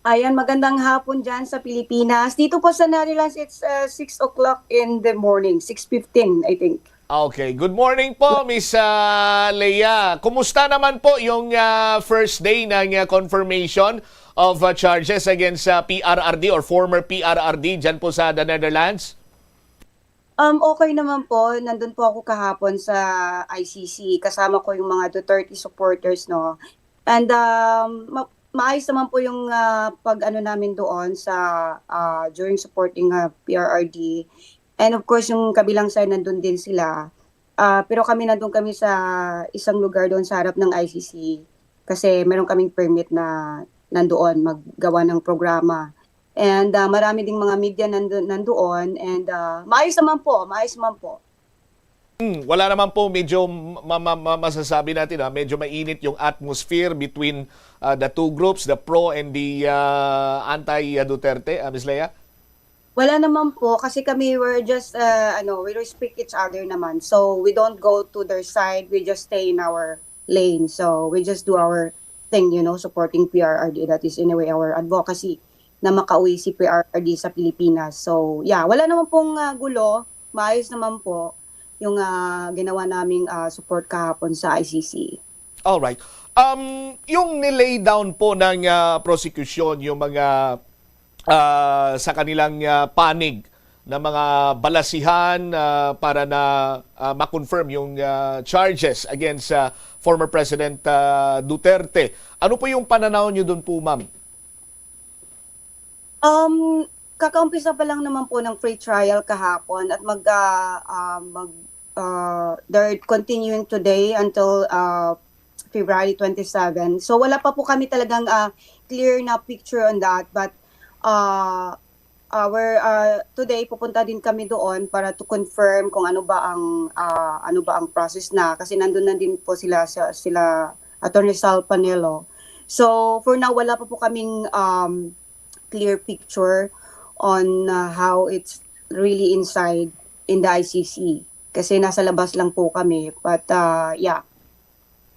Ayan, magandang hapon dyan sa Pilipinas. Dito po sa Netherlands, it's, uh, six o'clock in the morning, six fifteen, I think. Okay. Good morning po, Miss, ah, Leia. Kumusta naman po yung, ah, first day ng, ah, confirmation of, ah, charges against sa P R R D or former P R R D dyan po sa the Netherlands? Um, okay naman po. Nandun po ako kahapon sa I C C. Kasama ko yung mga Duterte supporters, no? And, um, ma-, maayos naman po yung, ah, pag-ano namin doon sa, ah, during supporting, ah, P R R D. And of course, yung kabilang side, nandun din sila. Ah, pero kami, nandun kami sa isang lugar doon sa harap ng I C C. Kasi meron kaming permit na nandoon maggawa ng programa. And, ah, marami ding mga media nando-, nandoon. And, ah, maayos naman po, maayos naman po. Hmm, wala naman po, medyo ma-, ma-, ma-, masasabi natin, ha, medyo mainit yung atmosphere between, ah, the two groups, the pro and the, ah, anti-Duterte, ah, Miss Leia? Wala naman po, kasi kami, we're just, uh, ano, we respect each other naman. So, we don't go to their side. We just stay in our lane. So, we just do our thing, you know, supporting P R R D. That is, in a way, our advocacy na makauwi si P R R D sa Pilipinas. So, yeah, wala naman pong, uh, gulo. Maayos naman po yung, uh, ginawa naming, uh, support kahapon sa I C C. All right. Um, yung nilay down po ng, ah, prosecution, yung mga, ah, sa kanilang, ah, panig na mga balasihan, ah, para na, ah, ma-confirm yung, ah, charges against, ah, former President, ah, Duterte. Ano po yung pananaw niyo dun po, ma'am? Um, kakaumpisa pa lang naman po ng free trial kahapon at mag, ah, ah, mag, ah, they're continuing today until, ah, February twenty-seven. So wala pa po kami talagang, ah, clear na picture on that, but, ah, our, ah, today pupunta din kami doon para to confirm kung ano ba ang, ah, ano ba ang process na, kasi nandun na din po sila sa, sila Attorney Sal Panelo. So for now wala pa po kaming, um, clear picture on, uh, how it's really inside in the I C C. Kasi nasa labas lang po kami. But, uh, yeah.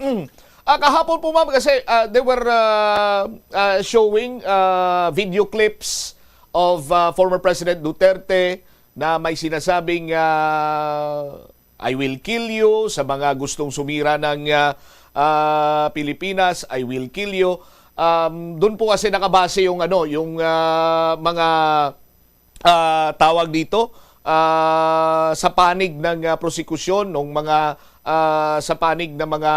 Mm. Ah, kahapon po, ma'am, kasi, ah, they were, ah, ah, showing, ah, video clips of, ah, former President Duterte na may sinasabing, ah, "I will kill you," sa mga gustong sumira ng, ah, ah, Pilipinas, "I will kill you." Um, doon po kasi nakabase yung, ano, yung, ah, mga, ah, tawag dito, ah, sa panig ng, ah, prosekusyon, ng mga, ah, sa panig ng mga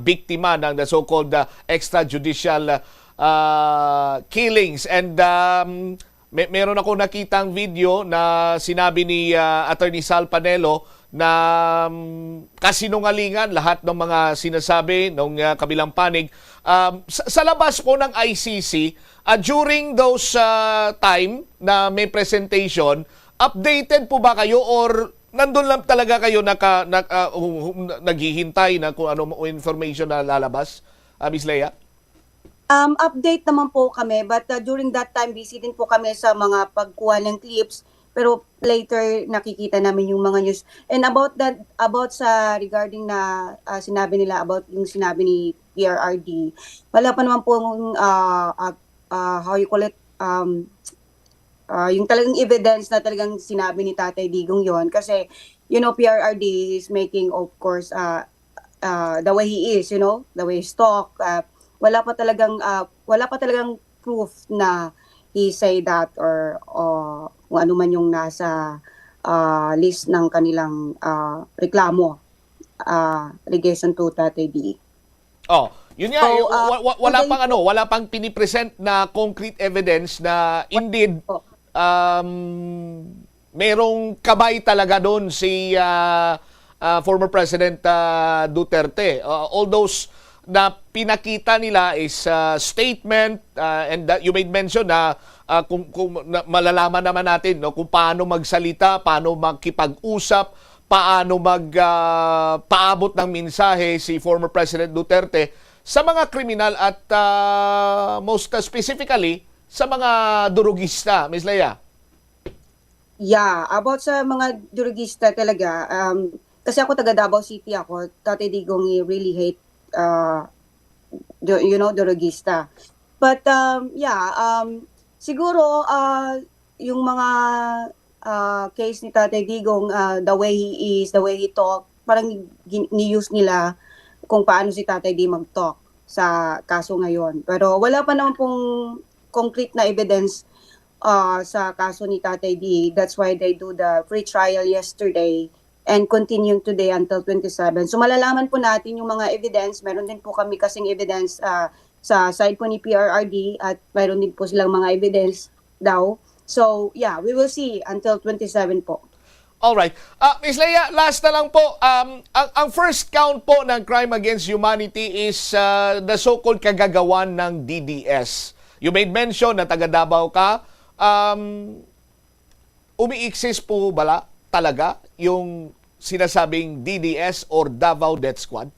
biktima ng the so-called, ah, extrajudicial, ah, killings. And, um, may, meron ako nakitang video na sinabi ni, ah, Attorney Sal Panelo na, um, kasinungalingan lahat ng mga sinasabi ng, ah, kabilang panig. Um, sa, sa labas po ng I C C, ah, during those, ah, time na may presentation, updated po ba kayo or nandun lang talaga kayo naka, nag-, ah, um, um, naghihintay na kung ano mo information na lalabas, ah, Miss Leia? Um, update naman po kami, but, uh, during that time, busy din po kami sa mga pagkuha ng clips. Pero later, nakikita namin yung mga news. And about that, about sa regarding na, ah, sinabi nila about yung sinabi ni P R R D, wala pa naman pong, ah, ah, ah, how you call it, um, ah, yung talagang evidence na talagang sinabi ni Tatay Digong yon. Kasi, you know, P R R D is making, of course, ah, ah, the way he is, you know, the way he's talk, ah, wala pa talagang, ah, wala pa talagang proof na he say that or, o kung ano man yung nasa, ah, list ng kanilang, ah, reklamo, ah, allegation to Tatay D. Oh, yun nga, So, eh, ah, wa- wa- wala okay. pang ano, wala pang pinipresent na concrete evidence na indeed, Po. um, merong kabay talaga doon si, ah, ah, former President, ah, Duterte. Ah, all those na pinakita nila is, ah, statement, ah, and that you made mention na, ah, kung, kung na, malalaman naman natin, no, kung paano magsalita, paano makipag-usap, paano mag, ah, paabot ng mensahe si former President Duterte sa mga kriminal at, ah, most specifically sa mga durugista, Miss Leia. Yeah, about sa mga durugista talaga, um, kasi ako taga Davao City ako, Tatay Digong, he really hate, uh, du- you know, durugista. But, um, yeah, um, siguro, uh, yung mga, uh, case ni Tatay Digong, uh, the way he is, the way he talk, parang gin- ni-use nila kung paano si Tatay D mag-talk sa kaso ngayon. Pero wala pa naman pong concrete na evidence, uh, sa kaso ni Tatay D. That's why they do the free trial yesterday and continuing today until twenty-seven. So malalaman po natin yung mga evidence. Meron din po kami kasing evidence, uh, sa side po ni P R R D at mayroon din po silang mga evidence daw. So, yeah, we will see until twenty-seven po. Alright. Ah, Miss Leia, last na lang po. Um, ang, ang first count po ng crime against humanity is, ah, the so-called kagagawan ng D D S. You made mention na taga Davao ka. Um, umi-exist po bala talaga yung sinasabing D D S or Davao Death Squad?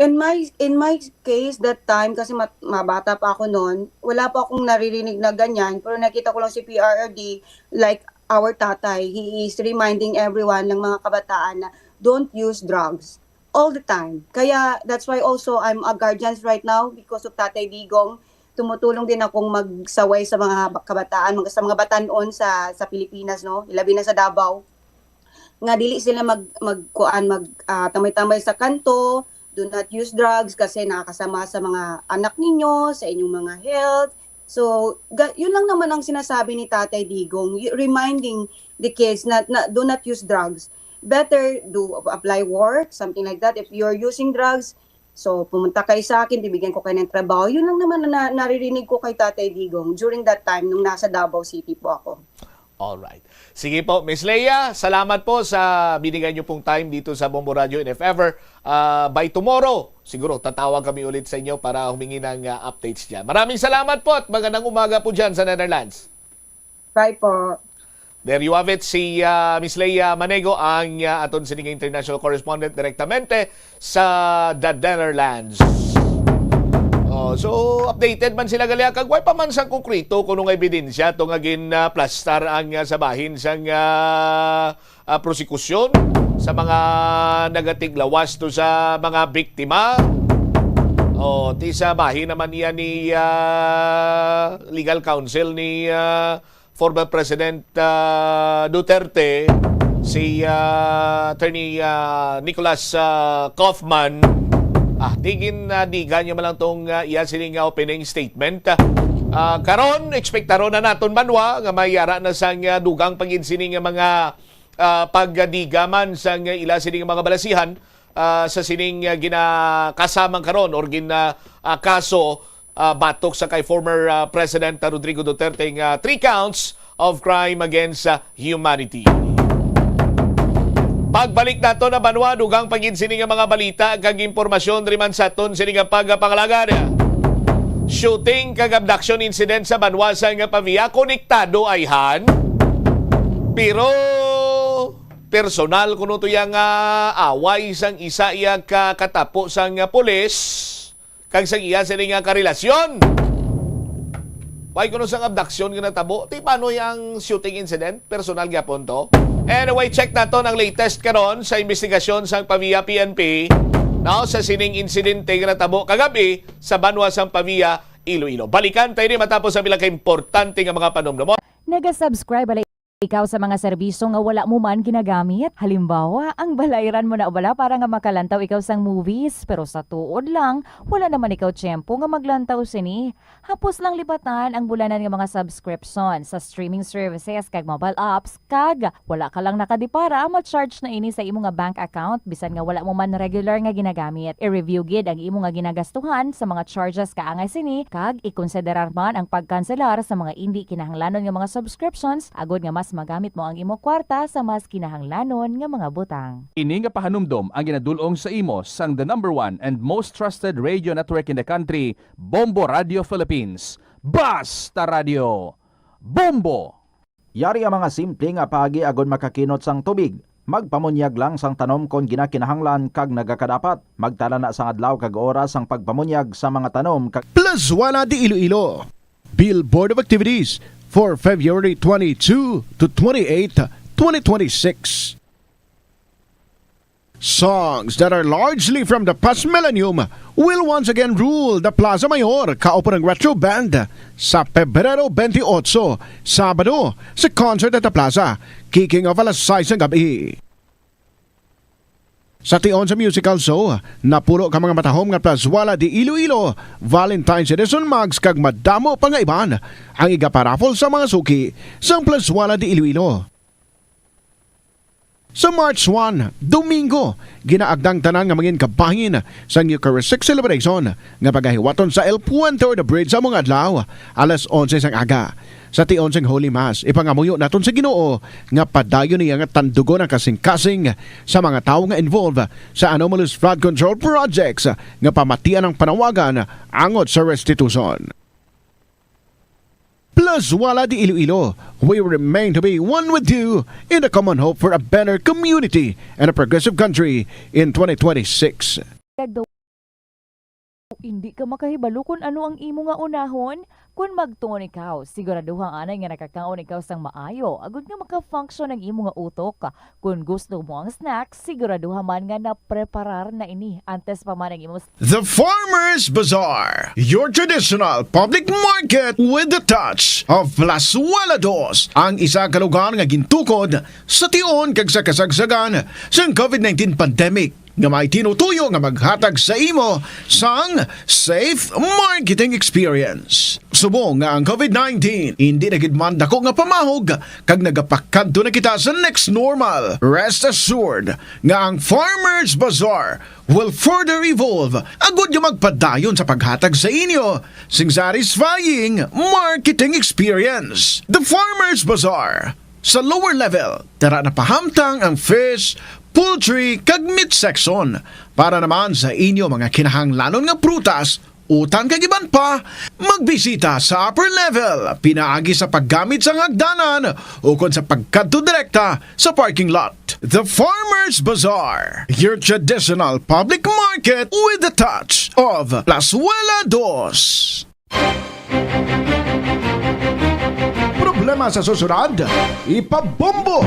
In my in my case that time, kasi mat- mabata pa ako noon, wala pa akong naririnig na ganyan, pero nakita ko lang si P R R D, like our tatay, he is reminding everyone ng mga kabataan na don't use drugs all the time. Kaya that's why also I'm a guardian right now because of Tatay Digong. Tumutulong din akong magsaway sa mga kabataan, mga, sa mga batanon sa sa Pilipinas, no? Ilabi na sa Davao. Nga dili sila mag magkuan, mag ah, tambay-tambay sa kanto, do not use drugs kasi nakakasama sa mga anak ninyo, sa inyong mga health. So, ga- yun lang naman ang sinasabi ni Tatay Digong, y- reminding the kids na, na do not use drugs. Better do apply work, something like that. If you're using drugs, so pumunta kayo sa akin, bibigyan ko kayo ng trabaho. Yun lang naman na naririnig ko kay Tatay Digong during that time nung nasa Davao City po ako. Alright. Sige po, Miss Leia, salamat po sa binigay niyo pong time dito sa Bombo Radio. And if ever, uh, by tomorrow, siguro tatawag kami ulit sa inyo para humingi ng uh, updates dyan. Maraming salamat po at magandang umaga po dyan sa Netherlands. Bye po. There you have it, si uh, Miss Leia Manego, ang uh, aton sining international correspondent direktamente sa The Netherlands. Oh, so, updated man sila gali, kag way pa man sang konkreto kuno nga ebidensya to nga ginaplastar ang uh, sa bahin sang uh, uh, prosekusyon sa mga nagatiglawas to sa mga biktima. Oh, ti sa bahin naman niya ni uh, legal counsel ni uh, former President uh, Duterte, si uh, Attorney uh, Nicholas uh, Kaufman. Ah, tigin uh, diga niya man lang tong uh, iya sini nga opening statement. Uh, karon, ekspektaron na naton banwa nga may ara na sang uh, dugang pagin sini nga mga uh, pagdiga man sang ila sini nga mga balasihan uh, sa sining uh, ginakasamang karon or gina uh, kaso uh, batok sa kay former uh, President Rodrigo Duterte nga three counts of crime against uh, humanity. Pagbalik nato na banwa, dugang pagin sini nga mga balita kag impormasyon riman sa aton sini nga pagpangalagad. Shooting kag abduction incident sa banwa sa nga Pavia konektado ayhan. Pero personal kuno to iya nga away sang isa iya ka katapo sang pulis kag sang iya sini nga karelasyon. Why kuno sang abduction nga natabo? Ti paano ang shooting incident? Personal gyapon to. Anyway, check naton ang latest karon sa investigasyon sang Pavia P N P, no, sa sining insidente nga natabo kagabi sa banwa sang Pavia, Iloilo. Balikan tayo ni matapos ang ilang kaimportante nga mga panumdumon. Naga-subscribe bala ikaw sa mga serbisyo nga wala mo man ginagamit? Halimbawa, ang balayran mo na bala para nga makalantaw ikaw sang movies, pero sa tuod lang, wala naman ikaw tiyempo nga maglantaw sini. Hapos lang libatan ang bulanan nga mga subscription sa streaming services kag mobile apps, kag wala ka lang nakadipara, ma-charge na ini sa imo nga bank account bisan nga wala mo man regular nga ginagamit. I-review gid ang imo nga ginagastuhan sa mga charges kaangay sini, kag ikonsiderar man ang pagkanselar sa mga indi kinahanglanon nga mga subscriptions agod nga mas magamit mo ang imo kwarta sa mas kinahanglanon nga mga butang. Ini nga pahanumdom ang ginadul-ong sa imo sang the number one and most trusted radio network in the country, Bombo Radio Philippines. Basta Radio! Bombo! Yari ang mga simple nga paagi agod makakinot sang tubig. Magpamunyag lang sang tanom kon ginakinahanglan kag nagakadapat. Magtala na sang adlaw kag oras sang pagpamunyag sa mga tanom kag Plazuela de Iloilo. Bill Board of Activities for February twenty-two to twenty-eight, twenty twenty-six. Songs that are largely from the past millennium will once again rule the Plaza Mayor kaupo ng Retro Band sa Pebrero twenty-eight, Sabado, sa concert at the Plaza, kicking off alas sais ng gabi. Sa tion sa musical show, napulo ka mga matahom nga Plazuela de Iloilo Valentine's Edition mugs kag madamo pa nga iban ang igaparaffle sa mga suki sang Plazuela de Iloilo. Sa March one, Domingo, ginaagda ang tanan nga mangin kabahin sang Eucharistic Celebration nga pagahiwaton sa El Puente or the Bridge sa mga adlaw, alas onse sang aga. Sa tion sang Holy Mass, ipangamuyo naton sa Ginoo nga padayon niya nga tandugon ang kasing-kasing sa mga tawo nga involved sa anomalous flood control projects nga pamatian ang panawagan angot sa restitution. Plazuela de Iloilo, we remain to be one with you in the common hope for a better community and a progressive country in twenty twenty-six. Kag daw, hindi ka makahibalo kung ano ang imo nga unahon. Kung magtuon ikaw, siguraduha anay nga nakakaon ikaw sang maayo, agud nga maka-function ang imo nga utok. Kung gusto mo ang snacks, siguraduha man nga napreparar na ini antes pa man ang imo. The Farmers Bazaar, your traditional public market with the touch of Plazuela Dos, ang isa ka lugar nga gintukod sa tion kag sa kasagsagan sang COVID nineteen pandemic. nga may tinutuyo nga maghatag sa imo sang safe marketing experience. Subong nga ang COVID nineteen hindi na gid man dako nga pamahog kag nagapakadto na kita sa next normal, rest assured nga ang Farmers Bazaar will further evolve agud nga magpadayon sa paghatag sa inyo sing satisfying marketing experience. The Farmers Bazaar. Sa lower level, tara na pahamtang ang fish, poultry, kag meat section. Para naman sa inyo mga kinahanglanon nga prutas, utan kag iban pa, magbisita sa upper level pinaagi sa paggamit sang hagdanan ukon sa pagkadto direkta sa parking lot. The Farmers Bazaar, your traditional public market with a touch of Plazuela Dos. Problema sa susunod, ipabombo.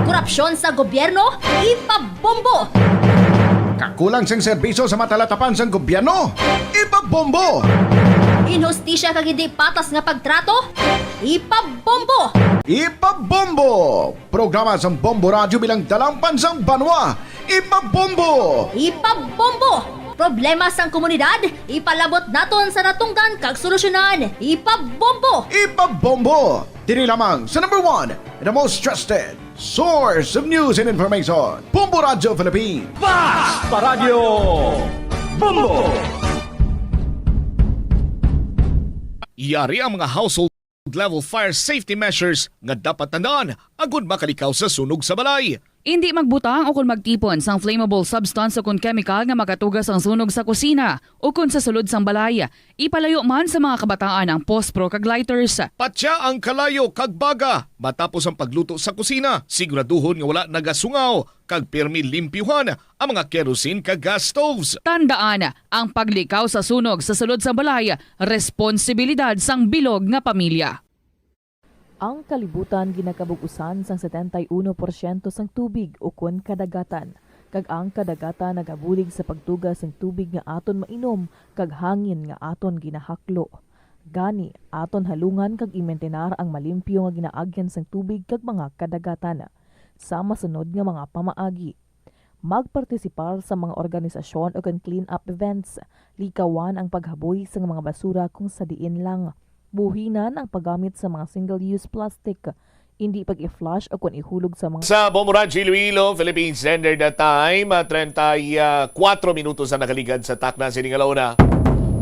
Korupsyon sa gobyerno, ipabombo. Kakulang sing serbisyo sa matalatapan sang gobyerno, ipabombo. Inhustisya kag hindi patas nga pagtrato, ipabombo. Ipabombo. Programa sang Bombo Radyo bilang dalangpan sang banwa, ipabombo. Ipabombo. Problema sang komunidad, ipalabot naton sa natungdan kag solusyonan. Ipabombo. Ipabombo. Diri lamang sa number one, the most trusted source of news and information, Bombo Radyo Philippines. Basta Radyo Bombo! Yari ang mga household level fire safety measures nga dapat tandaan agud makalikaw sa sunog sa balay. Indi magbutang o kon magtipon sang flammable substance o kon chemical nga makatuga sang sunog sa kusina o kon sa sulod sang balay. Ipalayo man sa mga kabataan ang pospro kag lighters. Patya ang kalayo kag baga matapos ang pagluto sa kusina. Siguraduhon nga wala nagasungaw kag pirmi limpyuhan ang mga kerosene kag gas stoves. Tandaan, ang paglikaw sa sunog sa sulod sang balay responsibilidad sang bilog nga pamilya. Ang kalibutan ginakabug-usan sang setenta y uno porsyento sang tubig ukon kadagatan, kag ang kadagatan nagabulig sa pagtuga sang tubig nga aton mainom kag hangin nga aton ginahaklo. Gani, aton halungan kag imentenar ang malimpyo nga ginaagyan sang tubig kag mga kadagatan. Sa masunod nga mga pamaagi, magpartisipar sa mga organisasyon ukon clean-up events. Likawan ang paghaboy sang mga basura kon sa diin lang. Buhinan ang paggamit sa mga single-use plastic. Indi pag-i-flush ukon ihulog sa mga Sa Bombo Radyo Iloilo, Philippine Standard Time, ah, treinta y cuatro minutos ang nakaligad sa takna sini nga launa.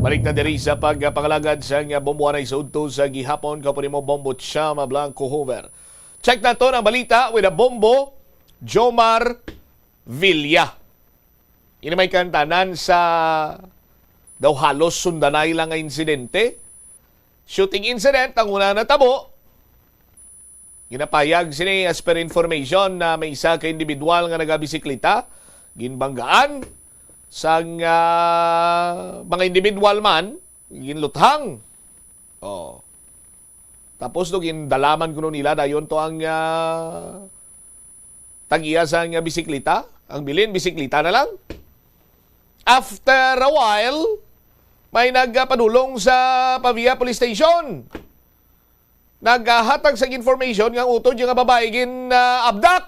Balik na diri sa pagpangalagad sa nga bomboanay sa udto sa gihapon. Kapuri mo, Bombo Chama Blanco Hoover. Check naton ang balita with a Bombo Jomar Villa. Ini may kantanan sa daw halos sundanay lang nga insidente. Shooting incident ang una natabo. Ginapayag sini as per information na may isa ka individual nga nagabisikleta, ginbanggaan sang, ah, mga individual man, ginluthang. Oh. Tapos no, gindalaman kuno nila dayon to ang, ah, tag-iya sang bisikleta, ang bilin bisikleta na lang. After a while, may nagpadulong sa Pavia Police Station. Naghatag sa information nga ang utod nga babae gin, ah, abduct.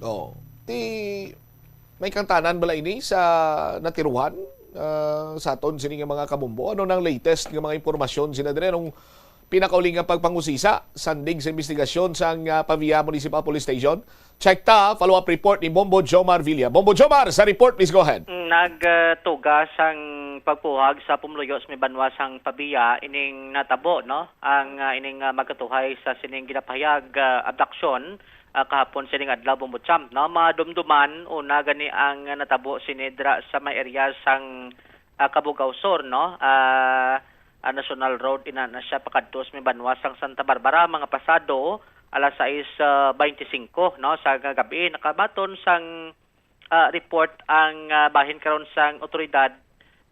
Oh, ti may kangtanan bala ini sa natiruhan, ah, sa aton sini nga mga kabombo? Ano nang latest nga mga impormasyon sina dire nung pinakauli nga pagpangusisa sandig sa investigasyon sang, ah, Pavia Municipal Police Station? Check ta, follow-up report ni Bombo Jomar Villa. Bombo Jomar, sa report, please go ahead. Nagtuga sang pagpuhag sa pumluyo sa may banwa sang Pavia ining natabo, no? Ang, ah, ining, ah, magkatuhay sa sining ginapahayag, ah, abduction, ah, kahapon sining adlaw, Bombo Champ, no? Madumduman una gani ang natabo sini dira sa may area sang, ah, Cabugao Sur, no? Ah, ah, National Road ina na siya pakadto sa may banwa sang Santa Barbara, mga pasado alas sais, ah, baynte singko, no, sa gab-i. Nakabaton sang, ah, report ang, ah, bahin karon sang otoridad,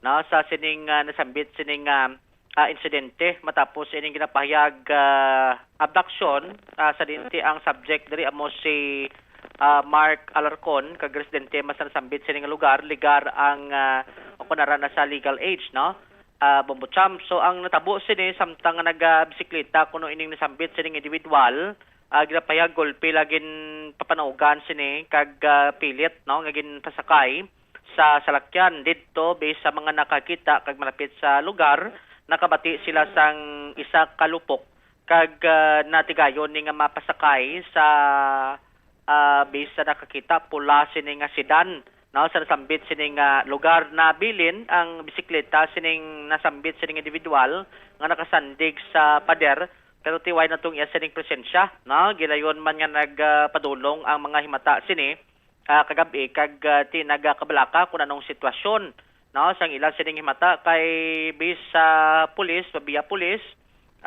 no, sa sining, ah, nasambit sining, ah, ah, insidente matapos ining ginapahayag, ah, abduction, ah, sa dinti ang subject diri amo si, ah, Mark Alarcon, kag residente man sa nasambit sining lugar, ligar ang, ah, o kunara na sa legal age, no? Ah, Bombo Champ. So, ang natabo sini, samtang nga nagabisikleta kuno ining nasambit sining individual, ah, ginapahayag gulpi la gin papanaugan sini kag, ah, pilit, no, nga ginpasakay sa salakyan didto. Based sa mga nakakita kag malapit sa lugar, nakabati sila sang isa ka lupok kag, ah, natigayon ni nga mapasakay sa, ah, based sa nakakita, pula sini nga sedan, no, sa nasambit sini nga lugar. Nabilin ang bisikleta sining nasambit sining individual nga nakasandig sa pader, pero tiway na tong iya sining presensya, no? Gilayon man nga nagpadulong ang mga himata sini, ah, kagab-i kag, ah, ti nagakabalaka kung anong sitwasyon, no, sang ila sining himata kay based sa pulis, Pabia Police,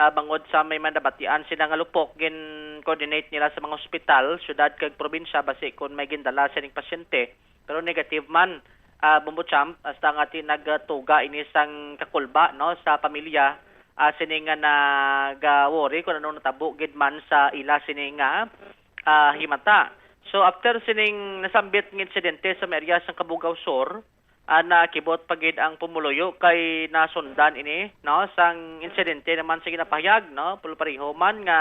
ah, bangod sa may mandabatian sila nga lupok, gin-coordinate nila sa mga ospital, syudad kag probinsya basi kon may gindala sining pasyente, pero negative man, ah, Bombo Champ, hasta nga ti nagtuga ini sang kakulba, no, sa pamilya, ah, sini nga nagawori kung anong natabo gid man sa ila sini nga, ah, himata. So, after sining nasambit nga insidente sa may area sang Cabugao Sur, ah, nakibot pa gid ang pumuluyo kay nasundan ini, no, sang insidente naman sa ginapahayag, no, pulpariho man nga,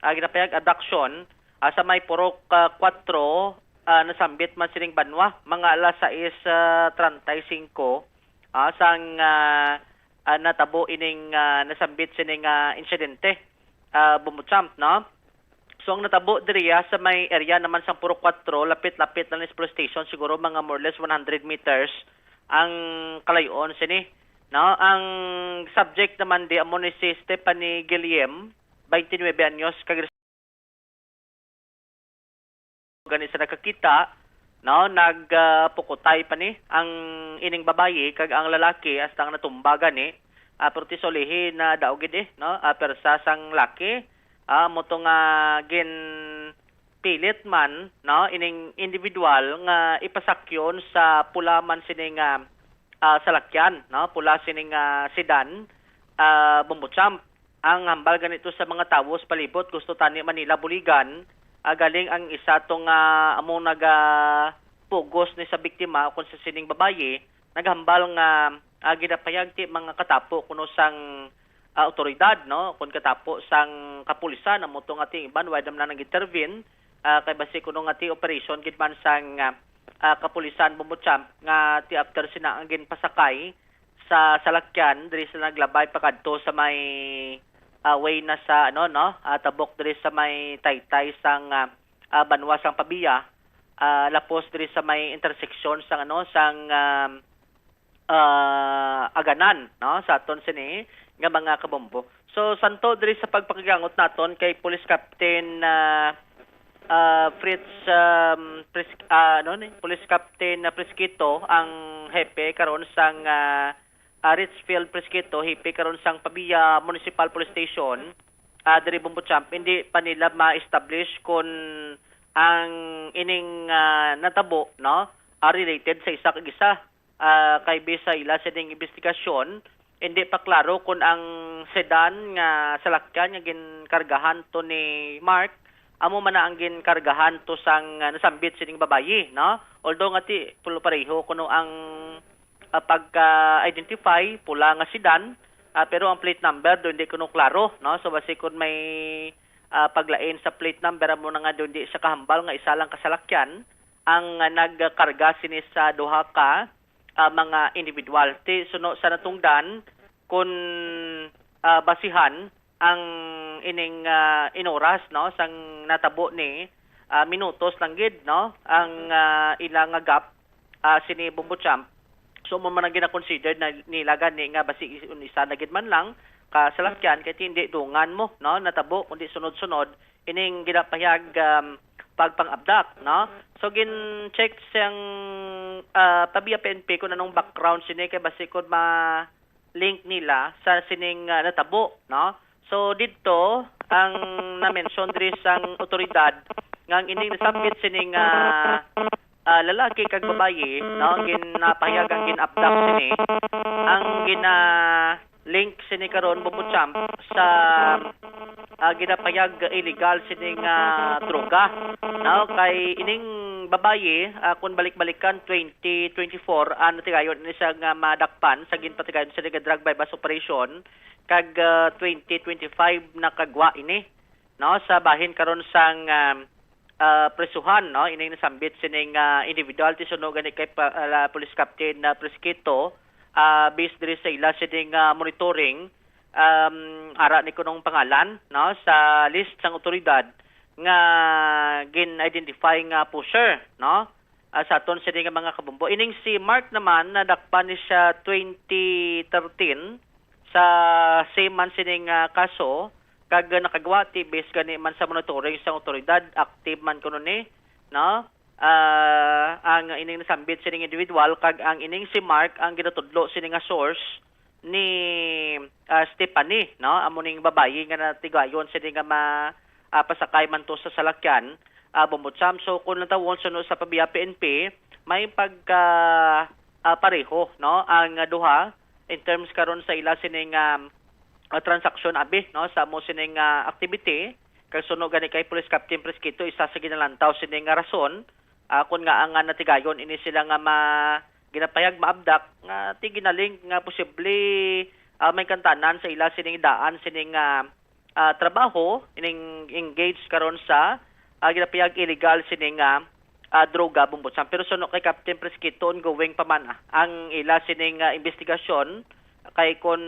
ah, ginapahayag abduction, ah, sa may Purok, ah, Kuwatro, ah, nasambit man sining banwa, mga alas sais, ah, treinta y cinco, ah, sang, ah, ah, natabo ining, ah, nasambit sining, ah, insidente, ah, Bombo Champ, no? So, ang natabo diri, ah, sa may area naman sang Purok Kuwatro, lapit-lapit lang ni sa police station, siguro mga more or less one hundred meters ang kalayoon sini, no? Ang subject naman di amo ni si Stephanie Guillem, twenty-nine anyos, kag gani sa nakakita, no, nagpukutay pa ni ang ining babayi kag ang lalaki hasta nga natumba gani. Ah, pero ti sa ulihi nadaog gid, eh, no? Ah, persa sang laki, ah, mo to nga ginpilit man, no, ining individual nga ipasakyon sa pula man sini nga, ah, salakyan, no? Pula sini nga sedan, ah, Bombo Champ. Ang hambal gani to sa mga tawo sa palibot, gusto tani man nila buligan, ah, galing ang isa to nga amo nagapugos ni sa biktima ukon sa sining babayi, naghambal nga, ah, ginapahayag ti mga katapo kuno sang, ah, awtoridad, no, kon katapo sang kapulisan, amo to nga ti iban wala man nag-intervene, ah, kay basi kuno nga ti operation gid man sang, ah, ah, kapulisan Bombo Champ nga ti after sina ang ginpasakay sa salakyan diri sa naglabay pakadto sa may, ah, way na sa, ano, no, ah, tabok diri sa may taytay sang, ah, ah, banwa sang Pabia, ah, lapos diri sa may intersection sang, ano, sang, um, ah, Aganan, no, sa aton sini nga mga kabombo. So, santo diri sa pagpakigangot naton kay Police Captain, ah, ah, Fritz, um, Pres-, ah, ano ni? Police Captain, ah, Presquito ang hepe karon sang, ah, ah, Richfield Presquito, hepe karon sang Pabia Municipal Police Station, ah, diri Bombo Champ. Hindi pa nila ma-establish kung ang ining, ah, natabo, no, ah, related sa isa kag isa. Ah, kay base sa ila sining investigasyon, hindi pa klaro kon ang sedan nga salakyan nga ginkargahan to ni Mark amo man na ang ginkargahan to sang, ah, nasambit sining babayi, no? Although nga ti pulo pareho kuno ang, ah, pagka-identify, pula nga sedan, ah, pero ang plate number do hindi kuno klaro, no? So basi kun may, ah, paglain sa plate number, amo na nga do hindi siya kahambal nga isa lang ka salakyan ang, ah, nagkarga sini sa duha ka, ah, mga individual. Ti suno sa natungdan, kun, ah, basihan ang ining, ah, inoras, no, sang natabo ni, ah, minutos lang gid, no, ang, ah, ila nga gap, ah, sini Bombo Champ. So, mo man ang gina-consider na nila gani nga basi is-, isa na gid man lang ka salakyan kay hindi dungan mo, no, natabo kundi sunod-sunod ining ginapahayag, um, pagpang-abduct, no? So, gin-check sang, ah, Pabia P N P kung anong background sini kay basi kung ma-link nila sa sining, ah, natabo, no? So, didto ang na-mention diri sang otoridad nga ang ining nasambit sining, ah, ah, lalaki kag babayi, no, ginapahayag ang gin-abduct sini, ang gina-link sini karon, Bombo Champ, sa, ah, ginapahayag illegal sini nga droga, no, kay ining babayi, ah, kung balik-balikan, twenty twenty-four, ah, natigayon ini siya nga madakpan sa ginpatigayon sa nga drug buy-bust operation, kag, ah, twenty twenty-five nakagwa ini. no, sa bahin karon sang, um, ah, prisuhan, no, ining nasambit sining, ah, individual, ti suno gani kay pa-, ala, Police Captain, ah, Fresquito, ah, based diri sa ila sining, ah, monitoring, um, ara ni kunong pangalan, no, sa list sang otoridad nga gin-identify nga pusher, no, ah, sa aton sini nga mga kabombo. Ining si Mark naman, nadakpan ni siya twenty thirteen sa same man sining, ah, kaso, kag nakagwa ti base gani man sa monitoring sang otoridad, active man kuno ni, no? Ah, ang ining nasambit sining individual kag ang ining si Mark ang ginatudlo sini nga source ni, ah, Stephanie, no? Amo ning babayi nga natigayon sini nga ma-, ah, pasakay man to sa salakyan, ah, Bombo Champ. So, kung natawon suno sa Pabia P N P, may pagka, ah, pareho, no, ang duha in terms karon sa ila sining, um, ah, transaksyon abi, no, sa amo sining, ah, activity. Kag suno gani kay Police Captain Fresquito, isa sa ginalantaw sini nga rason, ah, kun ngaa nga natigayon ini sila nga ma-, ginapahayag maabdak nga ti ginalink nga posible, ah, may kantanan sa ila sining daan sining, ah, ah, trabaho, ining engaged karon sa, ah, ginapahayag illegal sining, ah, ah, droga, Bombo Champ. Pero suno kay Captain Fresquito, ongoing pa man, ah, ang ila sining, ah, investigasyon kay kun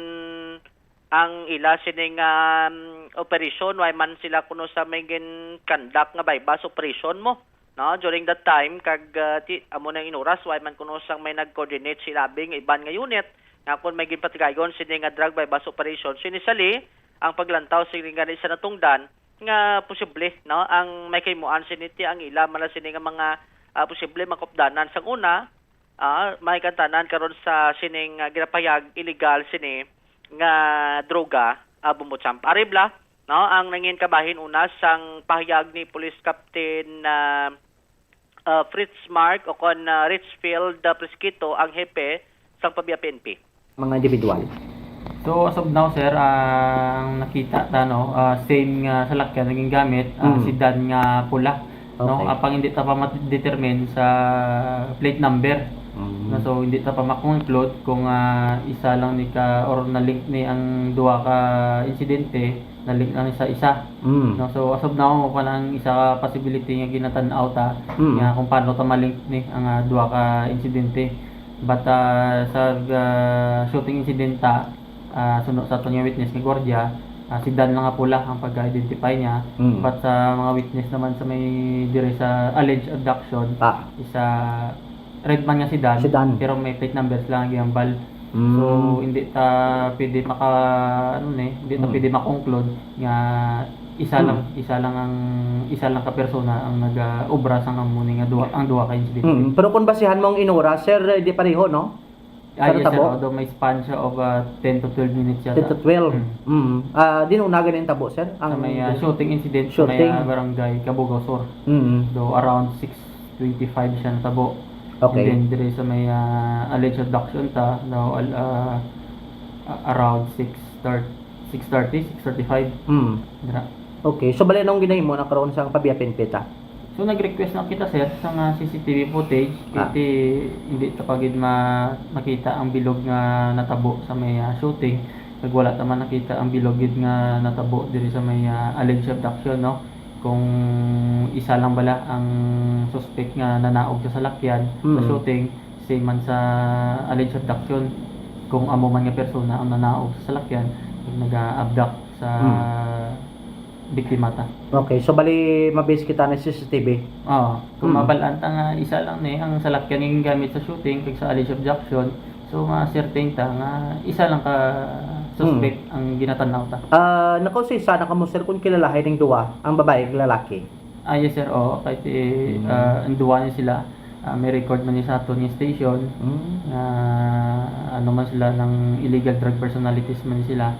ang ila sining, um, operasyon, way man sila kuno sa may gin-conduct nga buy-bust operation mo, no? During that time, kag, uh, ti-, amo nang inuras, way man kuno sang may nag-coordinate sila abi nga iban nga unit, nga kun may ginpatigayon sini nga drug buy-bust operation. So, initially, ang paglantaw sini gani sa natungdan nga posible, no? Ang may kahimuan sini ti ang ila man sini nga mga, ah, posible makupdanan sang una, ah, may kantanan karon sa sining, ah, ginapahayag illegal sini nga droga, ah, Bombo Champ. Ari bala, no, ang nangin kabahin una sang pahayag ni Police Captain, ah, ah, Fritz Mark o kon, ah, Richfield, ah, Fresquito, ang hepe sang Pabia P N P. Mga individual. So, as of now, sir, ang nakita ta, no, ah, same nga salakyan nga gingamit, ah, Mm. sedan nga pula, no? Okay. Apang hindi ta pa ma-determine sa plate number. Mm. No, so, hindi ta pa ma-conclude kung, ah, isa lang ni ka or na-link ni ang duha ka insidente, na-link lang sa isa. Mm. No, so, as of now, mao pa lang isa ka possibility nga ginatan-aw ta, Mm. nga kung paano ta ma-link ni ang, ah, duha ka insidente. But, ah, sa, ah, shooting incident ta, ah, suno sa aton nga witness nga gwardiya, ah, sedan lang nga pula ang pagka-identify niya. Mm. But sa mga witness naman sa may diri sa alleged abduction, Ah. isa red man nga sedan, Sedan. pero may plate numbers lang ang gihambal. Mm. So, hindi ta pwede maka-, ano ni, hindi ta Mm. pwede ma-conclude nga isa Mm. lang, isa lang ang, isa lang ka persona ang nag-, ah, obra sang amo ni nga duha, ang duha ka insidente. Mm. Pero kung basihan mo ang inura, sir, eh, di pareho, no? Ah, Sa yes, sir. natabo? Although may span siya of, ah, ten to twelve minutes yata. Ten to twelve. Mm. Mm. Ah, diin una gani ang tabo, sir? Sa Ang may, ah, shooting incident sa may, Shooting. ah, barangay Cabugao Sur. Mm. Though around six twenty-five siya natabo. Okay. And then, dire sa may, ah, alleged abduction ta, daw, al-, ah, a-, around six thirty, six thirty, six thirty-five. Mm. Dira. Okay. So, bali, anong ginahimo na karon sa Pabia P N P ta? So, nag-request na kita, sir, sa nga C C T V footage, Ah. kay hindi ta pa gid ma-, makita ang bilog nga natabo sa may, ah, shooting. Kag wala ta man nakita ang bilog gid nga natabo diri sa may, ah, alleged abduction, no? Kung isa lang bala ang suspect nga nanaog sa salakyan sa Hmm. shooting, same man sa alleged abduction, kung amo man nga persona ang nanaog sa salakyan, nag-abduct sa Hmm. biktima ta. Okay, so bali, ma-base kita na C C T V? Oo. Kung Hmm. mabal-an ta nga isa lang ni ang salakyan nga gingamit sa shooting kag sa alleged abduction, so ma-certain ta nga isa lang ka suspect Hmm. ang ginatan-aw ta. Ah, nakausisa na kamo, sir, kung kilalahay ning duwa, ang babae kag lalaki? Ah, yes, sir. Oo, kay ti, Mm. ah, ang duwa ni sila, ah, may record man ni sa aton nga station, Mm. nga ano man sila, nang illegal drug personalities man ni sila.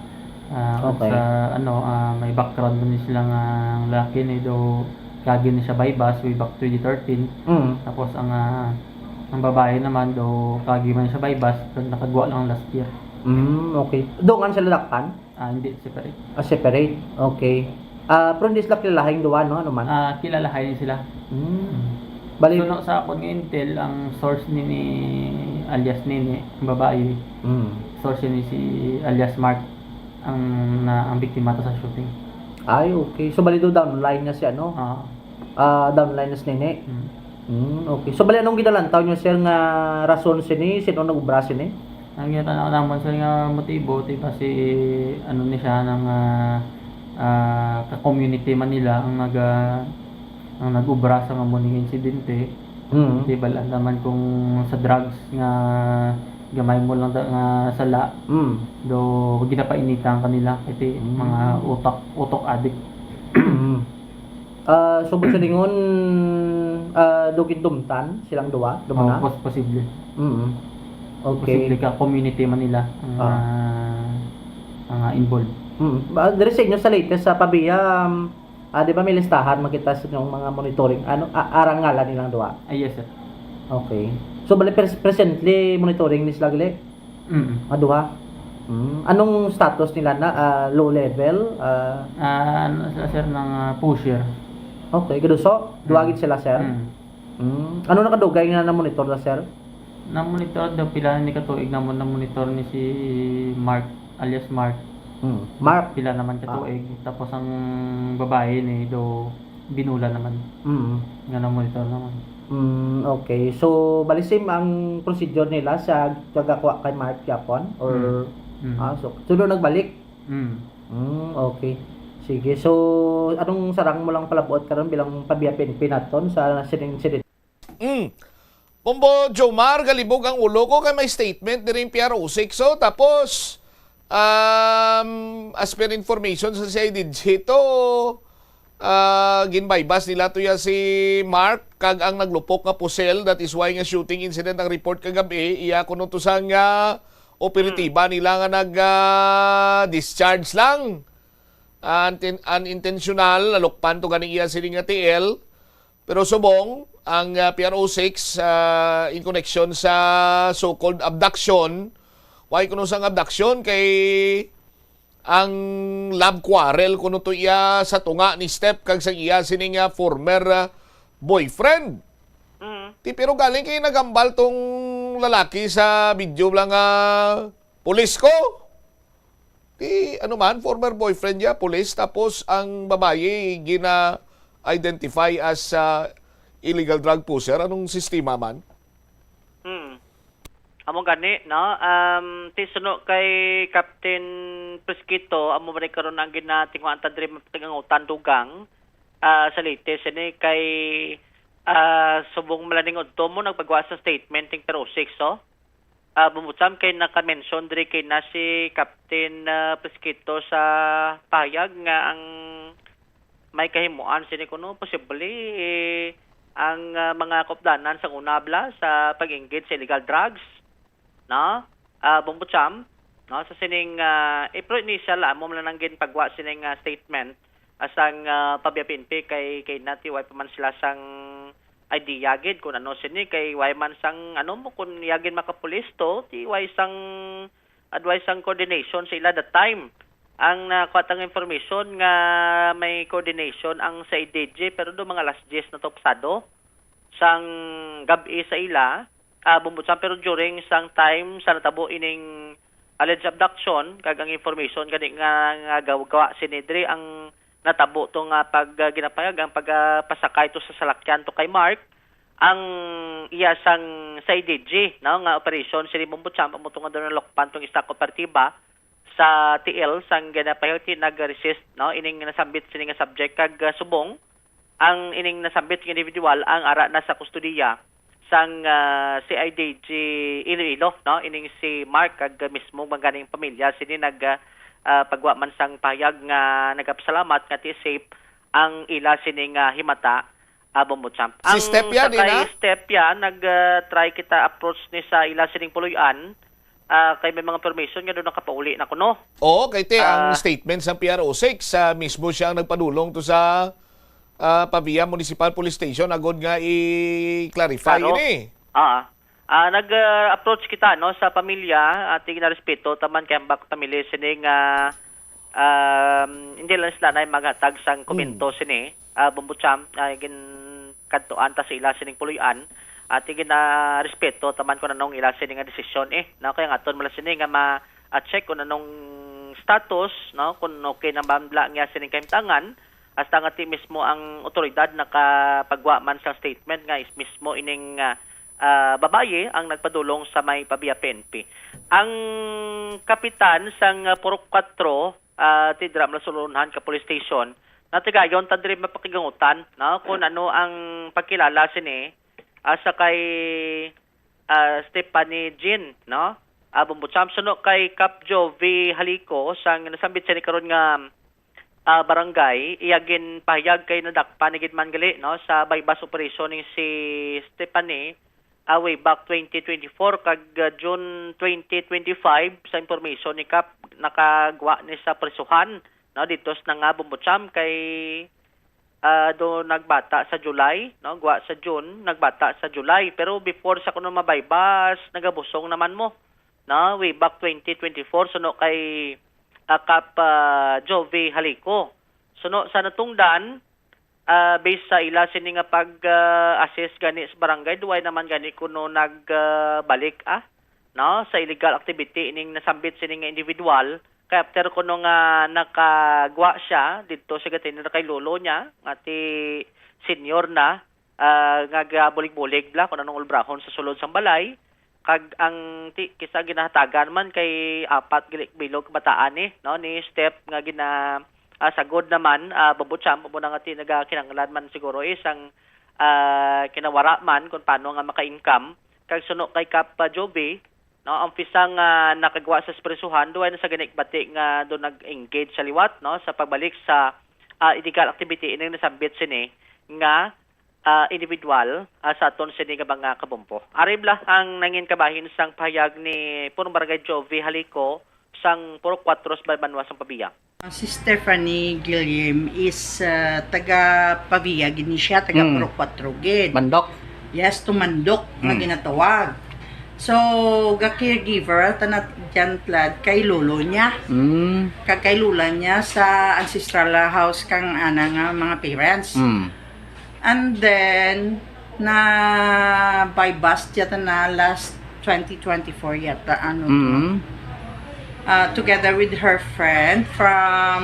Ah, Okay. sa ano, ah, may background man ni sila nga ang lalaki ni do kaagi ni siya buy-bust way back twenty thirteen. Mm. Tapos ang, ah, ang babae naman do kaagi man siya buy-bust, pero nakagwa lang last year. Mm, okay. Doon nga sila dakpan? Ah, hindi, separate. Ah, separate. Okay. Ah, pero hindi sila kilalahay ang duwa, no? Ano man? Ah, kilalahay sila. Hmm. Bali, Suno sa akon nga intel, ang source ni, ni alias Nini, ang babae, Hmm. source ni si alias Mark, ang, na, ang biktima ta sa shooting. Ay, okay. So, bali do downline na si ano? Ah. Ah, downline na si Nene? Hmm. Hmm, okay. So, bali anong ginalantaw niyo, sir, nga rason sini? Sino nag-ubra sini? Ang ginatanong naman, sir, nga motibo, di ba si, ano ni siya, ng, ah, ah, ka-community man nila ang nag-, ah, ang nag-ubra sa nga mo ning insidente. Mm. Di ba lang naman kung sa drugs nga gamay mo lang da-, nga sala, Mm. do ginapainitan kanila, kay ti-, Mm. mga utok, utok addict. Mm. Ah, so, buot silingon, ah, do gindumtan silang duwa, do Oh, mga? pos-, posible. Mm. Okay. Posible ka community man nila ang, Ah. ah, ang, ah, involved. Mm. Ba, diri sa inyo sa latest sa Pavia, um, ah, di ba may listahan makita sa inyong mga monitoring? Ano, a-, arang ngalan nilang duwa? Ah, yes, sir. Okay. So, bali, pres-, presently monitoring ni sila gali? Mm. Nga duha? Mm. Anong status nila na? Ah, low level? Ah, Ah, ano sila, sir, ng, ah, pusher. Okay, gaduso? Duha Mm. gid sila, sir? Mm. Mm. Ano na kadugay nga na-monitor na, sir? Na-monitor daw, pila ni katuig na mo na-monitor ni si Mark, alias Mark. Mm. Mark? Pila naman Ah. katuig. Tapos ang babae ni do binula naman. Mm. Nga na-monitor naman. Mm, okay. So, bali same ang procedure nila sa pagkakuha kay Mark gyapon? Or, Mm. Mm. ah, so, so doon nagbalik? Mm. Mm, okay. Sige. So, anong sarang mo lang palabuot karon bilang Pavia P N P naton sa sining insidente? Mm. Bombo Jomar, galibog ang ulo ko kay may statement diri ang P R O six, oh. Tapos, um, as per information sa C I D G to, ah, ginbaybas nila to ya si Mark, kag ang naglupok nga pusel, that is why nga shooting incident ang report kagabi, iya kuno to sang, ah, operatiba Mm. nila nga nag, ah, discharge lang. Untin-, unintentional, nalukpan to gani iya sini nga tiil. Pero subong ang, ah, P R O six, ah, in connection sa so-called abduction, why kuno sang abduction kay ang love quarrel kuno to iya sa tunga ni Step kag sa iya sini nga former, ah, boyfriend. Mm. Ti, pero galing kay nagambal tong lalaki sa video lang nga, "Pulis ko." Ti, ano man, former boyfriend niya, pulis, tapos ang babayi gina-identify as, ah, illegal drug pusher. Anong sistema man? Hmm. Amo gani, no? Um, ti suno kay Captain Fresquito, amo man ni karon ang ginatinguhaan ta diri, tagangutan dugang, ah, sa latest ini kay, ah, subong malaning udto mo nagpagawa sa statement ning P R O six, oh. Ah, Bombo Cham, kay naka-mention diri kay na si Captain, ah, Fresquito sa pahayag nga ang may kahimuan sini kuno posible, eh, ang, ah, mga kaupdanan sang una bala sa pag-engage sa illegal drugs, no? Ah, Bombo Cham, no? Sa sining, ah, eh, pero initial, ah, amo man lang ginpagwa sining, ah, statement, ah, sang, ah, Pavia P N P kay, kay na ti way pa man sila sang idea gid kung ano sini, kay way man sang, ano mo, kung iya gid makapulis to, ti way sang advice sang coordination sa ila that time. Ang nakuha tang information nga may coordination ang sa I D G, pero do mga alas diyes na to pasado sang gab-i sa ila, ah, Bombo Cham, pero during sang time sa natabo ining alleged abduction, kag ang information gani nga, nga gaw-, gawa sini diri ang natabo to nga pag, ah, ginapahayag ang pag, ah, pasakay to sa salakyan to kay Mark, ang iya sang sa I D G, no, nga operasyon sini Bombo Cham, amo to nga doon nalukpan tong isa ka operatiba sa tiil sang ginapahayag ti nag-resist, no, ining nasambit sini nga subject kag, ah, subong ang ining nasambit nga individual ang ara na sa kustodiya sang, ah, C I D G Iloilo, no, ining si Mark kag mismo man ganing pamilya sini nag, ah, ah, pagwa man sang pahayag nga nagapasalamat nga ti safe ang ila sini nga himata, ah, Bombo Cham. Si Ang Step yan, sa di kay na? Step yan, nag, ah, try kita approach ni sa ila sining puloy-an, ah, kay may mga information nga doon nakapauli na kuno. Oo, kay te, ang Ah. statement sa P R O six, ah, mismo siya ang nagpadulong to sa, ah, Pavia Municipal Police Station agod nga i-clarify Klaro. ini. Ah, ah, nag, ah, approach kita, no, sa pamilya, ati nga respeto taman kay hambak pamilya sini nga, um, hindi lang sila na maghatag sang komento Mm. sini, ah, Bombo Cham, ah, gin kadtuan ta sa ila sining puloy-an, ati gina respeto taman kung anong ila sini nga desisyon, eh, no, kay ang aton man lang sini nga ma-check kung anong status, no, kung okay na ba niya sining kahimtangan, hasta nga ti mismo ang otoridad nakapagwa man sa statement nga is mismo ining, ah, ah, babayi ang nagpadulong sa may Pavia P N P. Ang kapitan sang, ah, Purok Cuatro, ah, ti dira man sa Ulonhan ka police station, natigayon ta diri mapakigangutan, no, kung ano ang pagkilala sini, ah, sa kay, ah, Stephanie Jean, no? Ah, Bumbucham, suno kay Kap Jovi Halico, sang nasambit sini karon nga, ah, barangay, iya ginpahayag kay nadakpan ni gid man gali, no, sa buy-bust operation ni si Stephanie, ah, way back twenty twenty-four kag, ah, June twenty twenty-five, sa information ni Kap, nakagwa ni sa prisuhan, no, dito sa nga Bumbucham kay, ah, do nagbata sa July, no, gwa sa June, nagbata sa July. Pero before sa kuno mabaybas, nagabusong naman mo, no, way back twenty twenty-four, suno kay, ah, Kap, ah, Jovi Halico. Suno sa natungdan, ah, based sa ila sini nga pag, ah, assist gani sa barangay, duway naman gani kuno nag, ah, balik, ah, no, sa illegal activity ining nasambit sini nga individual. Kay after kuno nga nakagwa siya dito sa gatinda kay lolo niya, nga ti senior na, ah, nga gabulig-bulig bla kung anong ulbrahon sa sulod sang balay. Kag ang ti, kisa ginahatagan man kay apat gali bilog bataan ni, no, ni Step nga gina, ah, sagod naman, ah, Bumbucham, amo na nga ti nagakinahanglan man siguro is ang, ah, kinawara man kung paano nga maka-income. Kag suno kay Kap, ah, Jovi, no, ang pisa nga nakagwa sa prisuhan, duway na sa gani bati nga do nag-engage sa liwat, no, sa pagbalik sa, ah, illegal activity ining nasambit sini nga, ah, individual, ah, sa aton sini nga mga kabombo. Ari bala ang nangin kabahin sang pahayag ni Punong Barangay Jovi Halico sang Purok Cuatro sa Banwa sang Pavia. Si Stephanie Guilliam is, ah, taga Pavia gid ni siya, taga Mm. Purok Cuatro gid. Mandok. Yes, to Mandok nga Mm. ginatawag. So, ga-caregiver tana dyan tlad kay lolo niya. Mm. Kag kay lola niya sa ancestral house kang ana nga mga parents. Mm. And then, na buy-bust yata na last twenty twenty-four yata, ano to. Mm. Ah, together with her friend from,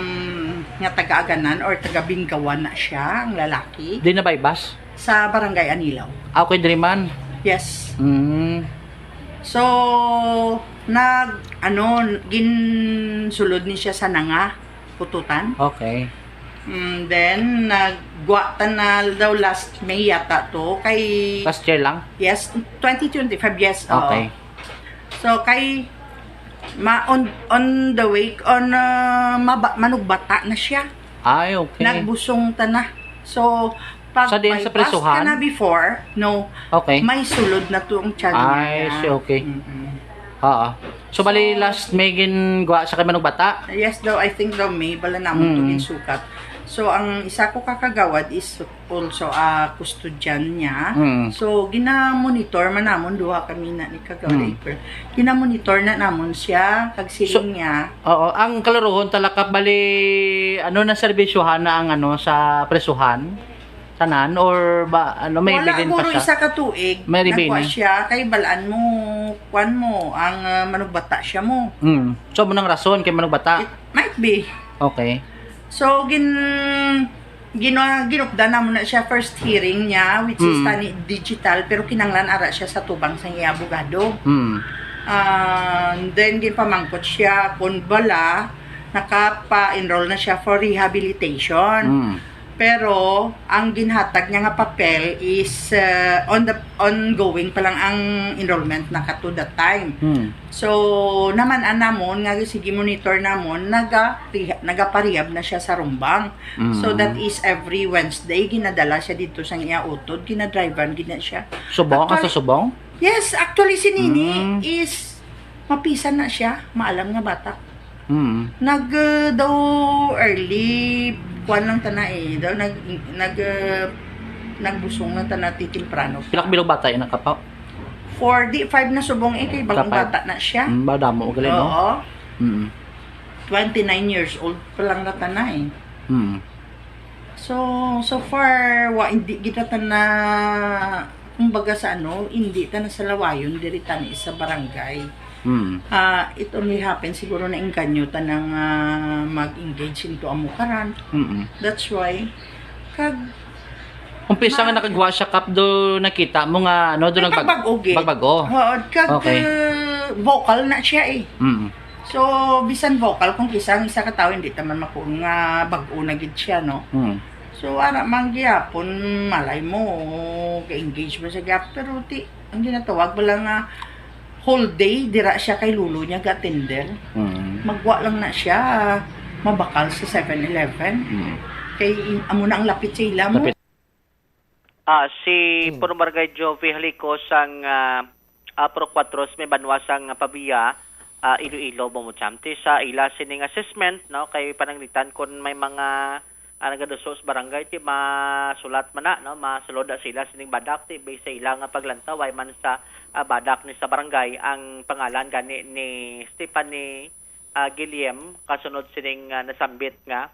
nga taga Aganan or taga Bingawan na siya, ang lalaki. Di na buy-bust? Sa Barangay Anilaw. Ah, okay, diri man. Yes. Mm. So, nag, ano, ginsulod ni siya sa nanga, pututan. Okay. Mm, then, nagwa ta na daw last May yata to. Kay Last year lang? Yes, twenty twenty-five, yes, oo. Okay. So, kay, ma, on, on the way, on, uh, maba, manugbata na siya. Ay, okay. Nagbusong ta na. So, pag Sa din sa bypass ka prisuhan? na before, no, Okay. may sulod na to ang tiyan Ay, niya. si, okay. Mm-mm. Oo. So, bali, So, last May gin-, gwa sa kay Manugbata? Yes daw, I think daw May, bala namon to Mm. ginsukat. So, ang isa ko kakagawad is also a custodian niya. Mm. So, gina-monitor man namon, duha kami na ni Kagawad Mm. April. Gina-monitor na namon siya, kag So, siling niya. Oo, ang kaluruhon talakap, bali, ano na serbisyohan na ang, ano, sa presuhan? Tanan? Or ba, ano, may Wala, bilin pa guro siya? isa ka tuig, May nagwa ribini? siya, kay balaan mo, kwan mo, ang, ah, manugbata siya mo. Mm. So, mo nang rason kay manugbata? It might be. Okay. So, gin-, gina-, ginupdan namon na siya first hearing niya, which is Mm. tani digital, pero kinanglan ara siya sa tubang sa iya abogado. Mm. Ah, then, ginpamangkot siya kung bala, nakapa-enroll na siya for rehabilitation. Mm. Pero, ang ginhatag niya nga papel is, ah, on the, ongoing pa lang ang enrollment na kato that time. Mm. So, naman-an namon nga sige monitor namon, naga-, nagaparehab na siya sa Rumbang. Mm. So, that is every Wednesday, ginadala siya dito sa iya utod, ginadrivean gid na siya. Subong? Actually, Hasta Subong? Yes, actually, si Nini Mm. is mapisan na siya, maalam nga bata. Mm. Nag, uh, daw early, kuwan lang tana eh. Daw nag, nag, uh, nagbusong lang tana ti temprano. Pila ka bilog bata yung nakapaw? Four, di, five na subong eh, kay bagong Kapag bata na siya. Mm, ba, damo, gali, no? Oo. Mm. Twenty-nine years old pa lang na tana eh. Mm. So, so far, wa, hindi kita ta na, kumbaga sa ano, hindi ta na salawayon diri tani sa barangay. Mm. Ah, it only happens siguro na inganyo ta nang ah, mag-engage into amo karan. Mm. That's why, kag Umpisa nga nakagwa siya, Kap, do nakita mo nga, ano, do May nagbag- pagbag-o, gid. Bagbago. Oo, kag Okay. uh, vocal na siya eh. Mm. So, bisan vocal, kung kisa ang isa ka tawo, hindi ta man makuon nga bag-o na gid siya, no? Mm. So, ara man gyapon, malay mo, ga-engage ba siya gyapon? Pero ti, ang ginatawag bala nga whole day, dira siya kay lolo niya ga-attender. Mm. Magwa lang na siya, mabakal sa seven eleven. Mm. Kay in- amo na ang lapit sa ila mo. Lapit. Ah, si Purong Barangay Jovi Halico sang ah, ah, Purok Cuatro sa may banwa sang Pavia, ah, Iloilo, Bombo Cham. Ti sa ila sining assessment, no, kay pananglitan kun may mga ah, nagaduso sa barangay, ti masulat man na, no, masulod na sila sining badak, ti based sa ila nga paglantaw, way man sa ah, badak ni sa barangay ang pangalan gani ni Stephanie ah, Guillem, kasunod sining ah, nasambit nga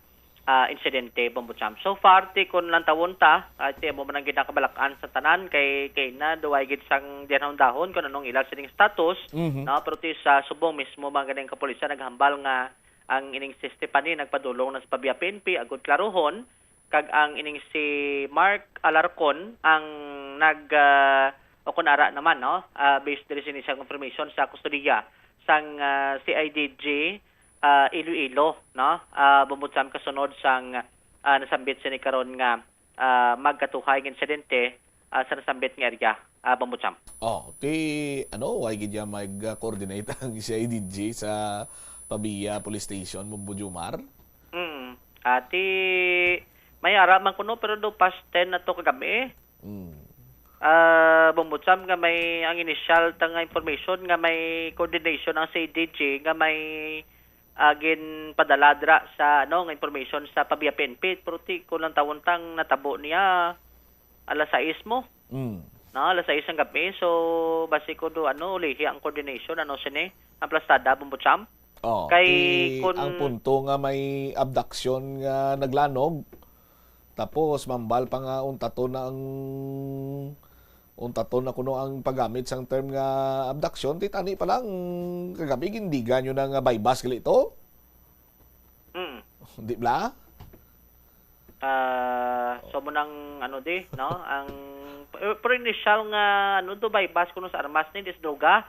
ah, insidente, Bombo Cham. So far, ti kun lantawon ta, ah, ti amo man ang ginakabalak-an sa tanan kay kay na duway gid sang dihan dahon kung anong ila sining status, Mhm. no? Pero ti sa subong mismo, mga ganing kapulisan naghambal nga ang ining si Stephanie nagpadulong na sa Pavia P N P agud klaruhon, kag ang ining si Mark Alarcon ang nag ah, o kun ara naman, no? Ah, based diri sini sa information sa kustodiya sang ah, C I D G ah, Iloilo, no? Ah, Bombo Cham, kasunod sang ah, nasambit sini karon nga ah, magkatuhay nga insidente ah, sa nasambit nga area, ah, Bombo Cham. Oh, ti ano, why gid ya mag-coordinate ang C I D G sa Pavia Police Station, Bombo Jomar? Mm. Ati, may ara man kuno, pero do past ten na to kagabi. Mm. Ah, Bombo Cham, nga may ang initial ta nga information nga may coordination ang C I D G nga may ah, ginpadala dira sa ano nga information sa Pavia P N P, pero ti ko lang tawon tang natabo niya alas sais mo. Mm. No, alas sais ang gabi. So, basi ko do ano, ulihi ang coordination, ano sini, ang plastada, Bombo Cham. Oh, Kay ti kun- ang punto nga may abduction nga naglanog, tapos mambal pa nga untaton na ang untaton na kuno ang paggamit sang term nga abduction, ti tani pa lang kagabi gindigan nyo na nga baybas gali to? Mm. Di bla? Ah, so mo nang ano di, no? Ang pero initial nga ano do, baybas kuno sa armas ni, dis droga.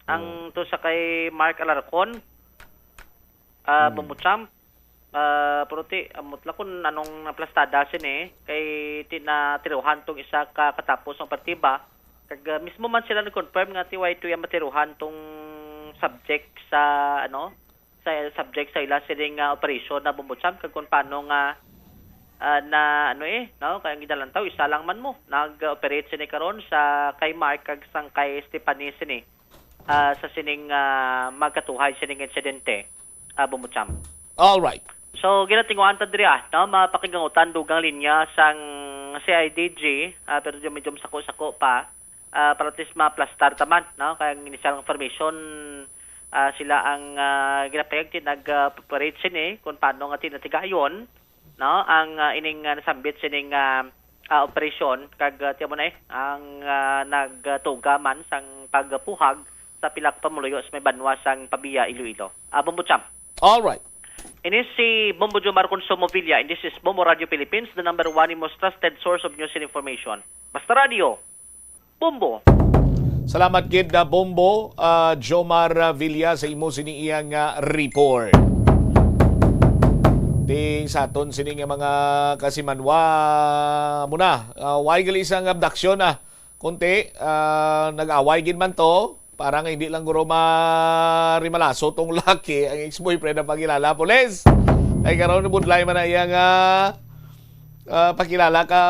Ang to sa kay Mark Alarcon. Ah, Hmm. Bombo Cham. Ah, pero ti amot la kun anong naplastada sini kay ti natiruhan tong isa ka katapos ang partiba. Kag ah, mismo man sila nag-confirm nga ti way to yung matiruhan tong subject sa ano, sa subject sa ila sining nga operasyon na, Bombo Cham, kag kung paano nga ah, na ano eh, no, kay ang ginalantaw isa lang man mo, nag-operate sini karon sa kay Mark kag sang kay Stephanie sini ah, sa sining ah, magkatuhay sining insidente, ah, Bombo Cham. All right. So, ginatinguhan ta diri, ah, no, mapakigangutan dugang linya sang C I D G, ah, pero medyo, medyo sako-sako pa, ah, para at least maplastar ta man, no, kay ang initial information ah, sila ang ah, ginapahayag ti nag-operate sini kung paano nga tinatigayon, no, ang ah, ining ah, nasambit sining ah, ah, operasyon, kag ah, ti amo na eh, ang ah, nagtuga man sang pagpuhag sa pila ka pumuluyo sa may banwa sang Pavia, Iloilo. Ah, Bombo Cham. All right. Ini si Bombo Jomar Consumo Villa, and this is Bombo Radio Philippines, the number one and most trusted source of news and information. Basta Radio, Bombo. Salamat gid na Bombo, ah, Jomar, ah, Villa sa imo sini iya nga report. Ting sa aton sini nga mga kasimanwa muna. Ah, why gali isang abduction, ah? Kunti, ah, nag-away gid man to. Para nga hindi lang guro marimalaso tong laki, ang ex-boyfriend ang pakilala, pulis. Ay karon budlay man na iya nga ah, pakilala ka,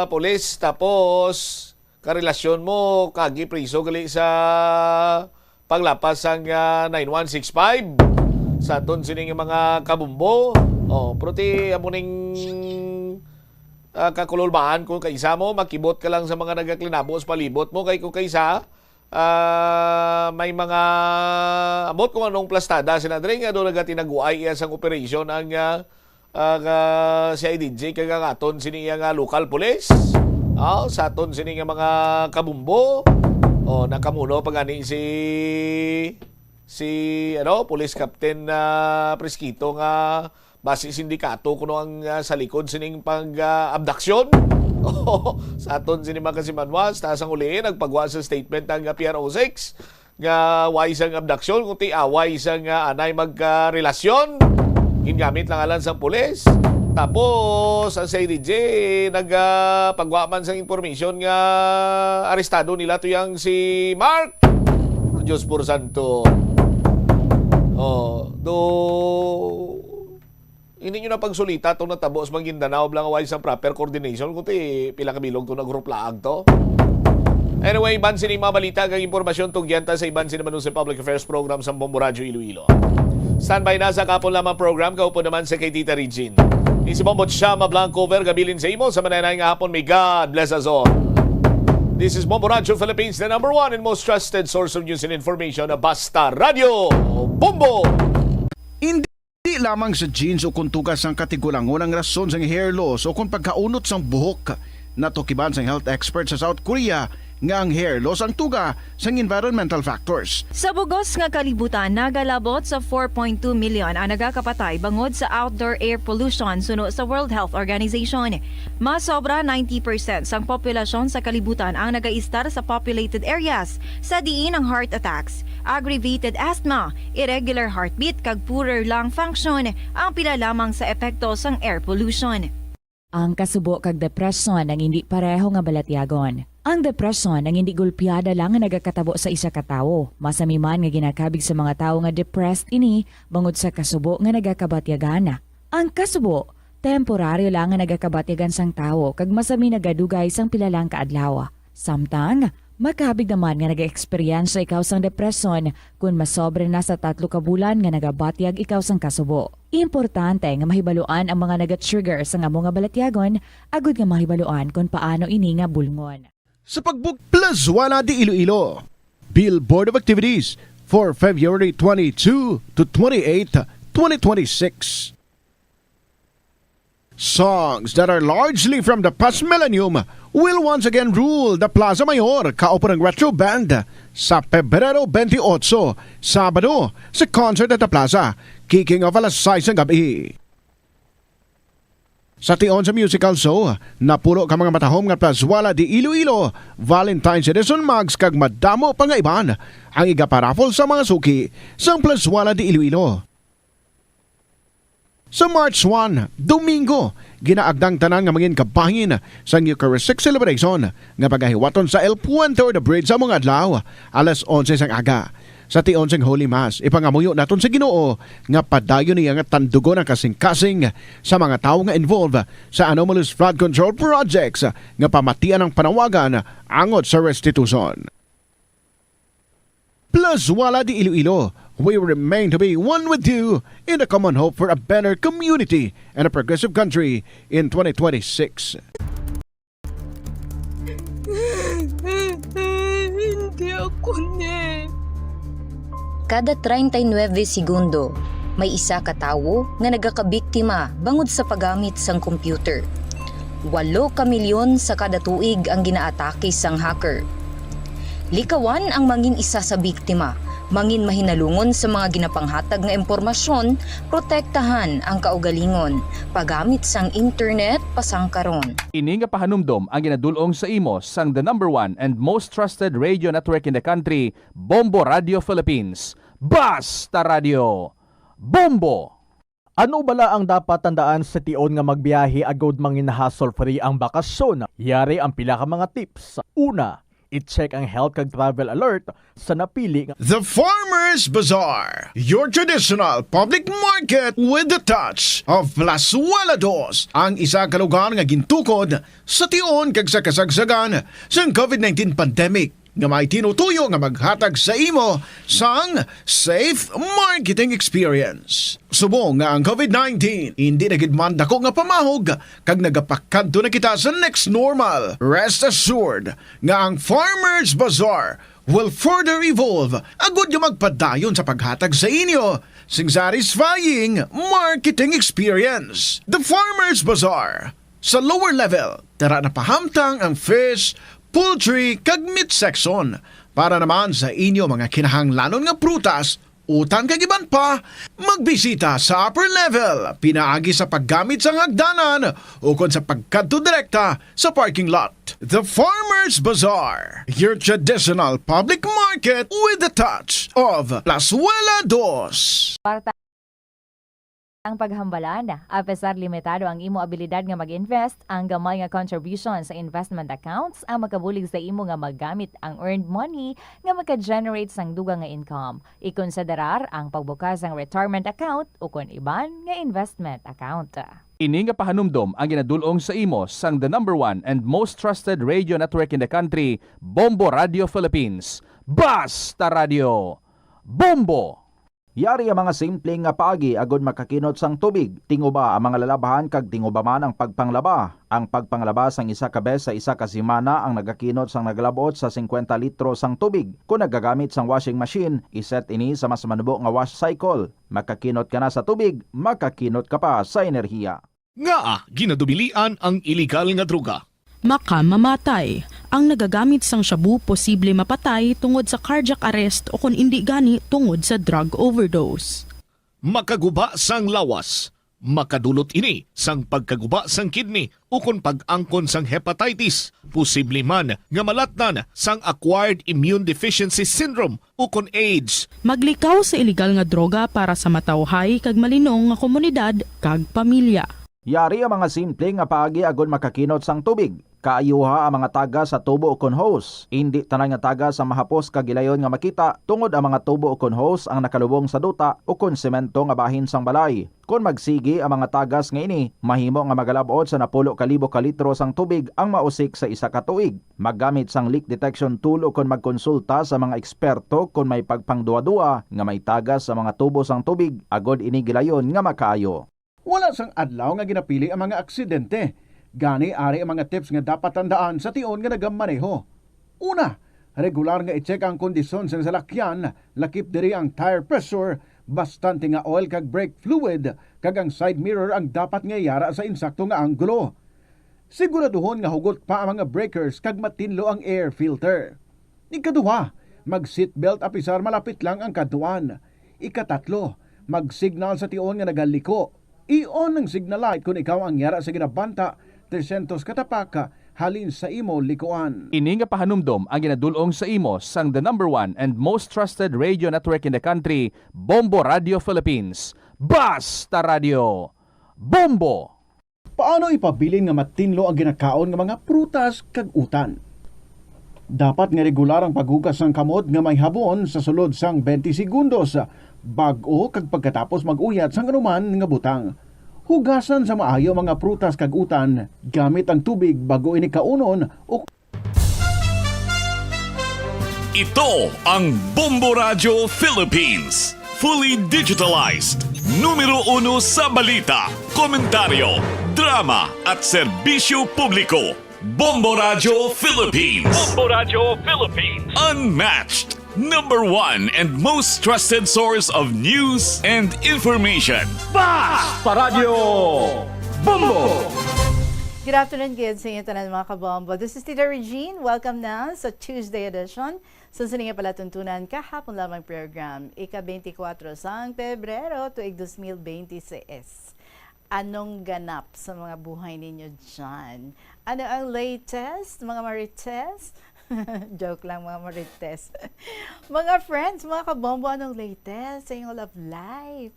pulis. Tapos, karelasyon mo, kagi priso gali sa paglapas sang ah, nine one six five. Sa aton sining mga kabumbo. Oh, pero ti amo ning ah, kakululbaan kung kaisa mo, makibot ka lang sa mga nagaklinabo sa palibot mo, kay kung kaisa, ah, may mga, ambot kung anong plastada sila diri nga do nagatinaguay iya sang operasyon ang ah, ah, nga C I D G kag ang aton sini iya nga local police. Ah, sa aton sini nga mga kabumbo. Oh, nakamuno pa gani si, si, ano, Police Captain, ah, Presquito nga basi sindikato kuno ang, ah, sa likod sining pag, ah, abduction. Oh, sa aton sini mga kasimanwa, sa taas ang uliin, nagpagwa sa statement ang, ah, P R O six nga way sang abduction, kundi away sang, ah, anay magkarelasyon. Gingamit lang alang sang pulis. Tapos, ang C I D G nag, ah, pagwa man sang impormasyon nga arestado nila to yang si Mark. Diyos por santo. Oh, do, hindi nyo na pagsulita itong natabo sa Maguindanao, blang away sa proper coordination, kundi pila ka bilog to nagruplaag to. Anyway, iban sini mga balita kag impormasyon, tugyan ta sa iban sini Manusay Public Affairs Program sa Bombo Radyo Iloilo. Standby na sa kapon lamang program, kaupod naman sa kay Tita Regine. Ini si Bombo Chama Blanco, over gabilin sa imo sa mananay nga hapon. May God bless us all. This is Bombo Radyo Philippines, the number one and most trusted source of news and information, Basta Radyo Bombo! Hindi lamang sa genes o kon tugas sang katigulangon ang rason sang hair loss o kon pagkaunot sang buhok. Natukiban sang health expert sa South Korea nga ang hair loss ang tuga sang environmental factors. Sa bugos nga kalibutan, nagalabot sa four point two million ang nagakapatay bangod sa outdoor air pollution, suno sa World Health Organization. Mas sobra ninety percent sang populasyon sa kalibutan ang nagaistar sa populated areas, sa diin ang heart attacks, aggravated asthma, irregular heartbeat, kag poorer lung function ang pila lamang sa epekto sang air pollution. Ang kasubo kag depresyon ang indi pareho nga balatyagon. Ang depresyon ang indi gulpiada lang nga nagakatabo sa isa ka tawo. Masami man nga ginakabig sa mga tawo nga depressed ini bangod sa kasubo nga nagakabatyagan. Ang kasubo, temporaryo lang nga nagakabatyagan sang tawo kag masami nagadugay sang pila lang ka adlaw. Samtang, makabig naman nga nag-eksperyensya ikaw sang depresyon kon masobra na sa tatlo ka bulan nga nagabatyag ikaw sang kasubo. Importante nga mahibaluan ang mga naga-trigger sang amo nga balatyagon agud nga mahibaluan kon paano ini nga bulngon. Sa pagbug Plazuela de Iloilo, Billboard of Activities for February twenty-two to twenty-eight, twenty twenty-six. Songs that are largely from the past millennium will once again rule the Plaza Mayor kaupo ng Retro Band sa Pebrero twenty-eight, Sabado, sa concert at the Plaza, kicking off alas sais ng gabi. Sa tion sa musical show, napulo ka mga matahom nga Plazuela de Iloilo Valentine's Edition mugs kag madamo pa nga iban ang igaparaffle sa mga suki sang Plazuela de Iloilo. Sa March one, Domingo, ginaagda ang tanan nga mangin kabahin sang Eucharistic Celebration nga pagahiwaton sa El Puente or the Bridge sa mga adlaw, alas onse sang aga. Sa tion sang Holy Mass, ipangamuyo naton sa Ginoo nga padayon niya nga tandugon ang kasing-kasing sa mga tawo nga involved sa anomalous flood control projects nga pamatian ang panawagan angot sa restitution. Plazuela de Iloilo, we remain to be one with you in the common hope for a better community and a progressive country in twenty twenty-six. Hindi ako ni. Kada treinta y nueve segundo, may isa ka tawo nga nagakabiktima bangod sa paggamit sang computer. Walo ka milyon sa kada tuig ang ginaatake sang hacker. Likawan ang mangin isa sa biktima, mangin mahinalungon sa mga ginapanghatag nga impormasyon, protektahan ang kaugalingon, paggamit sang internet pasangkaron. Ini nga pahanumdom ang ginadul-ong sa imo sang the number one and most trusted radio network in the country, Bombo Radio Philippines. Basta Radio Bombo! Ano bala ang dapat tandaan sa tion nga magbiyahe agud mangin-hassle-free ang bakasyon? Yari ang pila ka mga tips. Una, i-check ang health kag travel alert sa napili nga The Farmers Bazaar, your traditional public market with the touch of Plazuela Dos, ang isa ka lugar nga gintukod sa tion kag sa kasagsagan sang covid nineteen pandemic, nga may tinutuyo nga maghatag sa imo sang safe marketing experience. Subong nga ang covid nineteen indi na gid man dako nga pamahog kag nagapakadto na kita sa next normal, rest assured nga ang Farmers Bazaar will further evolve agud nga magpadayon sa paghatag sa inyo sing satisfying marketing experience. The Farmers Bazaar, sa lower level, tara na pahamtang ang fish, poultry, kag meat section. Para naman sa inyo mga kinahanglanon nga prutas, utan kag iban pa, magbisita sa upper level pinaagi sa paggamit sang hagdanan ukon sa pagkadto direkta sa parking lot. The Farmers Bazaar, your traditional public market with a touch of Plazuela Dos. Kwarta ang paghambalan. Apesar limitado ang imo abilidad nga mag-invest, ang gamay nga contribution sa investment accounts ang makabulig sa imo nga magamit ang earned money nga maka-generate sang dugang nga income. Ikonsiderar ang pagbukas sang retirement account ukon iban nga investment account. Ini nga pahanumdom ang ginadul-ong sa imo sang the number one and most trusted radio network in the country, Bombo Radio Philippines. Basta Radio Bombo! Yari ang mga simple nga paagi agod makakinot sang tubig. Tinguba ang mga lalabhan kag tinguba man ang pagpanglaba. Ang pagpanglaba sang isa ka bes sa isa ka semana ang nagakinot sang nagalab-ot sa singkwenta litro sang tubig. Kon nagagamit sang washing machine, iset ini sa mas manubo nga wash cycle. Makakinot ka na sa tubig, makakinot ka pa sa enerhiya. Ngaa ginadubilian ang iligal nga droga? Makamamatay. Ang nagagamit sang shabu posible mapatay tungod sa cardiac arrest o kon indi gani tungod sa drug overdose. Makaguba sang lawas. Makadulot ini sang pagkaguba sang kidney ukon pag-angkon sang hepatitis, posible man nga malatnan sang acquired immune deficiency syndrome ukon AIDS. Maglikaw sa iligal nga droga para sa matawhay kag malinong nga komunidad kag pamilya. Yari ang mga simple nga paagi agod makakinot sang tubig. Kaayuha ang mga tagas sa tubo ukon hose. Indi tanan nga tagas ang mahapos kag gilayon nga makita, tungod ang mga tubo ukon hose ang nakalubong sa duta ukon semento nga bahin sang balay. Kon magsigi ang mga tagas nga ini, mahimo nga magalab-ot sa napulo ka libo ka litro sang tubig ang mausik sa isa ka tuig. Maggamit sang leak detection tool ukon magkonsulta sa mga eksperto kon may pagpangduwa-duwa nga may tagas sa mga tubo sang tubig agod ini gilayon nga makaayo. Wala sang adlaw nga ginapili ang mga aksidente. Gani, ari ang mga tips nga dapat tandaan sa tion nga nagamaneho. Una, regular nga i-check ang kondisyon sang salakyan, lakip diri ang tire pressure, bastante nga oil kag brake fluid, kag ang side mirror ang dapat nga yara sa insakto nga anggulo. Siguraduhon nga hugot pa ang mga breakers kag matinlo ang air filter. Ikaduha, mag-seatbelt apisar malapit lang ang kadtuan. Ikatatlo, mag-signal sa tion nga nagaliko. I-on ang signal light kon ikaw ang yara sa ginabanta tresyentos ka tapak halin sa imo likuan. Ini nga pahanumdom ang ginadul-ong sa imo sang the number one and most trusted radio network in the country, Bombo Radio Philippines. Basta Radio Bombo! Paano ipabilin nga matinlo ang ginakaon nga mga prutas kag utan? Dapat nga regular ang paghugas sang kamot nga may habon sa sulod sang twenty segundos, bag-o kag pagkatapos mag-uyat sang anuman nga butang. Hugasan sa maayo ang mga prutas kag utan gamit ang tubig bag-o ini kaunon o Ito ang Bombo Radyo Philippines. Fully digitalized. Numero uno sa balita, komentaryo, drama at serbisyo publiko. Bombo Radyo Philippines. Bombo Radyo Philippines. Unmatched. Number one and most trusted source of news and information. Basta Radyo Bombo! Good afternoon gid sa inyo tanan, mga kabombo. This is Tita Regine. Welcome na sa Tuesday edition sa sini nga palatuntunan kahapon lamang program, ika twenty-four sang Pebrero, tuig dos mil bente seis. Anong ganap sa mga buhay ninyo dyan? Ano ang latest, mga marites? Joke lang, mga marites. Mga friends, mga kabombo, anong latest sa inyong love life?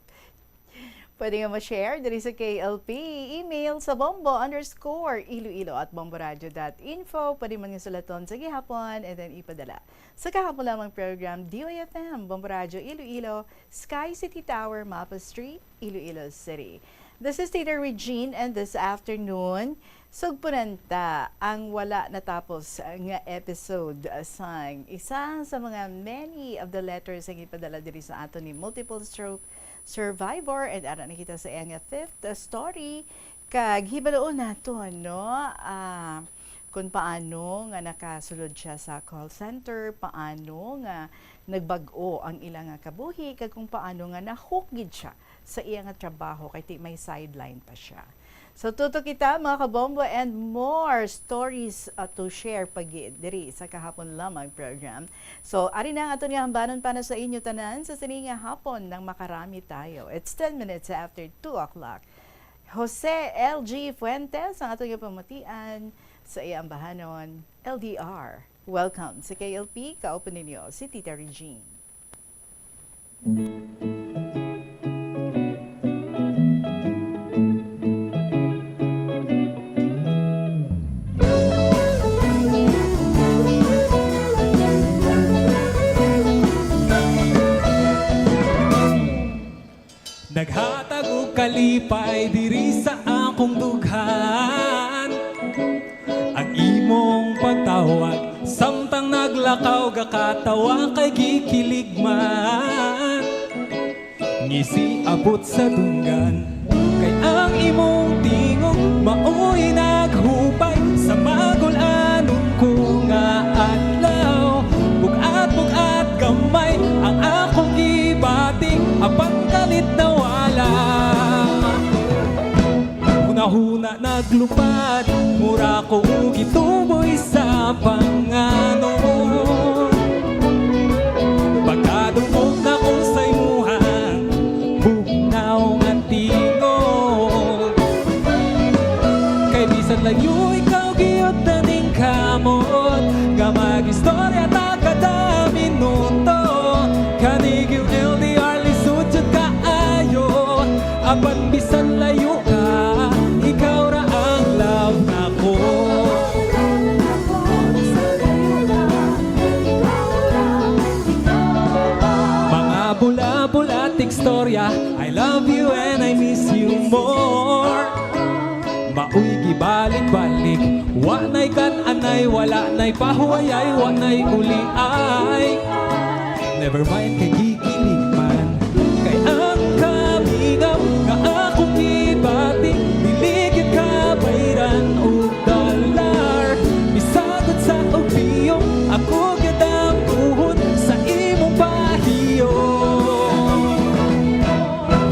Pwede nga ma-share diri sa K L P. Email sa bombo underscore iloilo at bomboradio dot info. Pwede man nga sulaton sa gihapon and then ipadala sa kahapon lamang program, D Y F M, Bombo Radio Iloilo, Sky City Tower, Mapa Street, Iloilo City. This is Tita Regine, and this afternoon, sugpunan ta ang wala natapos nga episode sang isa sa mga many of the letters nga ipadala diri sa aton ni multiple stroke survivor, and ara na kita sa iya nga fifth story. Kag hibaloon naton, no? Ah, Kung paano nga nakasulod siya sa call center, paano nga nagbag-o ang ila nga kabuhi, kag kung paano nga na-hook gid siya sa iya nga trabaho, kay ti may sideline pa siya. So, tutok kita, mga kabombo, and more stories, uh, to share pa gid diri sa Kahapon Lamang program. So, ari na ang aton nga hambanon para sa inyo tanan sa sini nga hapon nang makarami tayo. It's ten minutes after two o'clock. Jose L G Fuentes ang aton nga pamatian sa iyang bahanon, L D R. Welcome sa K L P, kauban ninyo si Tita Regine. Naghatag og kalipay diri sa akong dughan. Ang imong pagtawag, samtang naglakaw, gakatawa kay gikilig man. Ngisi abot sa dunggan, kay ang imong tingog maoy naghupay sa magul-anon ko nga adlaw. Bug-at-bug-at gamay ang akong gibati, apan kalit nawala. Hunahuna naglupad, mura ko gituboy sa panganon. Pagkadungog nako sa imuhang bugnaw nga tingog, kay bisan layo ikaw gihapon ning kamot, nga mag-istorya ta kada minuto. Kani gyud L D R, lisod jud kaayo. Apan bisan layo ka, ikaw ra ang love nako. Mga bula-bula, tigstorya, I love you and I miss you more. Maoy gibalik-balik, wa na'y kan-anay, wala na'y pahuwayay, wa na'y uliay. Never mind kay gikilig man. Kay ang kamingaw nga akong gibati, dili gyud kabayran og dollar. Bisag unsa og piyong, ako gyud ang tuhon sa imong pahiyom.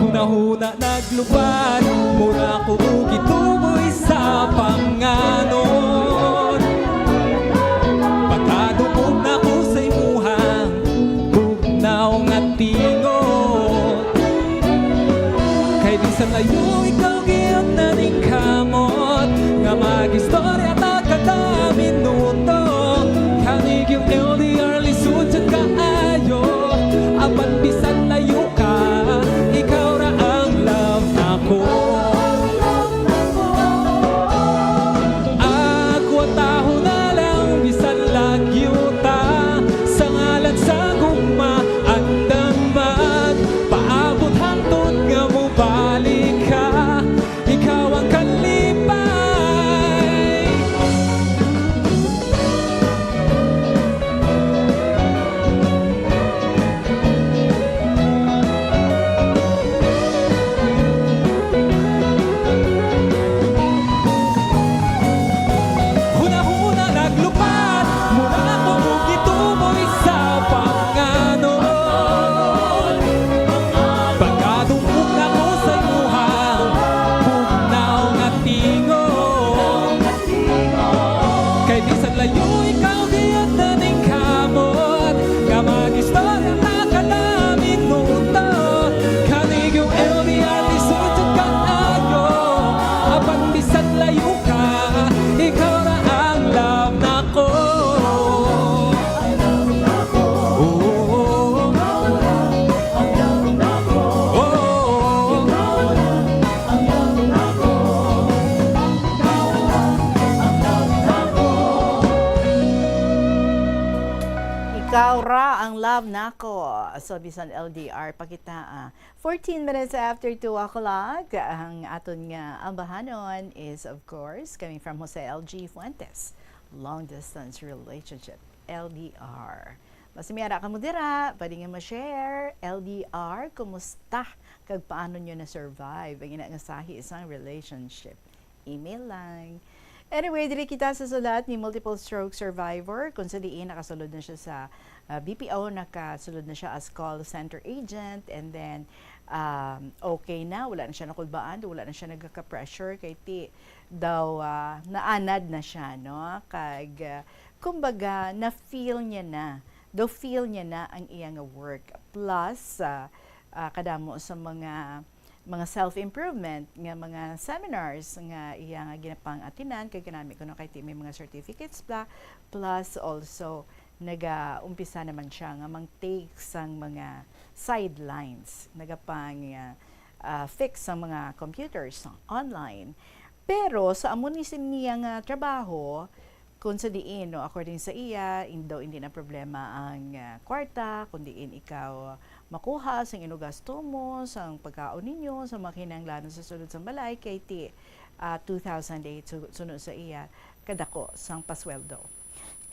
Hunahuna naglupad, mura ko gituboy sa panganon. Pagkadungog nako sa imuhang bugnaw nga tingog, kay bisan layo ikaw gihapon ning kamot, nga mag-istorya ta kada minuto. Kani gyud L D R, lisod jud kaayo. Apan bisan layo ka, ikaw ra ang love nako. Agwataho na lang bisan lagyo ta, sa ngalan sa gugma, andam magpaabot hangtod nga mobalik ka. Ikaw ang kalipay. Hunahuna naglupad, mura ko gituboy sa panganon. Pagkadungog nako sa imuhang bugnaw nga tingog, kay bisan layo ikaw gihapon ning kamot, nga mag-istorya ta kada minuto. Kani gyud L D R, lisod jud kaayo. Apan bisan layo ka, ikaw ra ang love nako. Oh. Ikaw ra ang love nako. So, bisan L D R pa kita, ah. Fourteen minutes after two o'clock, ang aton nga ambahanon is, of course, coming from Jose L G Fuentes, long distance relationship, L D R. Basta may ara kamo dira, pwede nga ma-share, L D R, kumusta? Kag paano nyo na-survive ang ina nga sahi sang relationship? Email lang. Anyway, diri kita sa sulat ni multiple stroke survivor, kung sa diin nakasulod na siya sa, ah, B P O, nakasulod na siya as call center agent, and then, um, okay na, wala na siya nakulbaan, wala na siya nagka-pressure, kay ti daw, ah, naanad na siya, no? Kag, ah, kumbaga, na-feel niya na, do feel niya na ang iya nga work. Plus, ah, ah, kadamo sa mga mga self-improvement nga mga seminars nga iya nga ginapang-atinan, kay kanami kuno kay ti may mga certificates pa, plus also nagaumpisa naman siya nga mang-take sang mga sidelines, nagapang, ah, ah, fix sang mga computers online. Pero sa amo ni sin-, niya nga trabaho, kung sa diin, no, according sa iya, in-, daw hindi na problema ang, ah, kwarta, kung diin ikaw makuha sang inugasto mo, sang pagkaon ninyo, sa mga kinahanglanon sa sulod sang balay, kay ti, ah, two thousand eight, su-, suno sa iya, kadako sang pasweldo.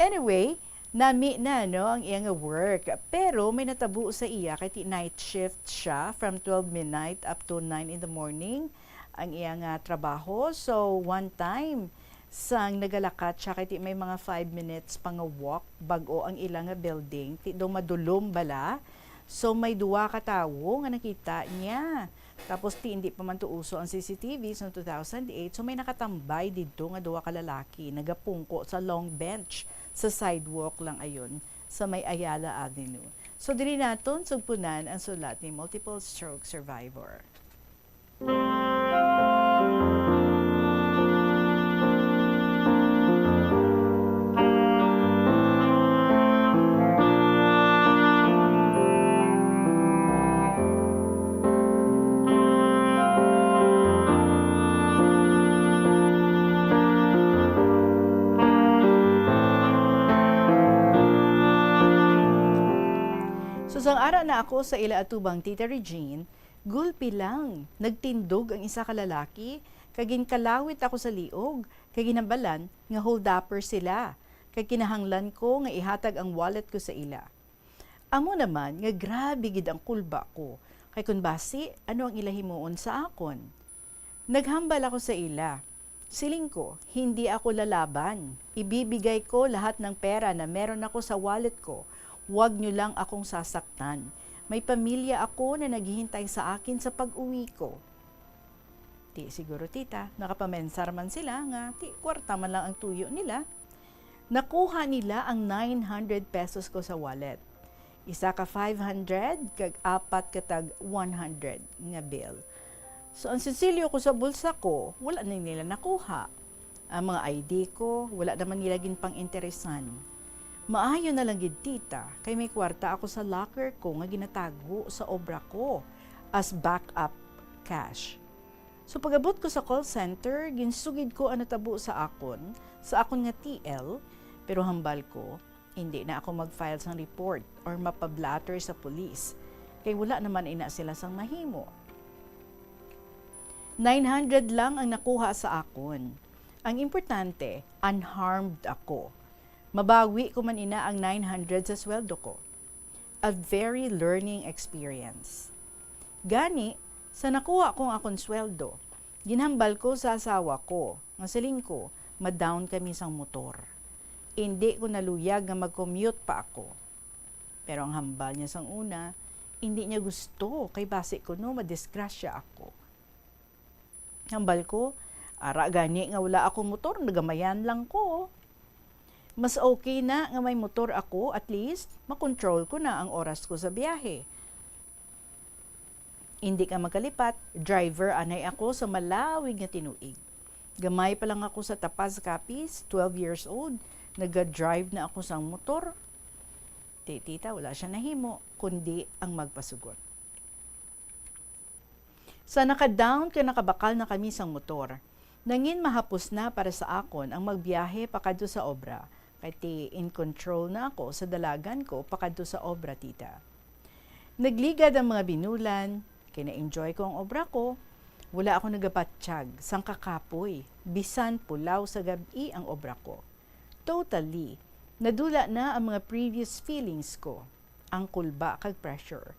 Anyway, nami na, no, ang iya nga work. Pero may natabo sa iya, kay ti night shift siya from twelve midnight up to nine in the morning ang iya nga trabaho. So, one time, sang nagalakat siya, kay ti may mga five minutes pa nga walk bag-o ang ila nga building. Ti daw madulom bala. So, may duwa ka tawo nga nakita niya. Tapos, ti hindi pa man to uso ang C C T V sa two thousand eight. So, may nakatambay didto nga duwa ka lalaki, nagapungko sa long bench sa sidewalk lang ayon sa may Ayala Avenue. So, diri naton sugpunan ang sulat ni multiple stroke survivor. So, sang ara na ako sa ila atubang Tita Regine, gulpi lang, nagtindog ang isa ka lalaki, kag ginkalawit ako sa liog, kag ginhambalan nga hold-upper sila, kag kinahanglan ko nga ihatag ang wallet ko sa ila. Amo naman nga grabe gid ang kulba ko, kay kon basi, ano ang ila himuon sa akon? Naghambal ako sa ila. Siling ko, "Hindi ako lalaban. Ibibigay ko lahat ng pera na meron ako sa wallet ko. Huwag niyo lang akong sasaktan. May pamilya ako na naghihintay sa akin sa pag-uwi ko." Ti siguro, tita, nakapamensar man sila nga ti kwarta man lang ang tuyo nila. Nakuha nila ang nine hundred pesos ko sa wallet. Isa ka five hundred kag apat ka tag one hundred nga bill. So, ang sinsilyo ko sa bulsa ko, wala na nila nakuha. Ang mga I D ko, wala naman nila ginpang-interesan. Maayo na lang gid, tita, kay may kwarta ako sa locker ko nga ginatago sa obra ko as backup cash. So, pag-abot ko sa call center, ginsugid ko ang natabo sa akon, sa akon nga T L, pero hambal ko, hindi na ako mag-file sang report or mapa-blotter sa pulis, kay wala naman ina sila sang mahimo. Nine hundred lang ang nakuha sa akon. Ang importante, unharmed ako. Mabawi ko man ina ang nine hundred sa sweldo ko. A very learning experience. Gani, sa nakuha ko ang akon sweldo, ginhambal ko sa asawa ko, nga siling ko, ma-down kami sang motor. Indi ko naluyag nga mag-commute pa ako. Pero ang hambal niya sang una, indi niya gusto, kay basi kuno madisgrasya ako. Hambal ko, ara gani nga wala ako motor, nagamayan lang ko. Mas okay na nga may motor ako, at least, makontrol ko na ang oras ko sa biyahe. Indi ka magkalipat, driver anay ako sa malawig nga tinuig. Gamay pa lang ako sa Tapaz, Capiz, twelve years old, naga-drive na ako sang motor. Ti tita, wala siya nahimo, kundi ang magpasugot. Sa naka-down kag nakabakal na kami sang motor, nangin mahapos na para sa akon ang magbiyahe pakadto sa obra, kay ti in control na ako sa dalagan ko pakadto sa obra, tita. Nagligad ang mga binulan, kay na-enjoy ko ang obra ko. Wala ako nagabatyag sang kakapoy, bisan pulaw sa gab-i ang obra ko. Totally, nadula na ang mga previous feelings ko, ang kulba kag pressure.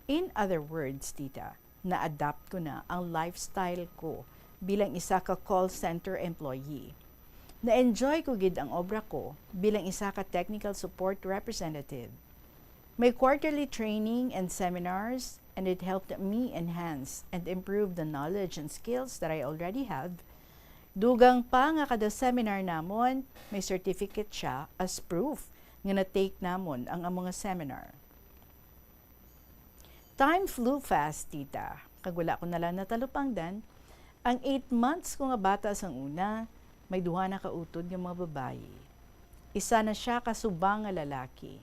In other words, tita, na-adapt ko na ang lifestyle ko bilang isa ka call center employee. Na-enjoy ko gid ang obra ko bilang isa ka technical support representative. May quarterly training and seminars, and it helped me enhance and improve the knowledge and skills that I already have. Dugang pa nga kada seminar namon, may certificate siya as proof nga na-take namon ang amo nga seminar. Time flew fast, tita, kag wala ko na lang natalupangdan. Ang eight months ko nga bata sang una, may duha na ka utod nga mga babayi. Isa na sia ka subang nga lalaki.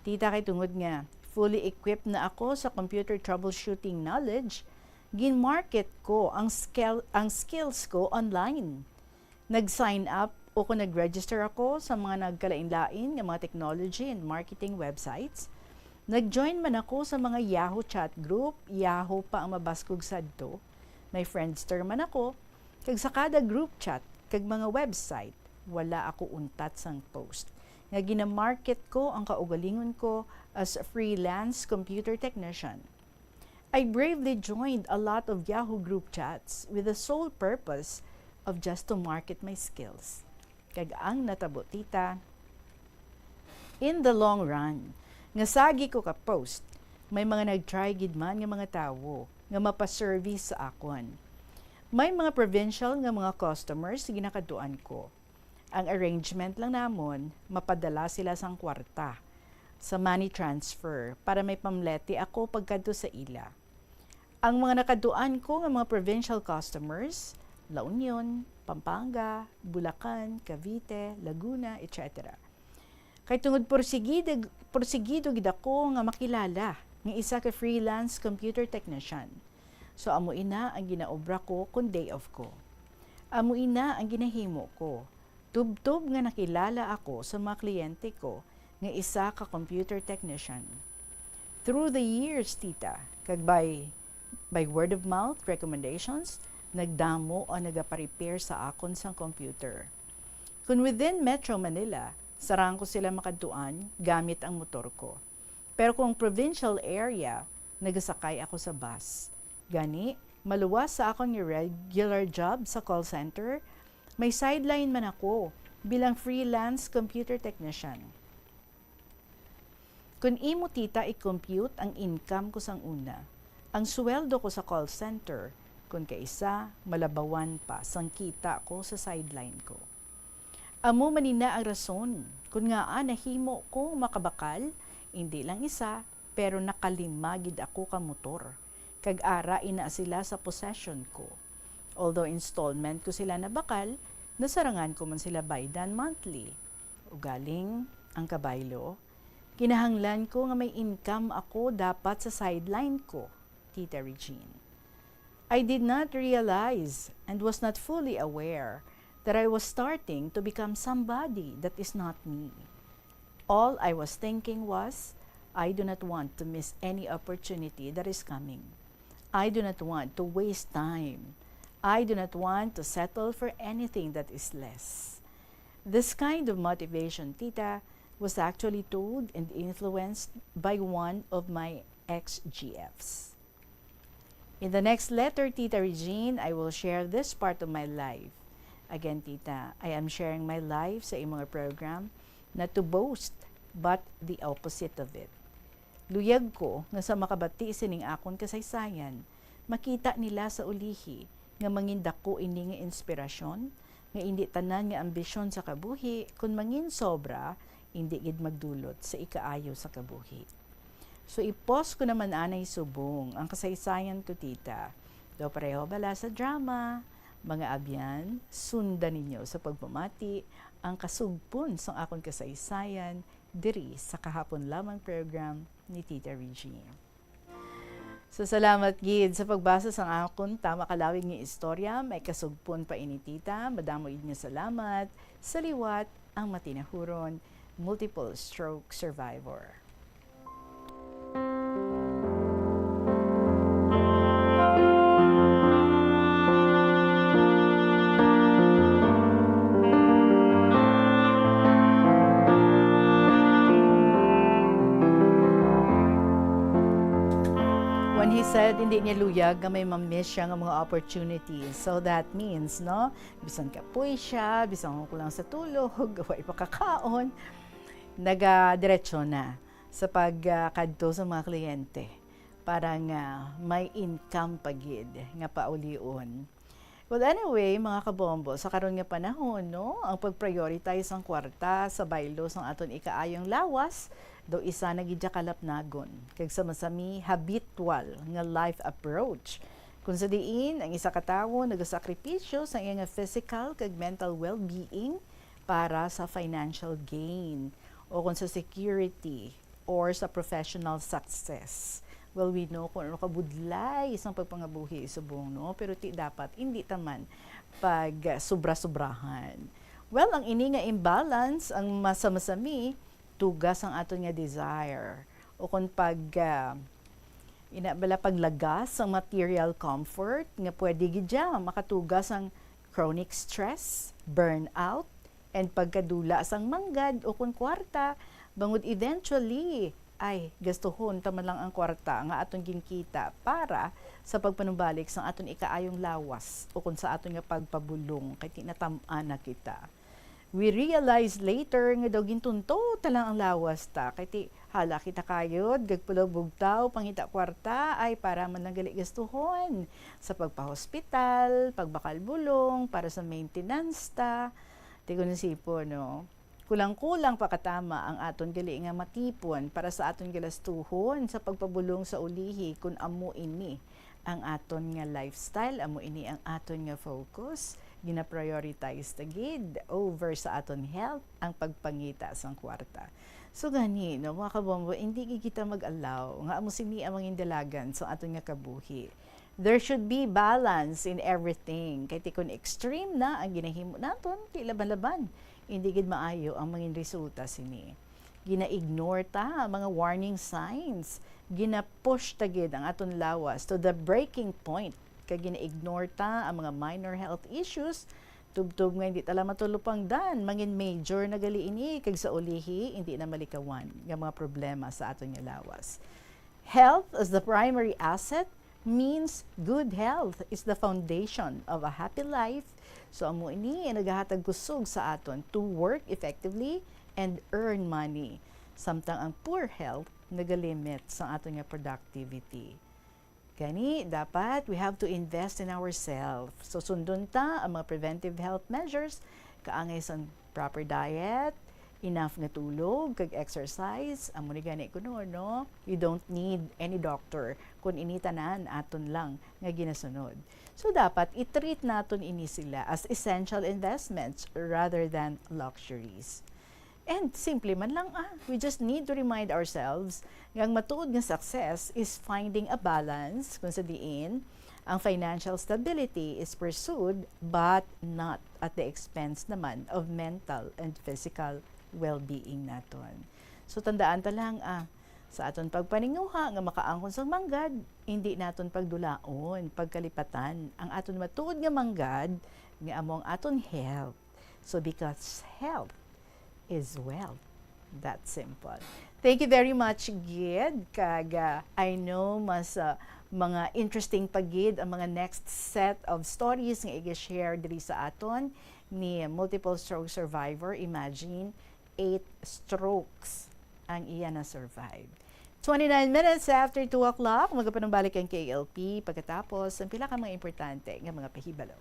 Tita, kay tungod nga fully equipped na ako sa computer troubleshooting knowledge, gin-market ko ang skill, ang skills ko online. Nag-sign up o kung nag-register ako sa mga nagkalain-lain nga mga technology and marketing websites. Nag-join man ako sa mga Yahoo chat group, Yahoo pa ang mabaskog sadto. May Friendster man ako, kag sa kada group chat kag mga website, wala ako untat sang post nga ginamarket ko ang kaugalingon ko as a freelance computer technician. I bravely joined a lot of Yahoo group chats with the sole purpose of just to market my skills. Kag ang natabo, tita, in the long run, nga sagi ko ka-post, may mga nag-try gid man nga mga tawo nga mapaservice sa akon. May mga provincial nga mga customers nga ginakadtuan ko. Ang arrangement lang namon, mapadala sila sang kwarta sa money transfer para may pamlete ako pagkadto sa ila. Ang mga nakadtuan ko nga mga provincial customers, La Union, Pampanga, Bulacan, Cavite, Laguna, et cetera. Kay tungod porsigido, porsigido gid ako nga makilala nga isa ka freelance computer technician. So, amo ina ang ginaobra ko kon day off ko. Amo ina ang ginahimo ko. Tubtob nga nakilala ako sa mga kliyente ko nga isa ka computer technician. Through the years, tita, kag by, by word of mouth recommendations, nagdamo ang nagaparepair sa akon sang computer. Kun within Metro Manila, sarang ko sila makadtuan gamit ang motor ko. Pero kung provincial area, nagasakay ako sa bus. Gani, maluwas sa akon nga regular job sa call center, may sideline man ako bilang freelance computer technician. Kun imo, tita, i-compute ang income ko sang una, ang sweldo ko sa call center, kun kaisa, malabawan pa sang kita ko sa sideline ko. Amo man ina ang rason kon ngaa nahimo ko makabakal, indi lang isa, pero nakalima gid ako ka motor, kag ara ina sila sa possession ko. Although installment ko sila nabakal, nasarangan ko man sila baydan monthly. Ugaling, ang kabaylo, kinahanglan ko nga may income ako dapat sa sideline ko, Tita Regine. I did not realize and was not fully aware that I was starting to become somebody that is not me. All I was thinking was, "I do not want to miss any opportunity that is coming. I do not want to waste time. I do not want to settle for anything that is less." This kind of motivation, tita, was actually told and influenced by one of my ex-G Fs. In the next letter, Tita Regine, I will share this part of my life. Again, tita, I am sharing my life sa imong program, not to boast, but the opposite of it. Luyag ko nga sa makabati sining akon kasaysayan, makita nila sa ulihi nga mangin dako ini nga inspirasyon, nga indi tanan nga ambisyon sa kabuhi, kun mangin sobra, indi gid magdulot sa ikaayo sa kabuhi. So, i-pause ko naman anay subong ang kasaysayan ko, tita. Daw pareho bala sa drama, mga abyan, sundan ninyo sa pagpamati ang kasugpon sang akon kasaysayan diri sa Kahapon Lamang program ni Tita Regine. So, salamat gid sa pagbasa sang akon tama kalawig nga istorya. May kasugpon pa ini, tita. Madamo gid nga salamat sa liwat ang matinahuron multiple stroke survivor. One Said, hindi niya luyag nga may ma-miss siya nga mga opportunities. So that means, no, bisan kapoy siya, bisan kulang sa tulog, way pakakaon, nagadiretso na sa pagkadto sa mga kliyente para nga may income pa gid nga paulion. Well, anyway, mga kabombo, sa karon nga panahon, no, ang pag-prioritize sang kwarta sa baylo sang aton ikaayong lawas daw isa na gid ya kalapnagon kag sa masami habitual nga life approach, kung sa diin ang isa ka tawo nagasakripisyo sa iya nga physical kag mental well-being para sa financial gain o kung sa security or sa professional success. Well, we know kung ano kabudlay sang pagpangabuhi subong, no? Pero ti dapat hindi ta man pag, ah, sobra-sobrahan. Well, ang ini nga imbalance ang masamasami tugas ang aton nga desire o kung pag, ah, ina bala paglagas sang material comfort nga pwede gid ya makatugas ang chronic stress, burnout, and pagkadula sang manggad o kon kwarta, bangod eventually, ay, gastuhon ta man lang ang kwarta nga aton ginkita para sa pagpanumbalik sang aton ikaayong lawas o kon sa aton nga pagpabulong kay ti natam-an na kita. We realize later nga daw gintunto ta lang ang lawas ta kay ti hala kita kayod, gagpulog bugtaw, pangita kwarta ay para man lang gali gastuhon sa pagpahospital, pagbakal bulong, para sa maintenance ta. Ti kon isipon, no? Kulang-kulang pa katama ang aton gali nga matipon para sa aton galastuhon sa pagpabulong sa ulihi, kun amo ini ang aton nga lifestyle, amo ini ang aton nga focus, gina-prioritize ta gid over sa aton health ang pagpangita sang kwarta. So gani, no, mga kabombo, hindi gid kita mag-allow nga amo sini ang mangin dalagan sa aton nga kabuhi. There should be balance in everything. Kay ti kon extreme na ang ginahimo naton, ti laban-laban, hindi gid maayo ang mangin resulta sini. Gina-ignore ta ang mga warning signs. Gina-push ta gid ang aton lawas to the breaking point. Kag gina-ignore ta ang mga minor health issues. Tubtob nga hindi ta lang matulupangdan, mangin major na gali ini, kag sa ulihi, hindi na malikawan nga mga problema sa aton nga lawas. Health as the primary asset means good health is the foundation of a happy life. So, amo ini ang nagahatag kusog sa aton to work effectively and earn money. Samtang ang poor health nagalimit sa aton nga productivity. Gani, dapat we have to invest in ourselves. So, sundon ta ang mga preventive health measures, kaangay sang proper diet, enough nga tulog, kag exercise. Amo ni gani kuno, no? You don't need any doctor kun ini tanan aton lang nga ginasunod. So, dapat i-treat naton ini sila as essential investments rather than luxuries. And simple man lang, ah, we just need to remind ourselves nga ang matuod nga success is finding a balance kung sa diin ang financial stability is pursued but not at the expense naman of mental and physical well-being naton. So tandaan ta lang, ah, sa aton pagpaninguha nga makaangkon sang manggad, hindi naton pagdulaon, pagkalipatan ang aton matuod nga manggad nga amo ang aton health. So because health is wealth. That simple. Thank you very much gid. Kag, ah, I know mas, ah, mga interesting pa gid ang mga next set of stories nga i-share diri sa aton ni multiple stroke survivor. Imagine, eight strokes ang iya na-survive. Twenty-nine minutes after two o'clock, magapanumbalik ang K L P pagkatapos ang pila ka mga importante nga mga pahibalo.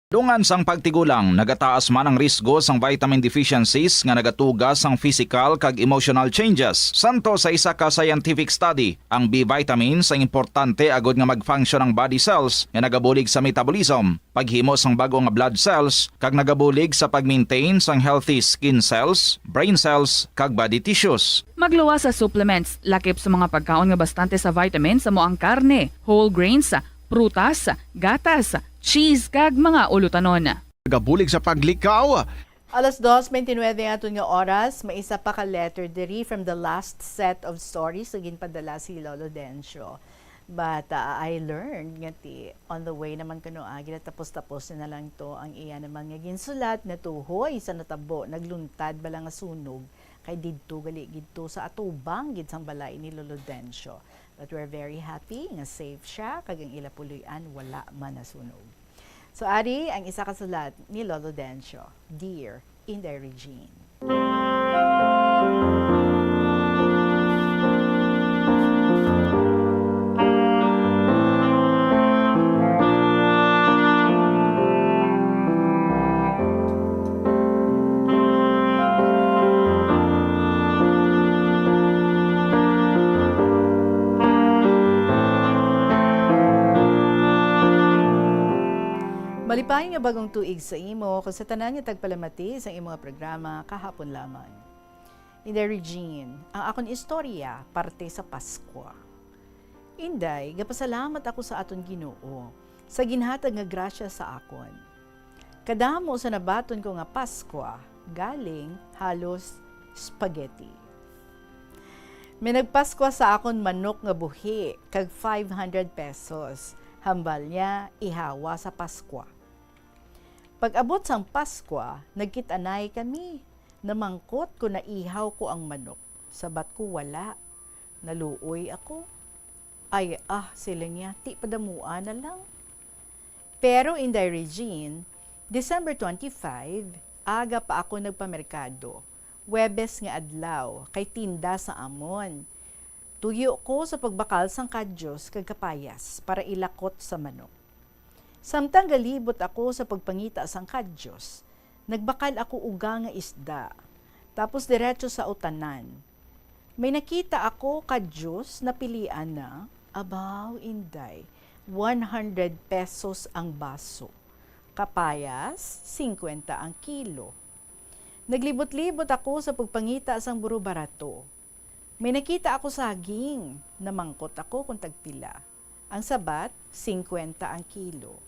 Kadungan sang pagtigulang, nagataas man ang risgo sang vitamin deficiencies nga nagatuga sang physical kag emotional changes. Santo sa isa ka scientific study, ang B vitamins ang importante agod nga mag-function ang body cells nga nagabulig sa metabolism, paghimo sang bag-o nga blood cells, kag nagabulig sa pag-maintain sang healthy skin cells, brain cells, kag body tissues. Magluwas sa supplements, lakip sa mga pagkaon nga bastante sa vitamins amo ang karne, whole grains, prutas, gatas, cheese, kag mga ulutanon. Nagabulig sa paglikaw. Alas dos bente nuebe aton nga oras, may isa pa ka letter diri from the last set of stories nga ginpadala si Lolo Dencio. But, uh, I learned nga ti, on the way naman kuno, ah, ginatapos-tapos na lang to ang iya naman nga ginsulat nga tuhoy sa natabo, nagluntad bala nga sunog, kay didto gali gid to sa atubang gid sang balay ni Lolo Dencio. But we're very happy nga safe siya, kag ang ila puloy-an wala man nasunog. So, ari ang isa ka sulat ni Lolo Dencio, Dear Inday Regine. Malipay nga bagong tuig sa imo, kag sa tanan nga tagpalamati sa imo nga programa kahapon lamang. Inday Regine, ang akon istorya parte sa Paskwa. Inday, gapasalamat ako sa aton Ginoo sa ginhatag nga grasya sa akon. Kadamo sa nabaton ko nga Paskwa galing halos spaghetti. May nagpaskwa sa akon manok nga buhi kag five hundred pesos. Hambal niya ihawa sa Paskwa. Pag-abot sang Paskwa, nagkit-anay kami. Namangkot kon naihaw ko ang manok. Sabat ko, wala. Naluoy ako. Ay, ah, siling niya, ti padamuan na lang. Pero, Inday Regine, December twenty-five, aga pa ako nagpamerkado. Huwebes nga adlaw, kay tinda sa amon. Tuyo ko sa pagbakal sang kadyos kag kapayas para ilakot sa manok. Samtang galibot ako sa pagpangita sang kadyos, nagbakal ako uga nga isda, tapos diretso sa utanan. May nakita ako kadyos na pilian na, abaw, Inday, one hundred pesos ang baso, kapayas, singkwenta ang kilo. Naglibot-libot ako sa pagpangita sang buro-barato. May nakita ako saging, namangkot ako kon tagpila. Ang sabat, singkwenta ang kilo.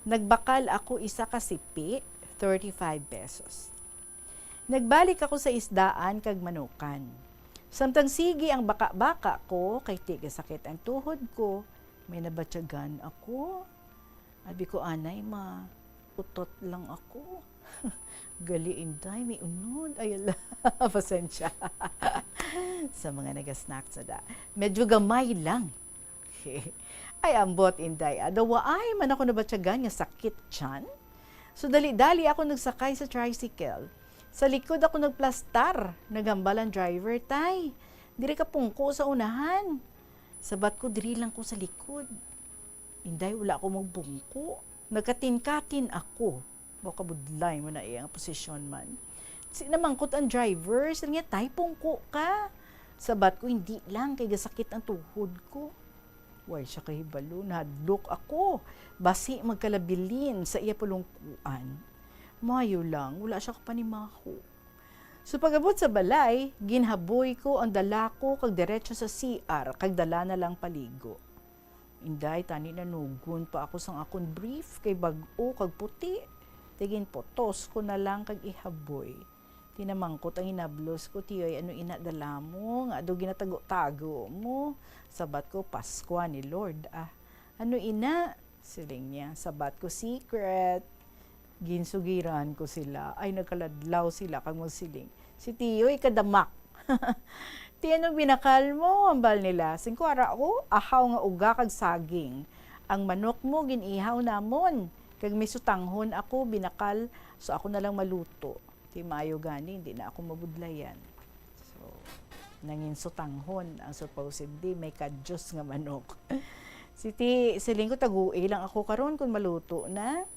Nagbakal ako isa ka sipi, thirty-five pesos. Nagbalik ako sa isdaan kag manukan. Samtang sige ang baka-baka ko, kay ti gasakit ang tuhod ko, may nabatyagan ako. Abi ko, anay, ma, utot lang ako. Gali, Inday, may unod. Ay, ala, pasensya. Sa mga naga-snack sa da. Medyo gamay lang. Ay, ambot, Inday. Adaw, waay man ako nabatyagan nga sakit tiyan. So, dali-dali ako nagsakay sa tricycle. Sa likod ako nagplastar. Naghambal ang driver, tay, diri ka pungko sa unahan. Sabat ko, diri lang ko sa likod. Inday, wala ako magbungko. Nagkatin-katin ako. Baka budlay mo na iya nga posisyon man. Si namangkot ang driver, siling niya, tay, pungko ka. Sabat ko, hindi lang, kay gasakit ang tuhod ko. Way siya kahibalo, nahadlok ako. Basi magkalabilin sa iya pulungkuan. Maayo lang, wala siya kapanimaho. So pag-abot sa balay, ginhaboy ko ang dala ko kag diretso sa C R, kag dala na lang paligo. Inday, tani nanugon pa ako sang akon brief, kay bag-o kag puti. Ti ginputos ko na lang kag ihaboy. Ti namangkot ang hinablos ko, "Tiyoy, ano ina dala mo? Nga daw ginatago-tago mo?" Sabat ko, "Paskwa ni Lord, ah." "Ano ina?" siling niya. Sabat ko, "Secret." Ginsugiran ko sila. Ay, nagkaladlaw sila kag magsiling, "Si Tiyoy kadamak." "Ti ano binakal mo?" hambal nila. Siling ko, "Ara, o, ahaw nga uga kag saging. Ang manok mo gin-ihaw namon, kag may sutanghon ako binakal, so ako na lang maluto. Ti maayo gani, hindi na ako mabudlayan." So, nanginsutanghon ang supposedly may kadyos nga manok. Si ti, siling ko, "Taguoy lang ako karon kung maluto na."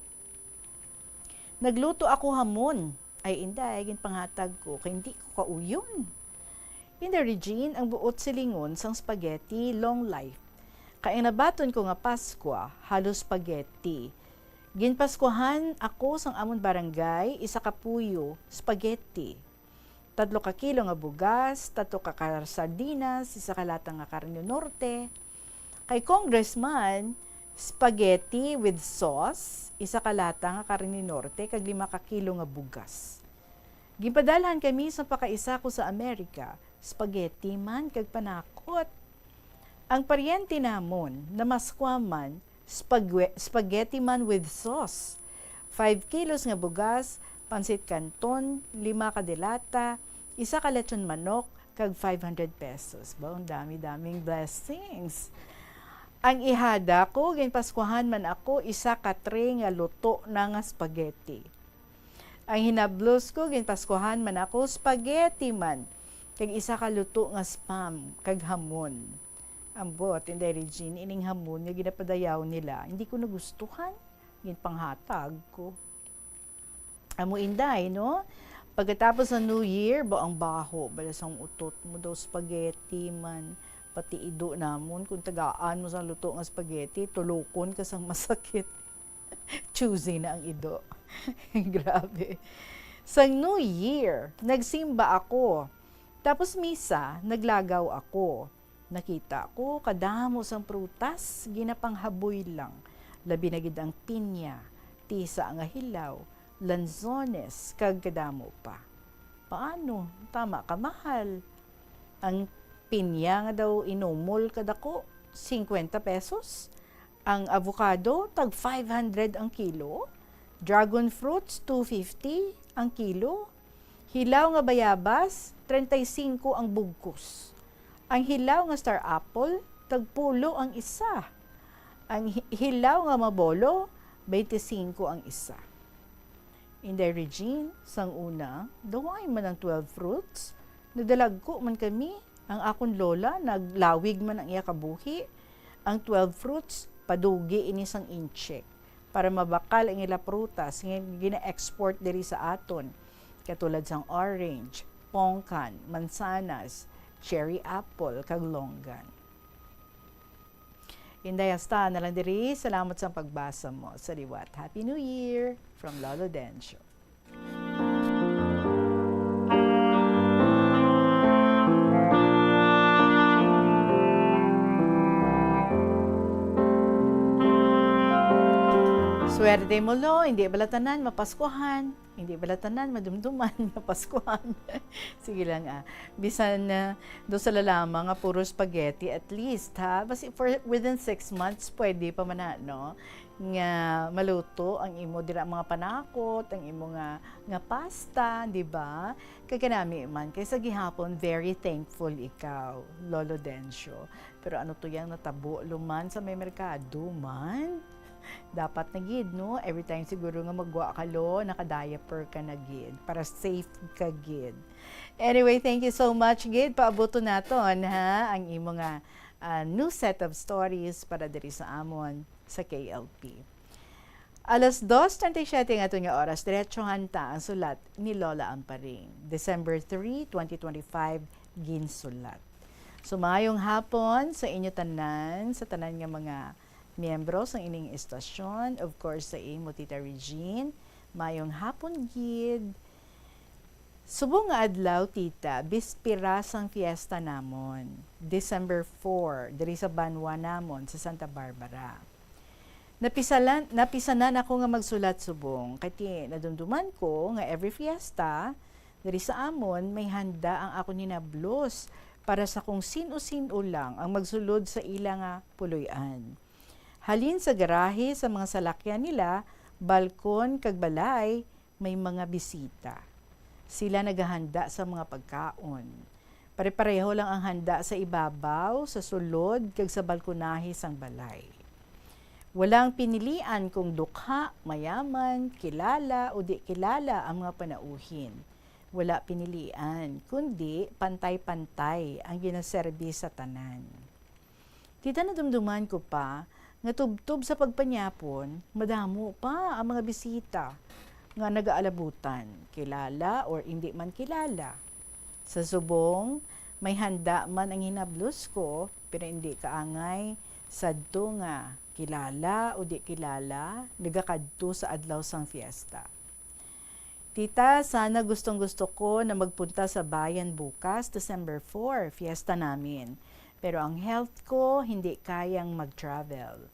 Nagluto ako hamon. Ay, Inday, ginpanghatag ko, kay hindi ko kauyon. Inday Regine, ang buot silingon sang spaghetti, long life. Kay ang nabaton ko nga Paskwa, halos spaghetti. Ginpaskwahan ako sang amon barangay, isa ka puyo, spaghetti. Tatlo ka kilo nga bugas, tatlo ka, ka sardinas, isa ka lata nga karne norte. Kay congressman, spaghetti with sauce, isa ka lata nga karne norte, kag lima ka kilo nga bugas. Ginpadalhan kami sa pakaisa ko sa Amerika, spaghetti man kag panakot. Ang paryente namon, namaskwa man, spagwe-, spaghetti man with sauce. Five kilos nga bugas, pansit canton, lima ka de lata, isa ka lechon manok, kag five hundred pesos. Ba, ang dami-daming blessings. Ang ihada ko, ginpaskuhan man ako isa ka tray nga luto na nga spaghetti. Ang hinablos ko, ginpaskuhan man ako, spaghetti man, kag isa ka luto nga spam kag hamon. Ambot, Inday Regine, ining hamon nga ginapadayaw nila, hindi ko nagustuhan. Ginpanghatag ko. Amo, Inday, no? Pagkatapos sa New Year, ba, ang baho bala sang utot mo daw, spaghetti man, pati ido namon, kung tagaan mo sang luto nga spaghetti, tulokon ka sang masakit. Choosy na ang ido. Grabe. Sang New Year, nagsimba ako. Tapos misa, naglagaw ako. Nakita ko kadamo sang prutas, ginapanghaboy lang. Labi na gid ang pinya, tisa nga hilaw, lanzones, kag kadamo pa. Paano? Tama ka, mahal. Ang pinya nga daw inumol kadako, singkwenta pesos. Ang avocado, tag five hundred ang kilo. Dragon fruits, two fifty ang kilo. Hilaw nga bayabas, treinta y cinco ang bugkos. Ang hilaw nga star apple, tag pulo ang isa. Ang hi-, hilaw nga mabolo, twenty-cinco ang isa. Inday Regine, sang una, daw ay man ang twelve fruits. Nadalagko man kami. Ang akon lola, naglawig man ang iya kabuhi. Ang twelve fruits, padugi ini sang intsik para mabakal ang ila prutas nga gina-export diri sa aton, katulad sang orange, pongkan, mansanas, cherry apple, kag longgan. Inday, hasta na lang diri. Salamat sa pagbasa mo. Sa liwat, Happy New Year from Lolo Dencio. Swerte mo, Lo, hindi bala tanan mapaskuhan. Hindi bala tanan madumduman nga Paskuhan. Sige lang, ah. Bisan, ah, do sa lalama nga puro spaghetti, at least, ha? Basi for within six months, pwede pa man na, no? Nga maluto ang imo dira mga panakot, ang imo nga, nga pasta, di ba? Kay kanami man, kay sa gihapon, very thankful ikaw, Lolo Dencio. Pero ano to yang natabo, Lo, man, sa may merkado man? Dapat na gid, no? Every time siguro nga magwa ka, Lo, naka-diaper ka na gid para safe ka gid. Anyway, thank you so much gid. Paabuton naton, ha, ang imo nga, ah, new set of stories para diri sa amon sa K L P. Alas dos treinta y siete ang aton nga oras, diretsohan ta ang sulat ni Lola Amparing. December three, twenty twenty-five, ginsulat. So, maayong hapon sa inyo tanan, sa tanan nga mga miyembro sang ining estasyon, of course, sa imo, Tita Regine. Maayong hapon gid. Subong nga adlaw, Tita, bispira sang fiesta namon, December four, diri sa banwa namon sa Santa Barbara. Napisalan, napisanan ako nga magsulat subong, kay ti-, nadumduman ko nga every fiesta, diri sa amon, may handa ang akon hinablos para sa kung sin-o-sin-o lang ang magsulod sa ila nga puloy-an. Halin sa garahe sa mga salakyan nila, balkon, kag balay, may mga bisita. Sila nagahanda sa mga pagkaon. Pare-pareho lang ang handa sa ibabaw, sa sulod, kag sa balkonahe sang balay. Walang pinilian kung dukha, mayaman, kilala, o di kilala ang mga panauhin. Wala pinilian, kundi pantay-pantay ang ginaserbi sa tanan. Tita, nadumduman ko pa nga tubtob sa pagpanyapon, madamo pa ang mga bisita nga nagaalabutan, kilala or indi man kilala. Sa subong, may handa man ang hinablos ko, pero indi kaangay sadto nga kilala o di kilala, nagakadto sa adlaw sang fiesta. Tita, sana gustong-gusto ko na magpunta sa bayan bukas, December four, fiesta namin. Pero ang health ko hindi kayang mag-travel.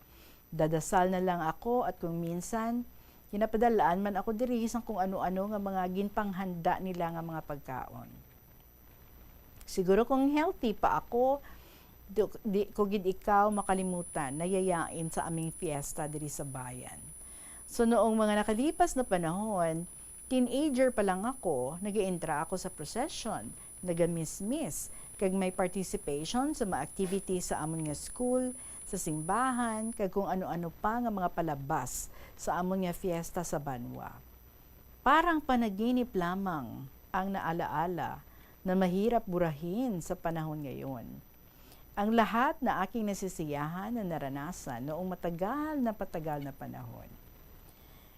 Dadasal na lang ako at kung minsan, ginapadalaan man ako diri sang kung ano-ano nga mga ginpanghanda nila nga mga pagkaon. Siguro kung healthy pa ako, di, di ko gid ikaw makalimutan, nayayain sa aming fiesta diri sa bayan. So, noong mga nakalipas na panahon, teenager pa lang ako, nag-ientra ako sa procession, nagamismis, kag may participation sa mga activities sa amon nga school, sa simbahan, kag kung ano-ano pa nga mga palabas sa amon nga fiesta sa banwa. Parang panaginip lamang ang naalaala na mahirap burahin sa panahon ngayon. Ang lahat na aking nasisiyahan na naranasan noong matagal na patagal na panahon.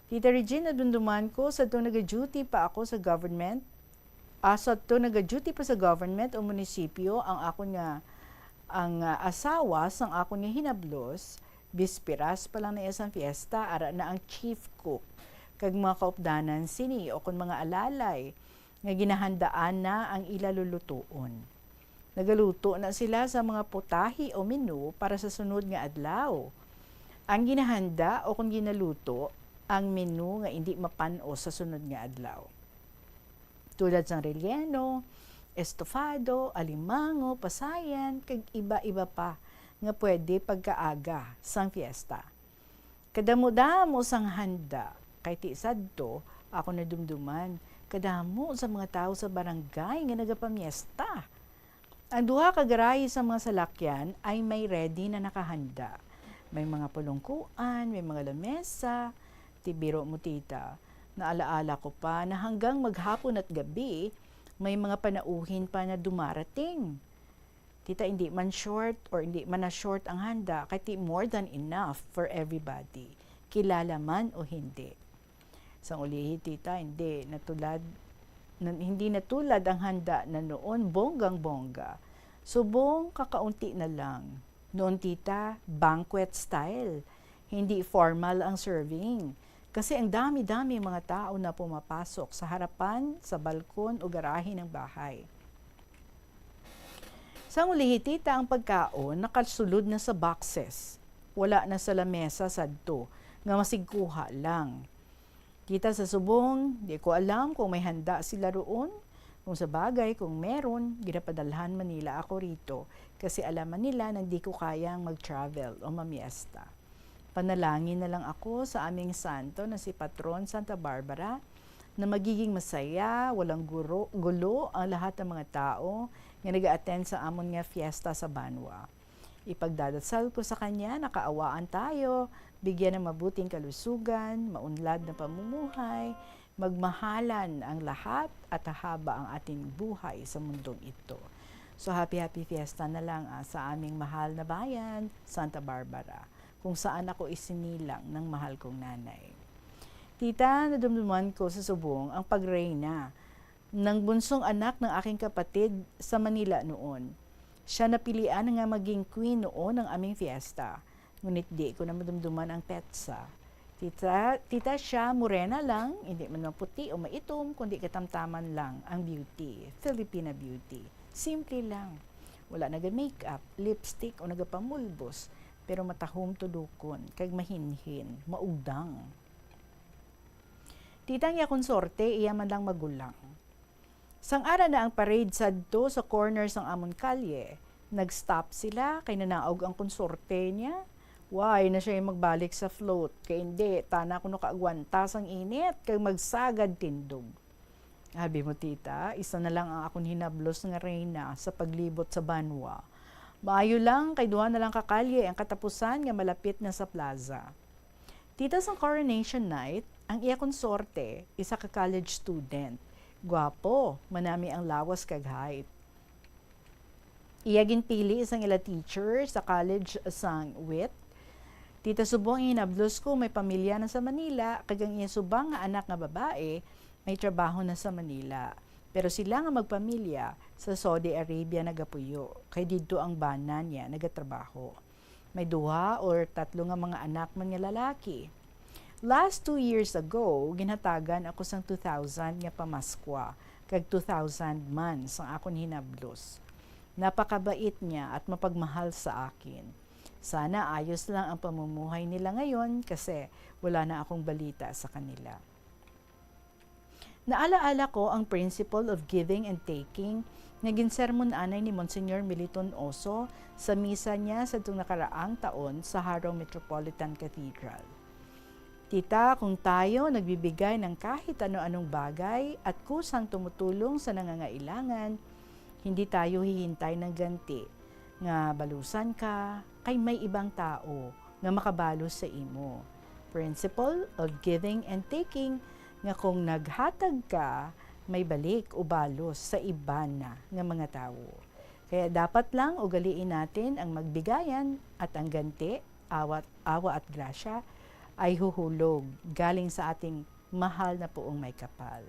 Tita Regina, dumduman ko, sadto nag-duty pa ako sa government, ah, sadto nag-duty pa sa government o munisipyo ang akon nga, ang, ah, asawa sang akon nga hinablos, bisperas pa lang na iya sang fiesta, ara na ang chief cook kag mga kaupdanan sini o kon mga alalay nga ginahandaan na ang ila lulutuon. Nagaluto na sila sa mga putahe o menu para sa sunod nga adlaw. Ang ginahanda o kon ginaluto ang menu nga indi mapan-os sa sunod nga adlaw, tulad sang relleno, estofado, alimango, pasayan, kag iba-iba pa nga pwede pagkaaga sang fiesta. Kadamo-damo sang handa, kay ti sadto ako nadumduman, kadamo sa mga tawo sa barangay nga nagapamiesta. Ang duha ka garahe sa mga salakyan ay may ready na nakahanda. May mga pulungkuan, may mga lamesa. Ti biro mo, tita, naalaala ko pa na hanggang maghapon at gabi, may mga panauhin pa na dumarating. Tita, hindi man short or hindi man na short ang handa, kay ti more than enough for everybody, kilala man o hindi. Sang ulihi, tita, hindi natulad, nan-, hindi natulad ang handa na noon, bonggang-bongga. Subong kakaunti na lang. Noon, tita, banquet style. Hindi formal ang serving. Kasi ang dami-dami mga tao na pumapasok sa harapan, sa balkon o garahe ng bahay. Sang ulihi, tita, ang pagkaon nakasulod na sa boxes. Wala na sa lamesa sadto nga masigkuha lang. Kita sa subong, di ko alam kung may handa sila roon. Kung sa bagay, kung meron, ginapadalhan man nila ako rito kasi alam man nila na di ko kayang mag-travel o mamiesta. Panalangin na lang ako sa aming santo na si Patron Santa Barbara na magiging masaya, walang guro, gulo ang lahat ng mga tao nga nag-a-attend sa amon nga fiesta sa banwa. Ipagdadasal ko sa kanya na kaawaan tayo, bigyan ng mabuting kalusugan, maunlad na pamumuhay, magmahalan ang lahat at hahaba ang ating buhay sa mundong ito. So, happy, happy fiesta na lang, ah, sa aming mahal na bayan, Santa Barbara, kung saan ako isinilang ng mahal kong nanay. Tita, nadumduman ko sa subong ang pagreyna ng bunsong anak ng aking kapatid sa Manila noon. Siya napilian nga maging queen noon ng aming fiesta, ngunit di ko na madumduman ang petsa. Tita, tita, siya morena lang, hindi man maputi o maitom, kundi katamtaman lang ang beauty, Filipina beauty. Simple lang. Wala naga-makeup, lipstick o nagapamulbos, pero matahom tulokon, kag mahinhin, maugdang. Tita, ang iya konsorte, iya man lang magulang. Sang ara na ang parade sadto sa corner sang amon kalye, nag-stop sila kay nanaog ang konsorte niya. Wala na siya magbalik sa float, kay hindi, tana kuno kaagwanta sang init, kag magsagad tindog. Abi mo, tita, isa na lang ang akon hinablos nga reyna sa paglibot sa banwa. Maayo lang, kay duha na lang ka kalye ang katapusan nga malapit na sa plaza. Tita, sang coronation night, ang iya konsorte, isa ka college student. Gwapo, manami ang lawas kag height. Iya ginpili sang ila teacher sa college sang wit. Tita, subong ang hinablos ko, may pamilya na sa Manila, kag ang iya subang nga anak nga babae may trabaho na sa Manila. Pero sila nga magpamilya sa Saudi Arabia nagapuyo, kay didto ang bana niya nagatrabaho. May duha or tatlo nga mga anak man nga lalaki. Last two years ago, ginhatagan ako sang two thousand nga pamaskwa, kag two thousand man sang akon hinablos. Napakabait niya at mapagmahal sa akin. Sana ayos lang ang pamumuhay nila ngayon kasi wala na akong balita sa kanila. Naalaala ko ang principle of giving and taking nga ginsermon anay ni Monsignor Militon Oso sa misa niya sadtong nakaraang taon sa Jaro Metropolitan Cathedral. Tita, kung tayo nagbibigay ng kahit ano-anong bagay at kusang tumutulong sa nangangailangan, Hindi tayo hihintay ng ganti nga balusan ka kay may ibang tao nga makabalos sa imo. Principle of giving and taking, nga kung naghatag ka, may balik o balos sa iban na nga mga tawo. Kaya dapat lang ugaliin natin ang magbigayan at ang ganti, awat, awa at grasya ay huhulog galing sa ating mahal na Poong Maykapal.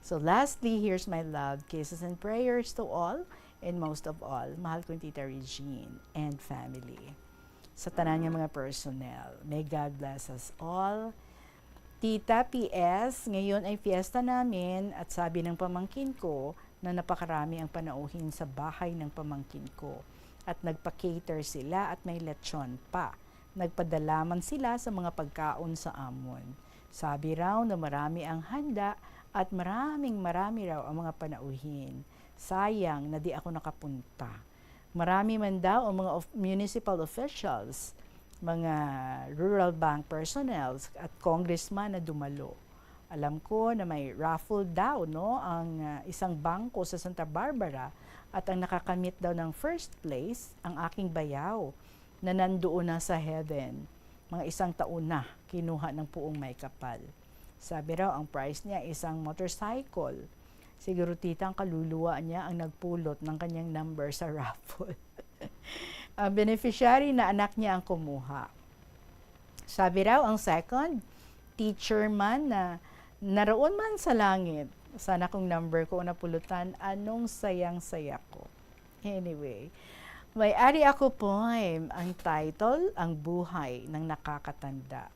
So lastly, here's my love, kisses and prayers to all, and most of all, mahal kong Tita Regine and family. Sa tanan nga mga personnel, may God bless us all. Tita P S, ngayon ay fiesta namin at sabi ng pamangkin ko na napakarami ang panauhin sa bahay ng pamangkin ko at nagpa-cater sila at may lechon pa. Nagpadala man sila sa mga pagkaon sa amon. Sabi raw na marami ang handa at maraming marami raw ang mga panauhin. Sayang na di ako nakapunta. Marami man daw ang mga of-, municipal officials, mga rural bank personnel at congressman na dumalo. Alam ko na may raffle daw, no, ang, ah, isang bangko sa Santa Barbara at ang nakakamit daw ng first place ang aking bayaw na nandoon na sa heaven. Mga isang taon na kinuha ng Poong Maykapal. Sabi raw, ang prize niya isang motorcycle. Siguro, tita, ang kaluluwa niya ang nagpulot ng kanyang number sa raffle. Ang beneficiary na anak niya ang kumuha. Sabi raw, ang second, teacher man na naroon man sa langit. Sana kung number ko ang napulutan, anong sayang-saya ko. Anyway, may ari ako poem. Ang title, Ang Buhay ng Nakakatanda.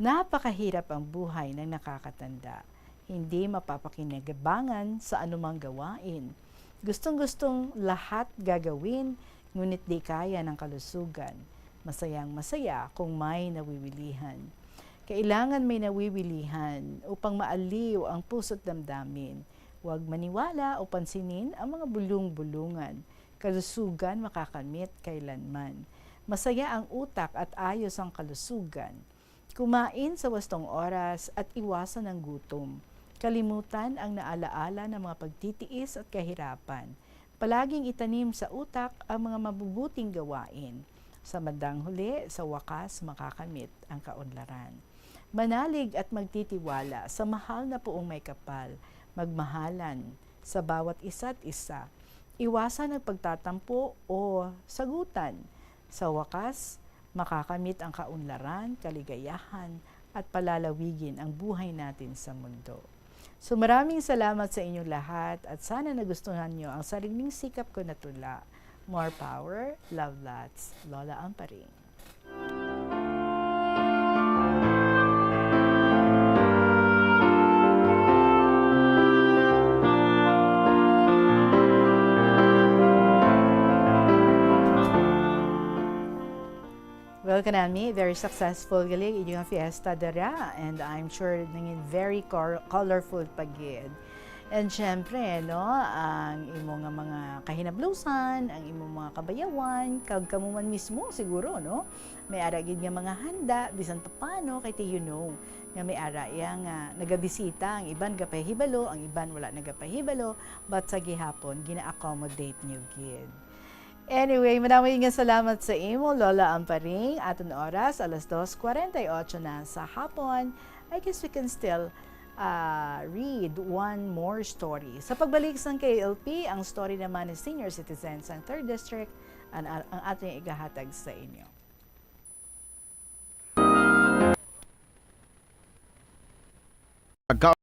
Napakahirap ang buhay ng nakakatanda. Hindi mapapakinabangan sa anumang gawain. Gustong-gustong lahat gagawin, ngunit di kaya ng kalusugan. Masayang-masaya kung may nawiwilihan. Kailangan may nawiwilihan upang maaliw ang puso't damdamin. Huwag maniwala o pansinin ang mga bulong-bulungan. Kalusugan makakamit kailanman. Masaya ang utak at ayos ang kalusugan. Kumain sa wastong oras at iwasan ang gutom. Kalimutan ang naalaala ng mga pagtitiis at kahirapan. Palaging itanim sa utak ang mga mabubuting gawain. Sa bandang huli, sa wakas, makakamit ang kaunlaran. Manalig at magtitiwala sa mahal na Poong Maykapal. Magmahalan sa bawat isa't isa. Iwasan ang pagtatampo o sagutan. Sa wakas, makakamit ang kaunlaran, kaligayahan, at palalawigin ang buhay natin sa mundo. So, maraming salamat sa inyong lahat at sana nagustuhan niyo ang sariling sikap ko na tula. More power, love lots, Lola Amparing. Well, kanami, very successful gali ang inyong fiesta dira, and I'm sure nangin very cor-, colorful pa gid. And syempre, no, ang imo nga mga kahinablusan, ang imo mga kabayawan, kag kamo man mismo siguro, no? May ara gid nga mga handa, bisan pa paano, kay ti-, you know, nga may ara iya nga nagabisita, ang iban gapahibalo, ang iban wala nagapahibalo, but sa gihapon, gina-accommodate niyo gid. Anyway, madamo nga salamat sa imo, Lola Amparing. Aton oras, alas dos kwarenta y ocho na sa hapon. I guess we can still, ah, read one more story. Sa pagbalik sang K L P, ang story naman ni senior citizen sang Third District, ang, ang aton igahatag sa inyo. Pagkaon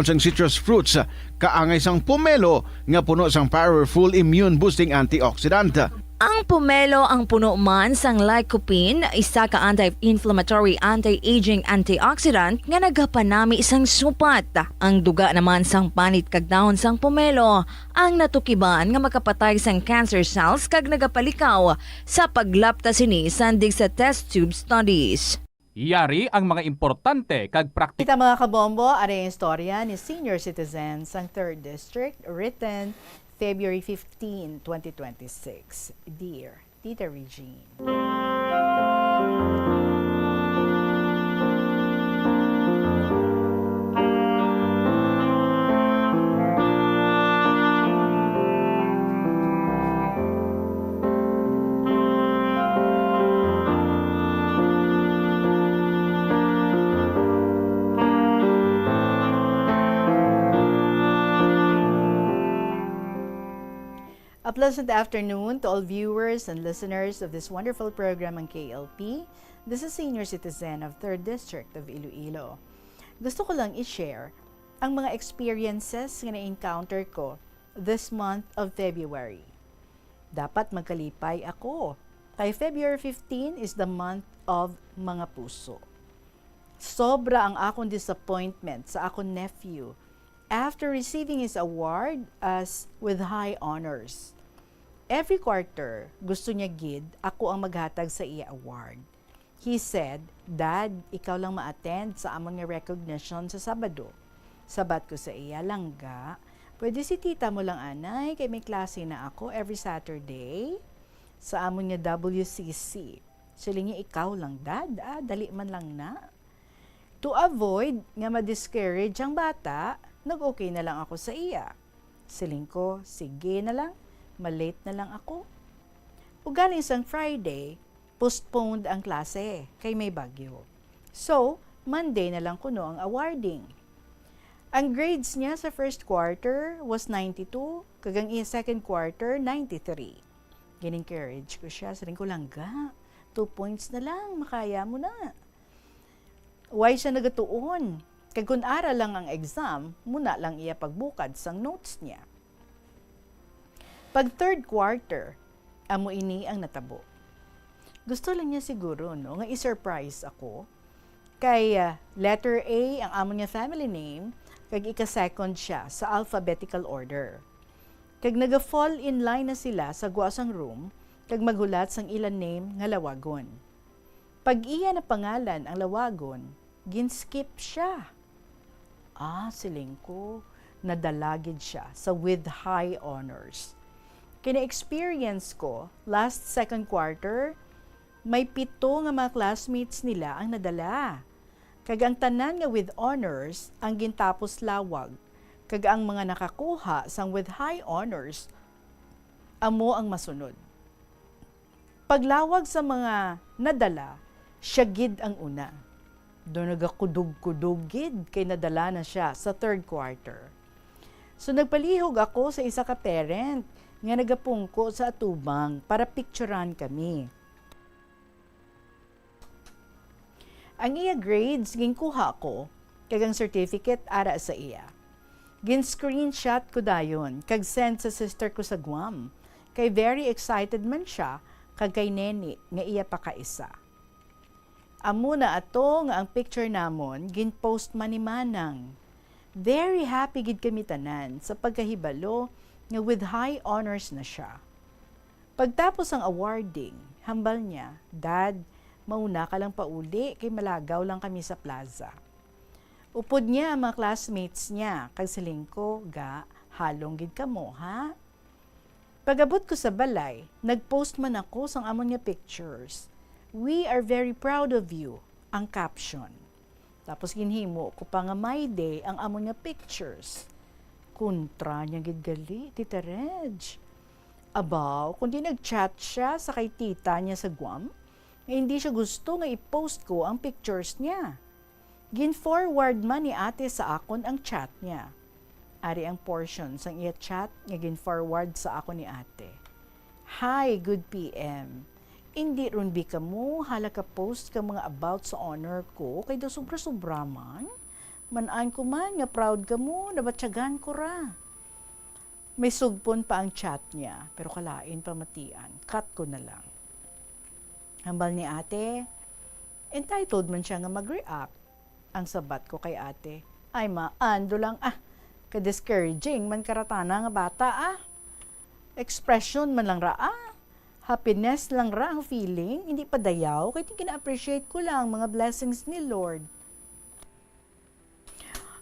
sang citrus fruits, kaangay sang pomelo nga puno sang powerful immune boosting antioxidant. Ang pomelo ang puno man sang lycopene, isa ka anti-inflammatory, anti-aging antioxidant nga nagapanami sang supat. Ang duga naman sang panit kag dahon sang pomelo ang natukiban nga makapatay sang cancer cells kag nagapalikaw sa paglapta sini sandig sa test tube studies. Yari ang mga importante kag praktik- Kita, mga kabombo, ari ang istorya ni senior citizen sang Third District, written February fifteen, twenty twenty-six. Dear Tita Regine. A pleasant afternoon to all viewers and listeners of this wonderful program, ang K L P. This is Senior Citizen of Third District of Iloilo. Gusto ko lang i-share ang mga experiences nga na-encounter ko this month of February. Dapat magkalipay ako, kay February fifteen is the month of mga puso. Sobra ang akong disappointment sa akong nephew after receiving his award as with high honors. Every quarter, gusto niya gid ako ang maghatag sa iya award. He said, "Dad, ikaw lang ma-attend sa amon nga recognition sa Sabado." Sabat ko sa iya, "Langga, pwede si tita mo lang anay, kay may klase na ako every Saturday sa amon nga W C C." Siling niya, "Ikaw lang, Dad, ah, dali man lang na." To avoid nga ma-discourage ang bata, nag-okay na lang ako sa iya. Siling ko, "Sige na lang, ma-late na lang ako." Ugaling sang Friday, postponed ang klase kay may bagyo. So, Monday na lang kuno ang awarding. Ang grades niya sa first quarter was ninety-two, kag ang iya second quarter, ninety-three. Gin-encourage ko siya, siling ko, "Langga, two points na lang, makaya mo na." Why siya nagatuon? Kag kun ara lang ang exam, muna lang iya pagbukad sang notes niya. Pag third quarter, amo ini ang natabo. Gusto lang niya siguro, no, nga i-surprise ako. Kay, ah, letter A ang amon nga family name, kag ika-second siya sa alphabetical order. Kag naga-fall in line na sila sa gwa sang room, kag maghulat sang ila name nga lawagon. Pag iya na pangalan ang lawagon, gin-skip siya. Ah, siling ko, nadala gid siya sa with high honors. Kina-experience ko, last second quarter, may pito nga mga classmates nila ang nadala. Kag ang tanan nga with honors ang gintapos lawag, kag ang mga nakakuha sang with high honors amo ang masunod. Paglawag sa mga nadala, siya gid ang una. Do nagakudog-kudog gid kay nadala na siya sa third quarter. So nagpalihog ako sa isa ka parent nga nagapungko sa atubang para picturan kami. Ang iya grades ginkuha ko, kag ang certificate ara sa iya. Gin-screenshot ko dayon kag send sa sister ko sa Guam, kay very excited man sia kag kay Neni nga iya pakaisa. Amo na ato nga ang picture namon gin-post man ni Manang. Very happy gid kami tanan sa pagkahibalo nga with high honors na sia. Pagtapos ang awarding, hambal niya, "Dad, mauna ka lang pauli kay malagaw lang kami sa plaza." Upod niya ang mga classmates niya, kag siling ko, "Ga, halong gid kamo, ha?" Pag-abot ko sa balay, nag-post man ako sang amon nga pictures. "We are very proud of you," ang caption. Tapos ginhimo ko pa nga "My day" ang amon nga pictures. Kontra niya gid gali, Tita Reg. Abaw, kundi nag-chat siya sa kay tita niya sa Guam, nga hindi siya gusto nga i-post ko ang pictures niya. Gin-forward man ni ate sa akon ang chat niya. Ari ang portion sang iya chat nga gin-forward sa akon ni ate. "Hi, good P M. Indi ron bi kamo hala ka-post ka mga about sa honor ko, kay daw sobra-sobra man? Man-an ko man nga proud kamo, nabatyagan ko ra." May sugpon pa ang chat niya, pero kalain pamatian, cut ko na lang. Hambal ni ate, entitled man siya nga mag-react. Ang sabat ko kay ate, "Ay, maan, do lang, ah, ka-discouraging man karatana nga bata, ah. Expression man lang ra, ah. Happiness lang ra ang feeling, hindi pa dayaw, kay gina-appreciate ko lang ang mga blessings ni Lord."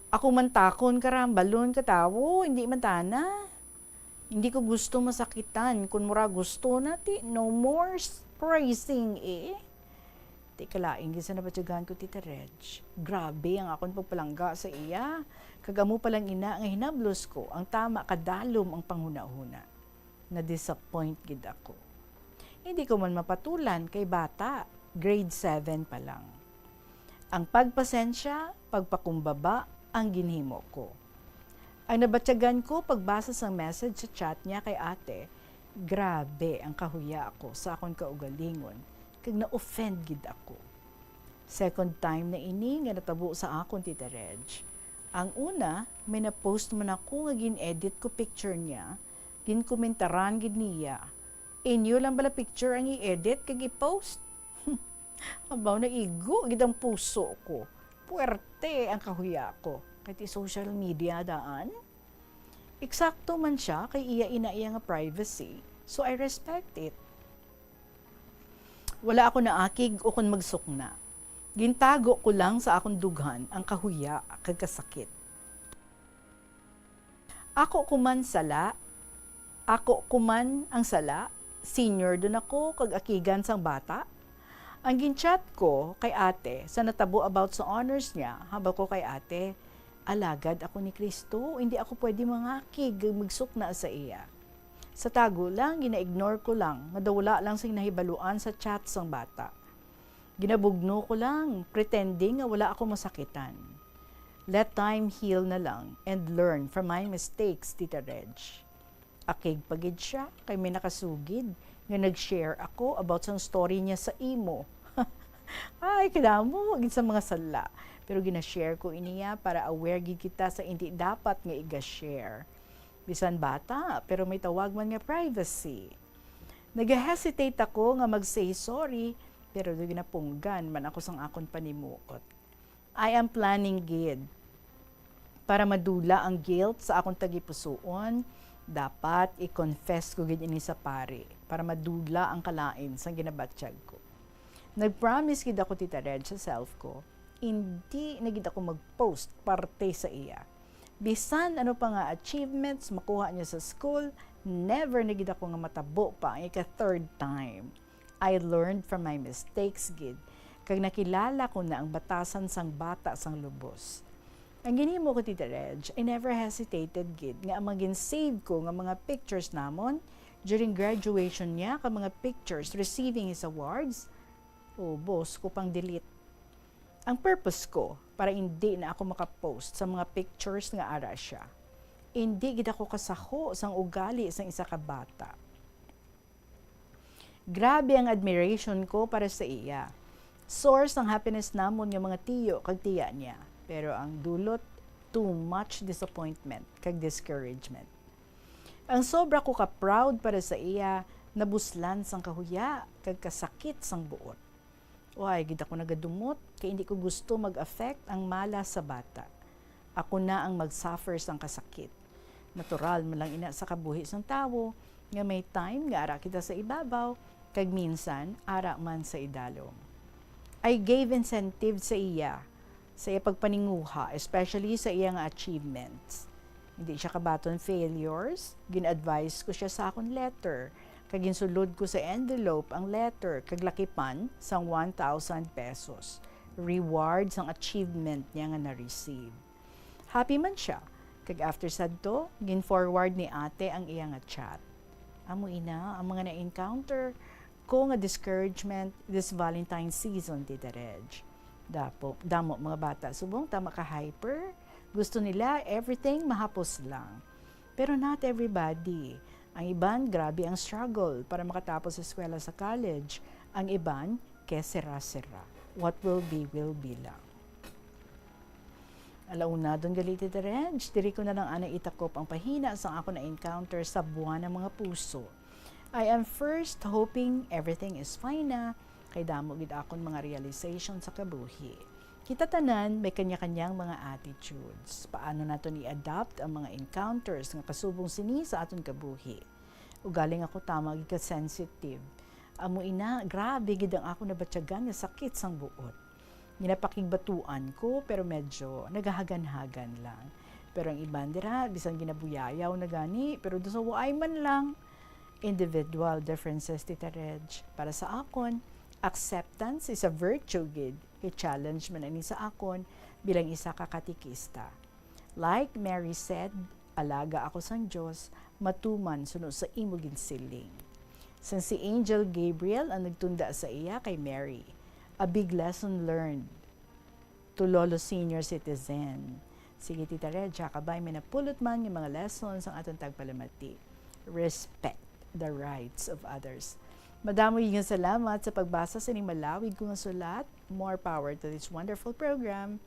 Ako man takon, karambalon ka tawo, hindi man tana. Hindi ko gusto masakitan. Kun mura gusto na, ti, no more s-, praising, eh. Ti, kalain gid sa nabatyagan ko, Tita Reg. Grabe ang akon pagpalangga sa iya. Kag amo pa lang ina nga hinablos ko, ang tama kadalom ang panghunahuna. Na-disappoint gid ako. Hindi ko man mapatulan kay bata, grade seven pa lang. Ang pagpasensya, pagpakumbaba ang ginhimo ko. Ang nabatyagan ko pagbasa sang message sa chat niya kay ate, Grabe ang kahuya ko sa akon kaugalingon, kag na-offend gid ako. Second time na ini nga natabo sa akon, Tita Reg. Ang una, may na-post man ako nga gin-edit ko picture niya, ginkomentaran gid niya, "Inyo lang bala picture ang i-edit kag i-post?" Abaw, naigo gid ang puso ko. Puwerte ang kahuya ko. Kay ti social media daan. Eksakto man siya kay iya ina iya nga privacy, so I respect it. Wala ako naakig o kon magsukna. Gintago ko lang sa akon dughan ang kahuya kag kasakit. Ako ko man sala, ako ko man ang sala, senior dun ako kag akigan sang bata. Ang gin-chat ko kay ate sa natabo about sa honors niya, hambal ko kay ate, "Alagad ako ni Cristo, hindi ako pwede mangakig kag magsukna sa iya." Sa tago lang, gina-ignore ko lang nga daw wala lang sing nahibaluan sa chat sang bata. Ginabugno ko lang, pretending nga wala ako masakitan. Let time heal na lang and learn from my mistakes, Tita Reg. Akig pa gid siya kay may nakasugid nga nag-share ako about sang story niya sa imo. Ay, kadamo gid sa mga sala. Pero gina-share ko iniya para aware gid kita sa indi dapat nga iga-share. Bisan bata, pero may tawag man nga privacy. Nag-hesitate ako nga mag-say sorry, pero ginapunggan man ako sang akon panimuot. I am planning gid para madula ang guilt sa akon tagipusoon. Dapat i-confess ko gid ini sa pari para madula ang kalain sang ginabatyag ko. Nag-promise gid ako, Tita Reg, sa self ko, hindi na gid ako mag-post parte sa iya. Bisan ano pa nga achievements makuha niya sa school, never na gid ako nga matabo pa ang ika-third time. I learned from my mistakes gid, kag nakilala ko na ang batasan sang bata sang lubos. Ang ginhimo ko, Tita Reg, I never hesitated gid nga ang mga gin-save ko nga mga pictures namon during graduation niya kag mga pictures receiving his awards, ubos ko pang delete. Ang purpose ko para indi na ako makapost sa mga pictures nga ara siya. Indi gid ako kasaho sang ugali sang isa ka bata. Grabe ang admiration ko para sa iya. Source ang happiness namon nga mga tiyo kag tiya niya. Pero ang dulot, too much disappointment kag discouragement. Ang sobra ko ka proud para sa iya, nabuslan sang kahuya kag kasakit sang buot. Wala gid ako nagadumot, kay hindi ko gusto mag-affect ang mala sa bata. Ako na ang mag-suffer sang kasakit. Natural man lang ina sa kabuhi sang tawo nga may time nga ara kita sa ibabaw, kag minsan ara man sa idalom. I gave incentive sa iya, sa iya pagpaninguha, especially sa iya nga achievements. Hindi siya kabaton failures. Gin-advise ko siya sa akon letter, kag ginsulod ko sa envelope ang letter kag lakipan sang one thousand pesos, reward sang achievement niya nga na-receive. Happy man siya, kag after sadto, gin-forward ni ate ang iya nga chat. Amo ina ang mga na-encounter ko nga discouragement this Valentine season, Tita Reg. Dapo, damo mga bata subong tama ka hyper. Gusto nila everything mahapos lang. Pero not everybody. Ang iban, grabe ang struggle para makatapos sa eskwela sa college. Ang iban, que sera-sera. What will be, will be lang. Alauna, don gali, Tita Reg, diri ko na lang anay itakop ang pahina sang akon na-encounter sa buwan ng mga puso. I am first hoping everything is fine na, kay damo gid akon mga realization sa kabuhi. Kita tanan may kanya-kanyang mga attitudes. Paano naton i-adapt ang mga encounters nga kasubong sini sa aton kabuhi? Ugaling ako tama gid ka sensitive. Amo ina, grabe gid ang akon nabatyagan nga sakit sang buot. Ginapakigbatuan ko, pero medyo nagahagan-hagan lang. Pero ang iban dira, bisan ginabuyayaw na gani, pero daw sa waay man lang. Individual differences, Tita Reg. Para sa akon, acceptance is a virtue gid. I-challenge man ini sa akon bilang isa ka katikista. Like Mary said, alaga ako sang Dios, matuman suno sa imo ginsiling. Sang si Angel Gabriel ang nagtunda sa iya kay Mary. A big lesson learned to Lolo Senior Citizen. Sige, Tita Reg, kabay may napulot man nga mga lessons ang aton tagpalamati. Respect. the rights of others. Madamo nga salamat sa pagbasa sa ining malawig ko nga sulat. More power to this wonderful program.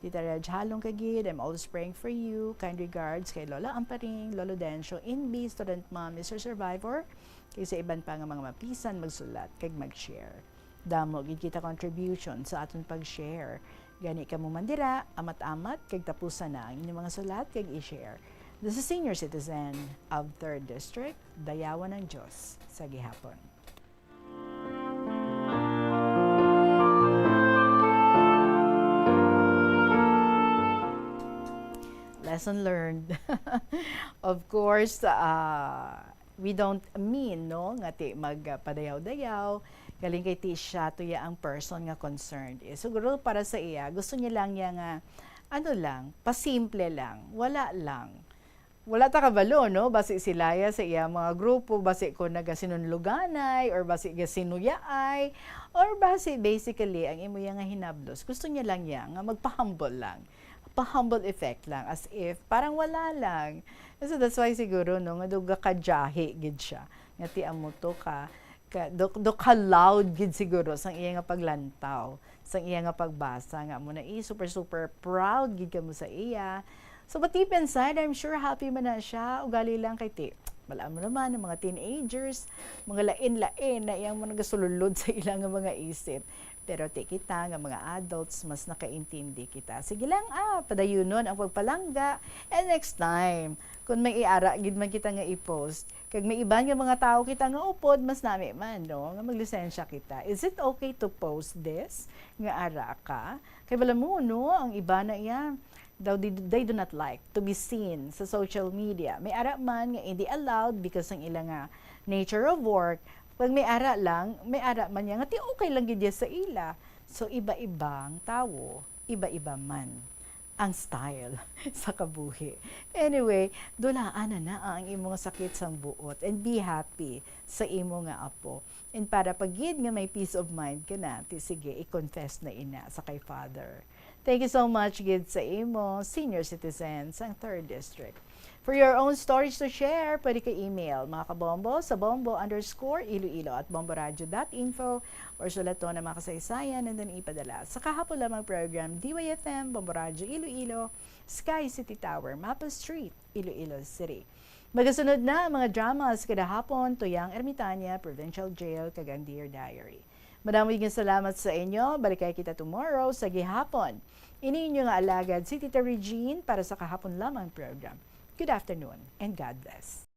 Tita Reg, halong ka gid. I'm always praying for you. Kind regards kay Lola Amparing, Lolo Dencio, Inbi, student mom, Mister Survivor, kay sa iban pa nga mga mapisan magsulat kag mag-share. Damo gid kita contribution sa aton pag-share. Gani kamo man dira, amat-amat kag tapusan na ang inyong mga sulat kag i-share. This is Senior Citizen of Third District, Dayawan ng Diyos sa gihapon. Lesson learned. Of course, ah, we don't mean, no, nga ti magpadayaw-dayaw, galing kay ti siya to ya ang person nga concerned. Eh, siguro para sa iya, gusto niya lang niya nga, ano lang, pasimple lang, wala lang. Wala ta kabalo, no? Basi sila ya sa iya mga grupo, basi ko nagasinunluganay, or basi gasinuyaay, or basi basically, ang imo ya nga hinablos, gusto niya lang ya nga magpa-humble lang. Pa-humble effect lang, as if, parang wala lang. So that's why siguro, no, nga daw gakajahi gid siya. Nga ti amo to ka, ka, do, do ka loud gid siguro sang iya nga paglantaw, sang iya nga pagbasa, nga amo na, eh, super, super proud gid kamo sa iya. So, but deep inside, I'm sure happy man na siya. Ugali lang kay ti, wala mo naman, ang mga teenagers, mga lain-lain na iyang mga nagasululod sa ilang mga isip. Pero ti kita nga mga adults, mas nakaintindi kita. Sige lang, ah, padayunon ang pagpalangga. And next time, kung may iara gid man kita nga i-post, kag may iban nga mga tawo kita nga upod, mas nami man, no, nga maglisensya kita. Is it okay to post this? Nga ara ka? Kay bala mo, no, ang iba na iya, daw they, they do not like to be seen sa social media. May ara man nga hindi allowed because ang ila nga nature of work. Pag may ara lang, may ara man niya nga ti okay lang gid ya sa ila. So, iba-ibang tawo, iba-iba man ang style sa kabuhi. Anyway, dulaan na na ang imong sakit sang buot and be happy sa imo nga apo. And para pa gid nga may peace of mind ka na, ti sige, i-confess na ina sa kay Father. Thank you so much gid sa imo, senior citizen sang Third District. For your own stories to share, pwede ka email, mga kabombo, sa bombo underscore iloilo at bomboradio dot info, or sulaton ang mga kasaysayan and then ipadala sa kahapon lamang program, D Y F M, Bombo Radio Iloilo, Sky City Tower, Mapa Street, Iloilo City. Magasunod na ang mga dramas kada hapon, Tuyang Ermitaña, Provincial Jail, kag ang Dear Diary. Madamo nga salamat sa inyo. Balikay kita tomorrow sa gihapon. Ini inyo nga alagad, si Tita Regine, para sa kahapon lamang program. Good afternoon and God bless.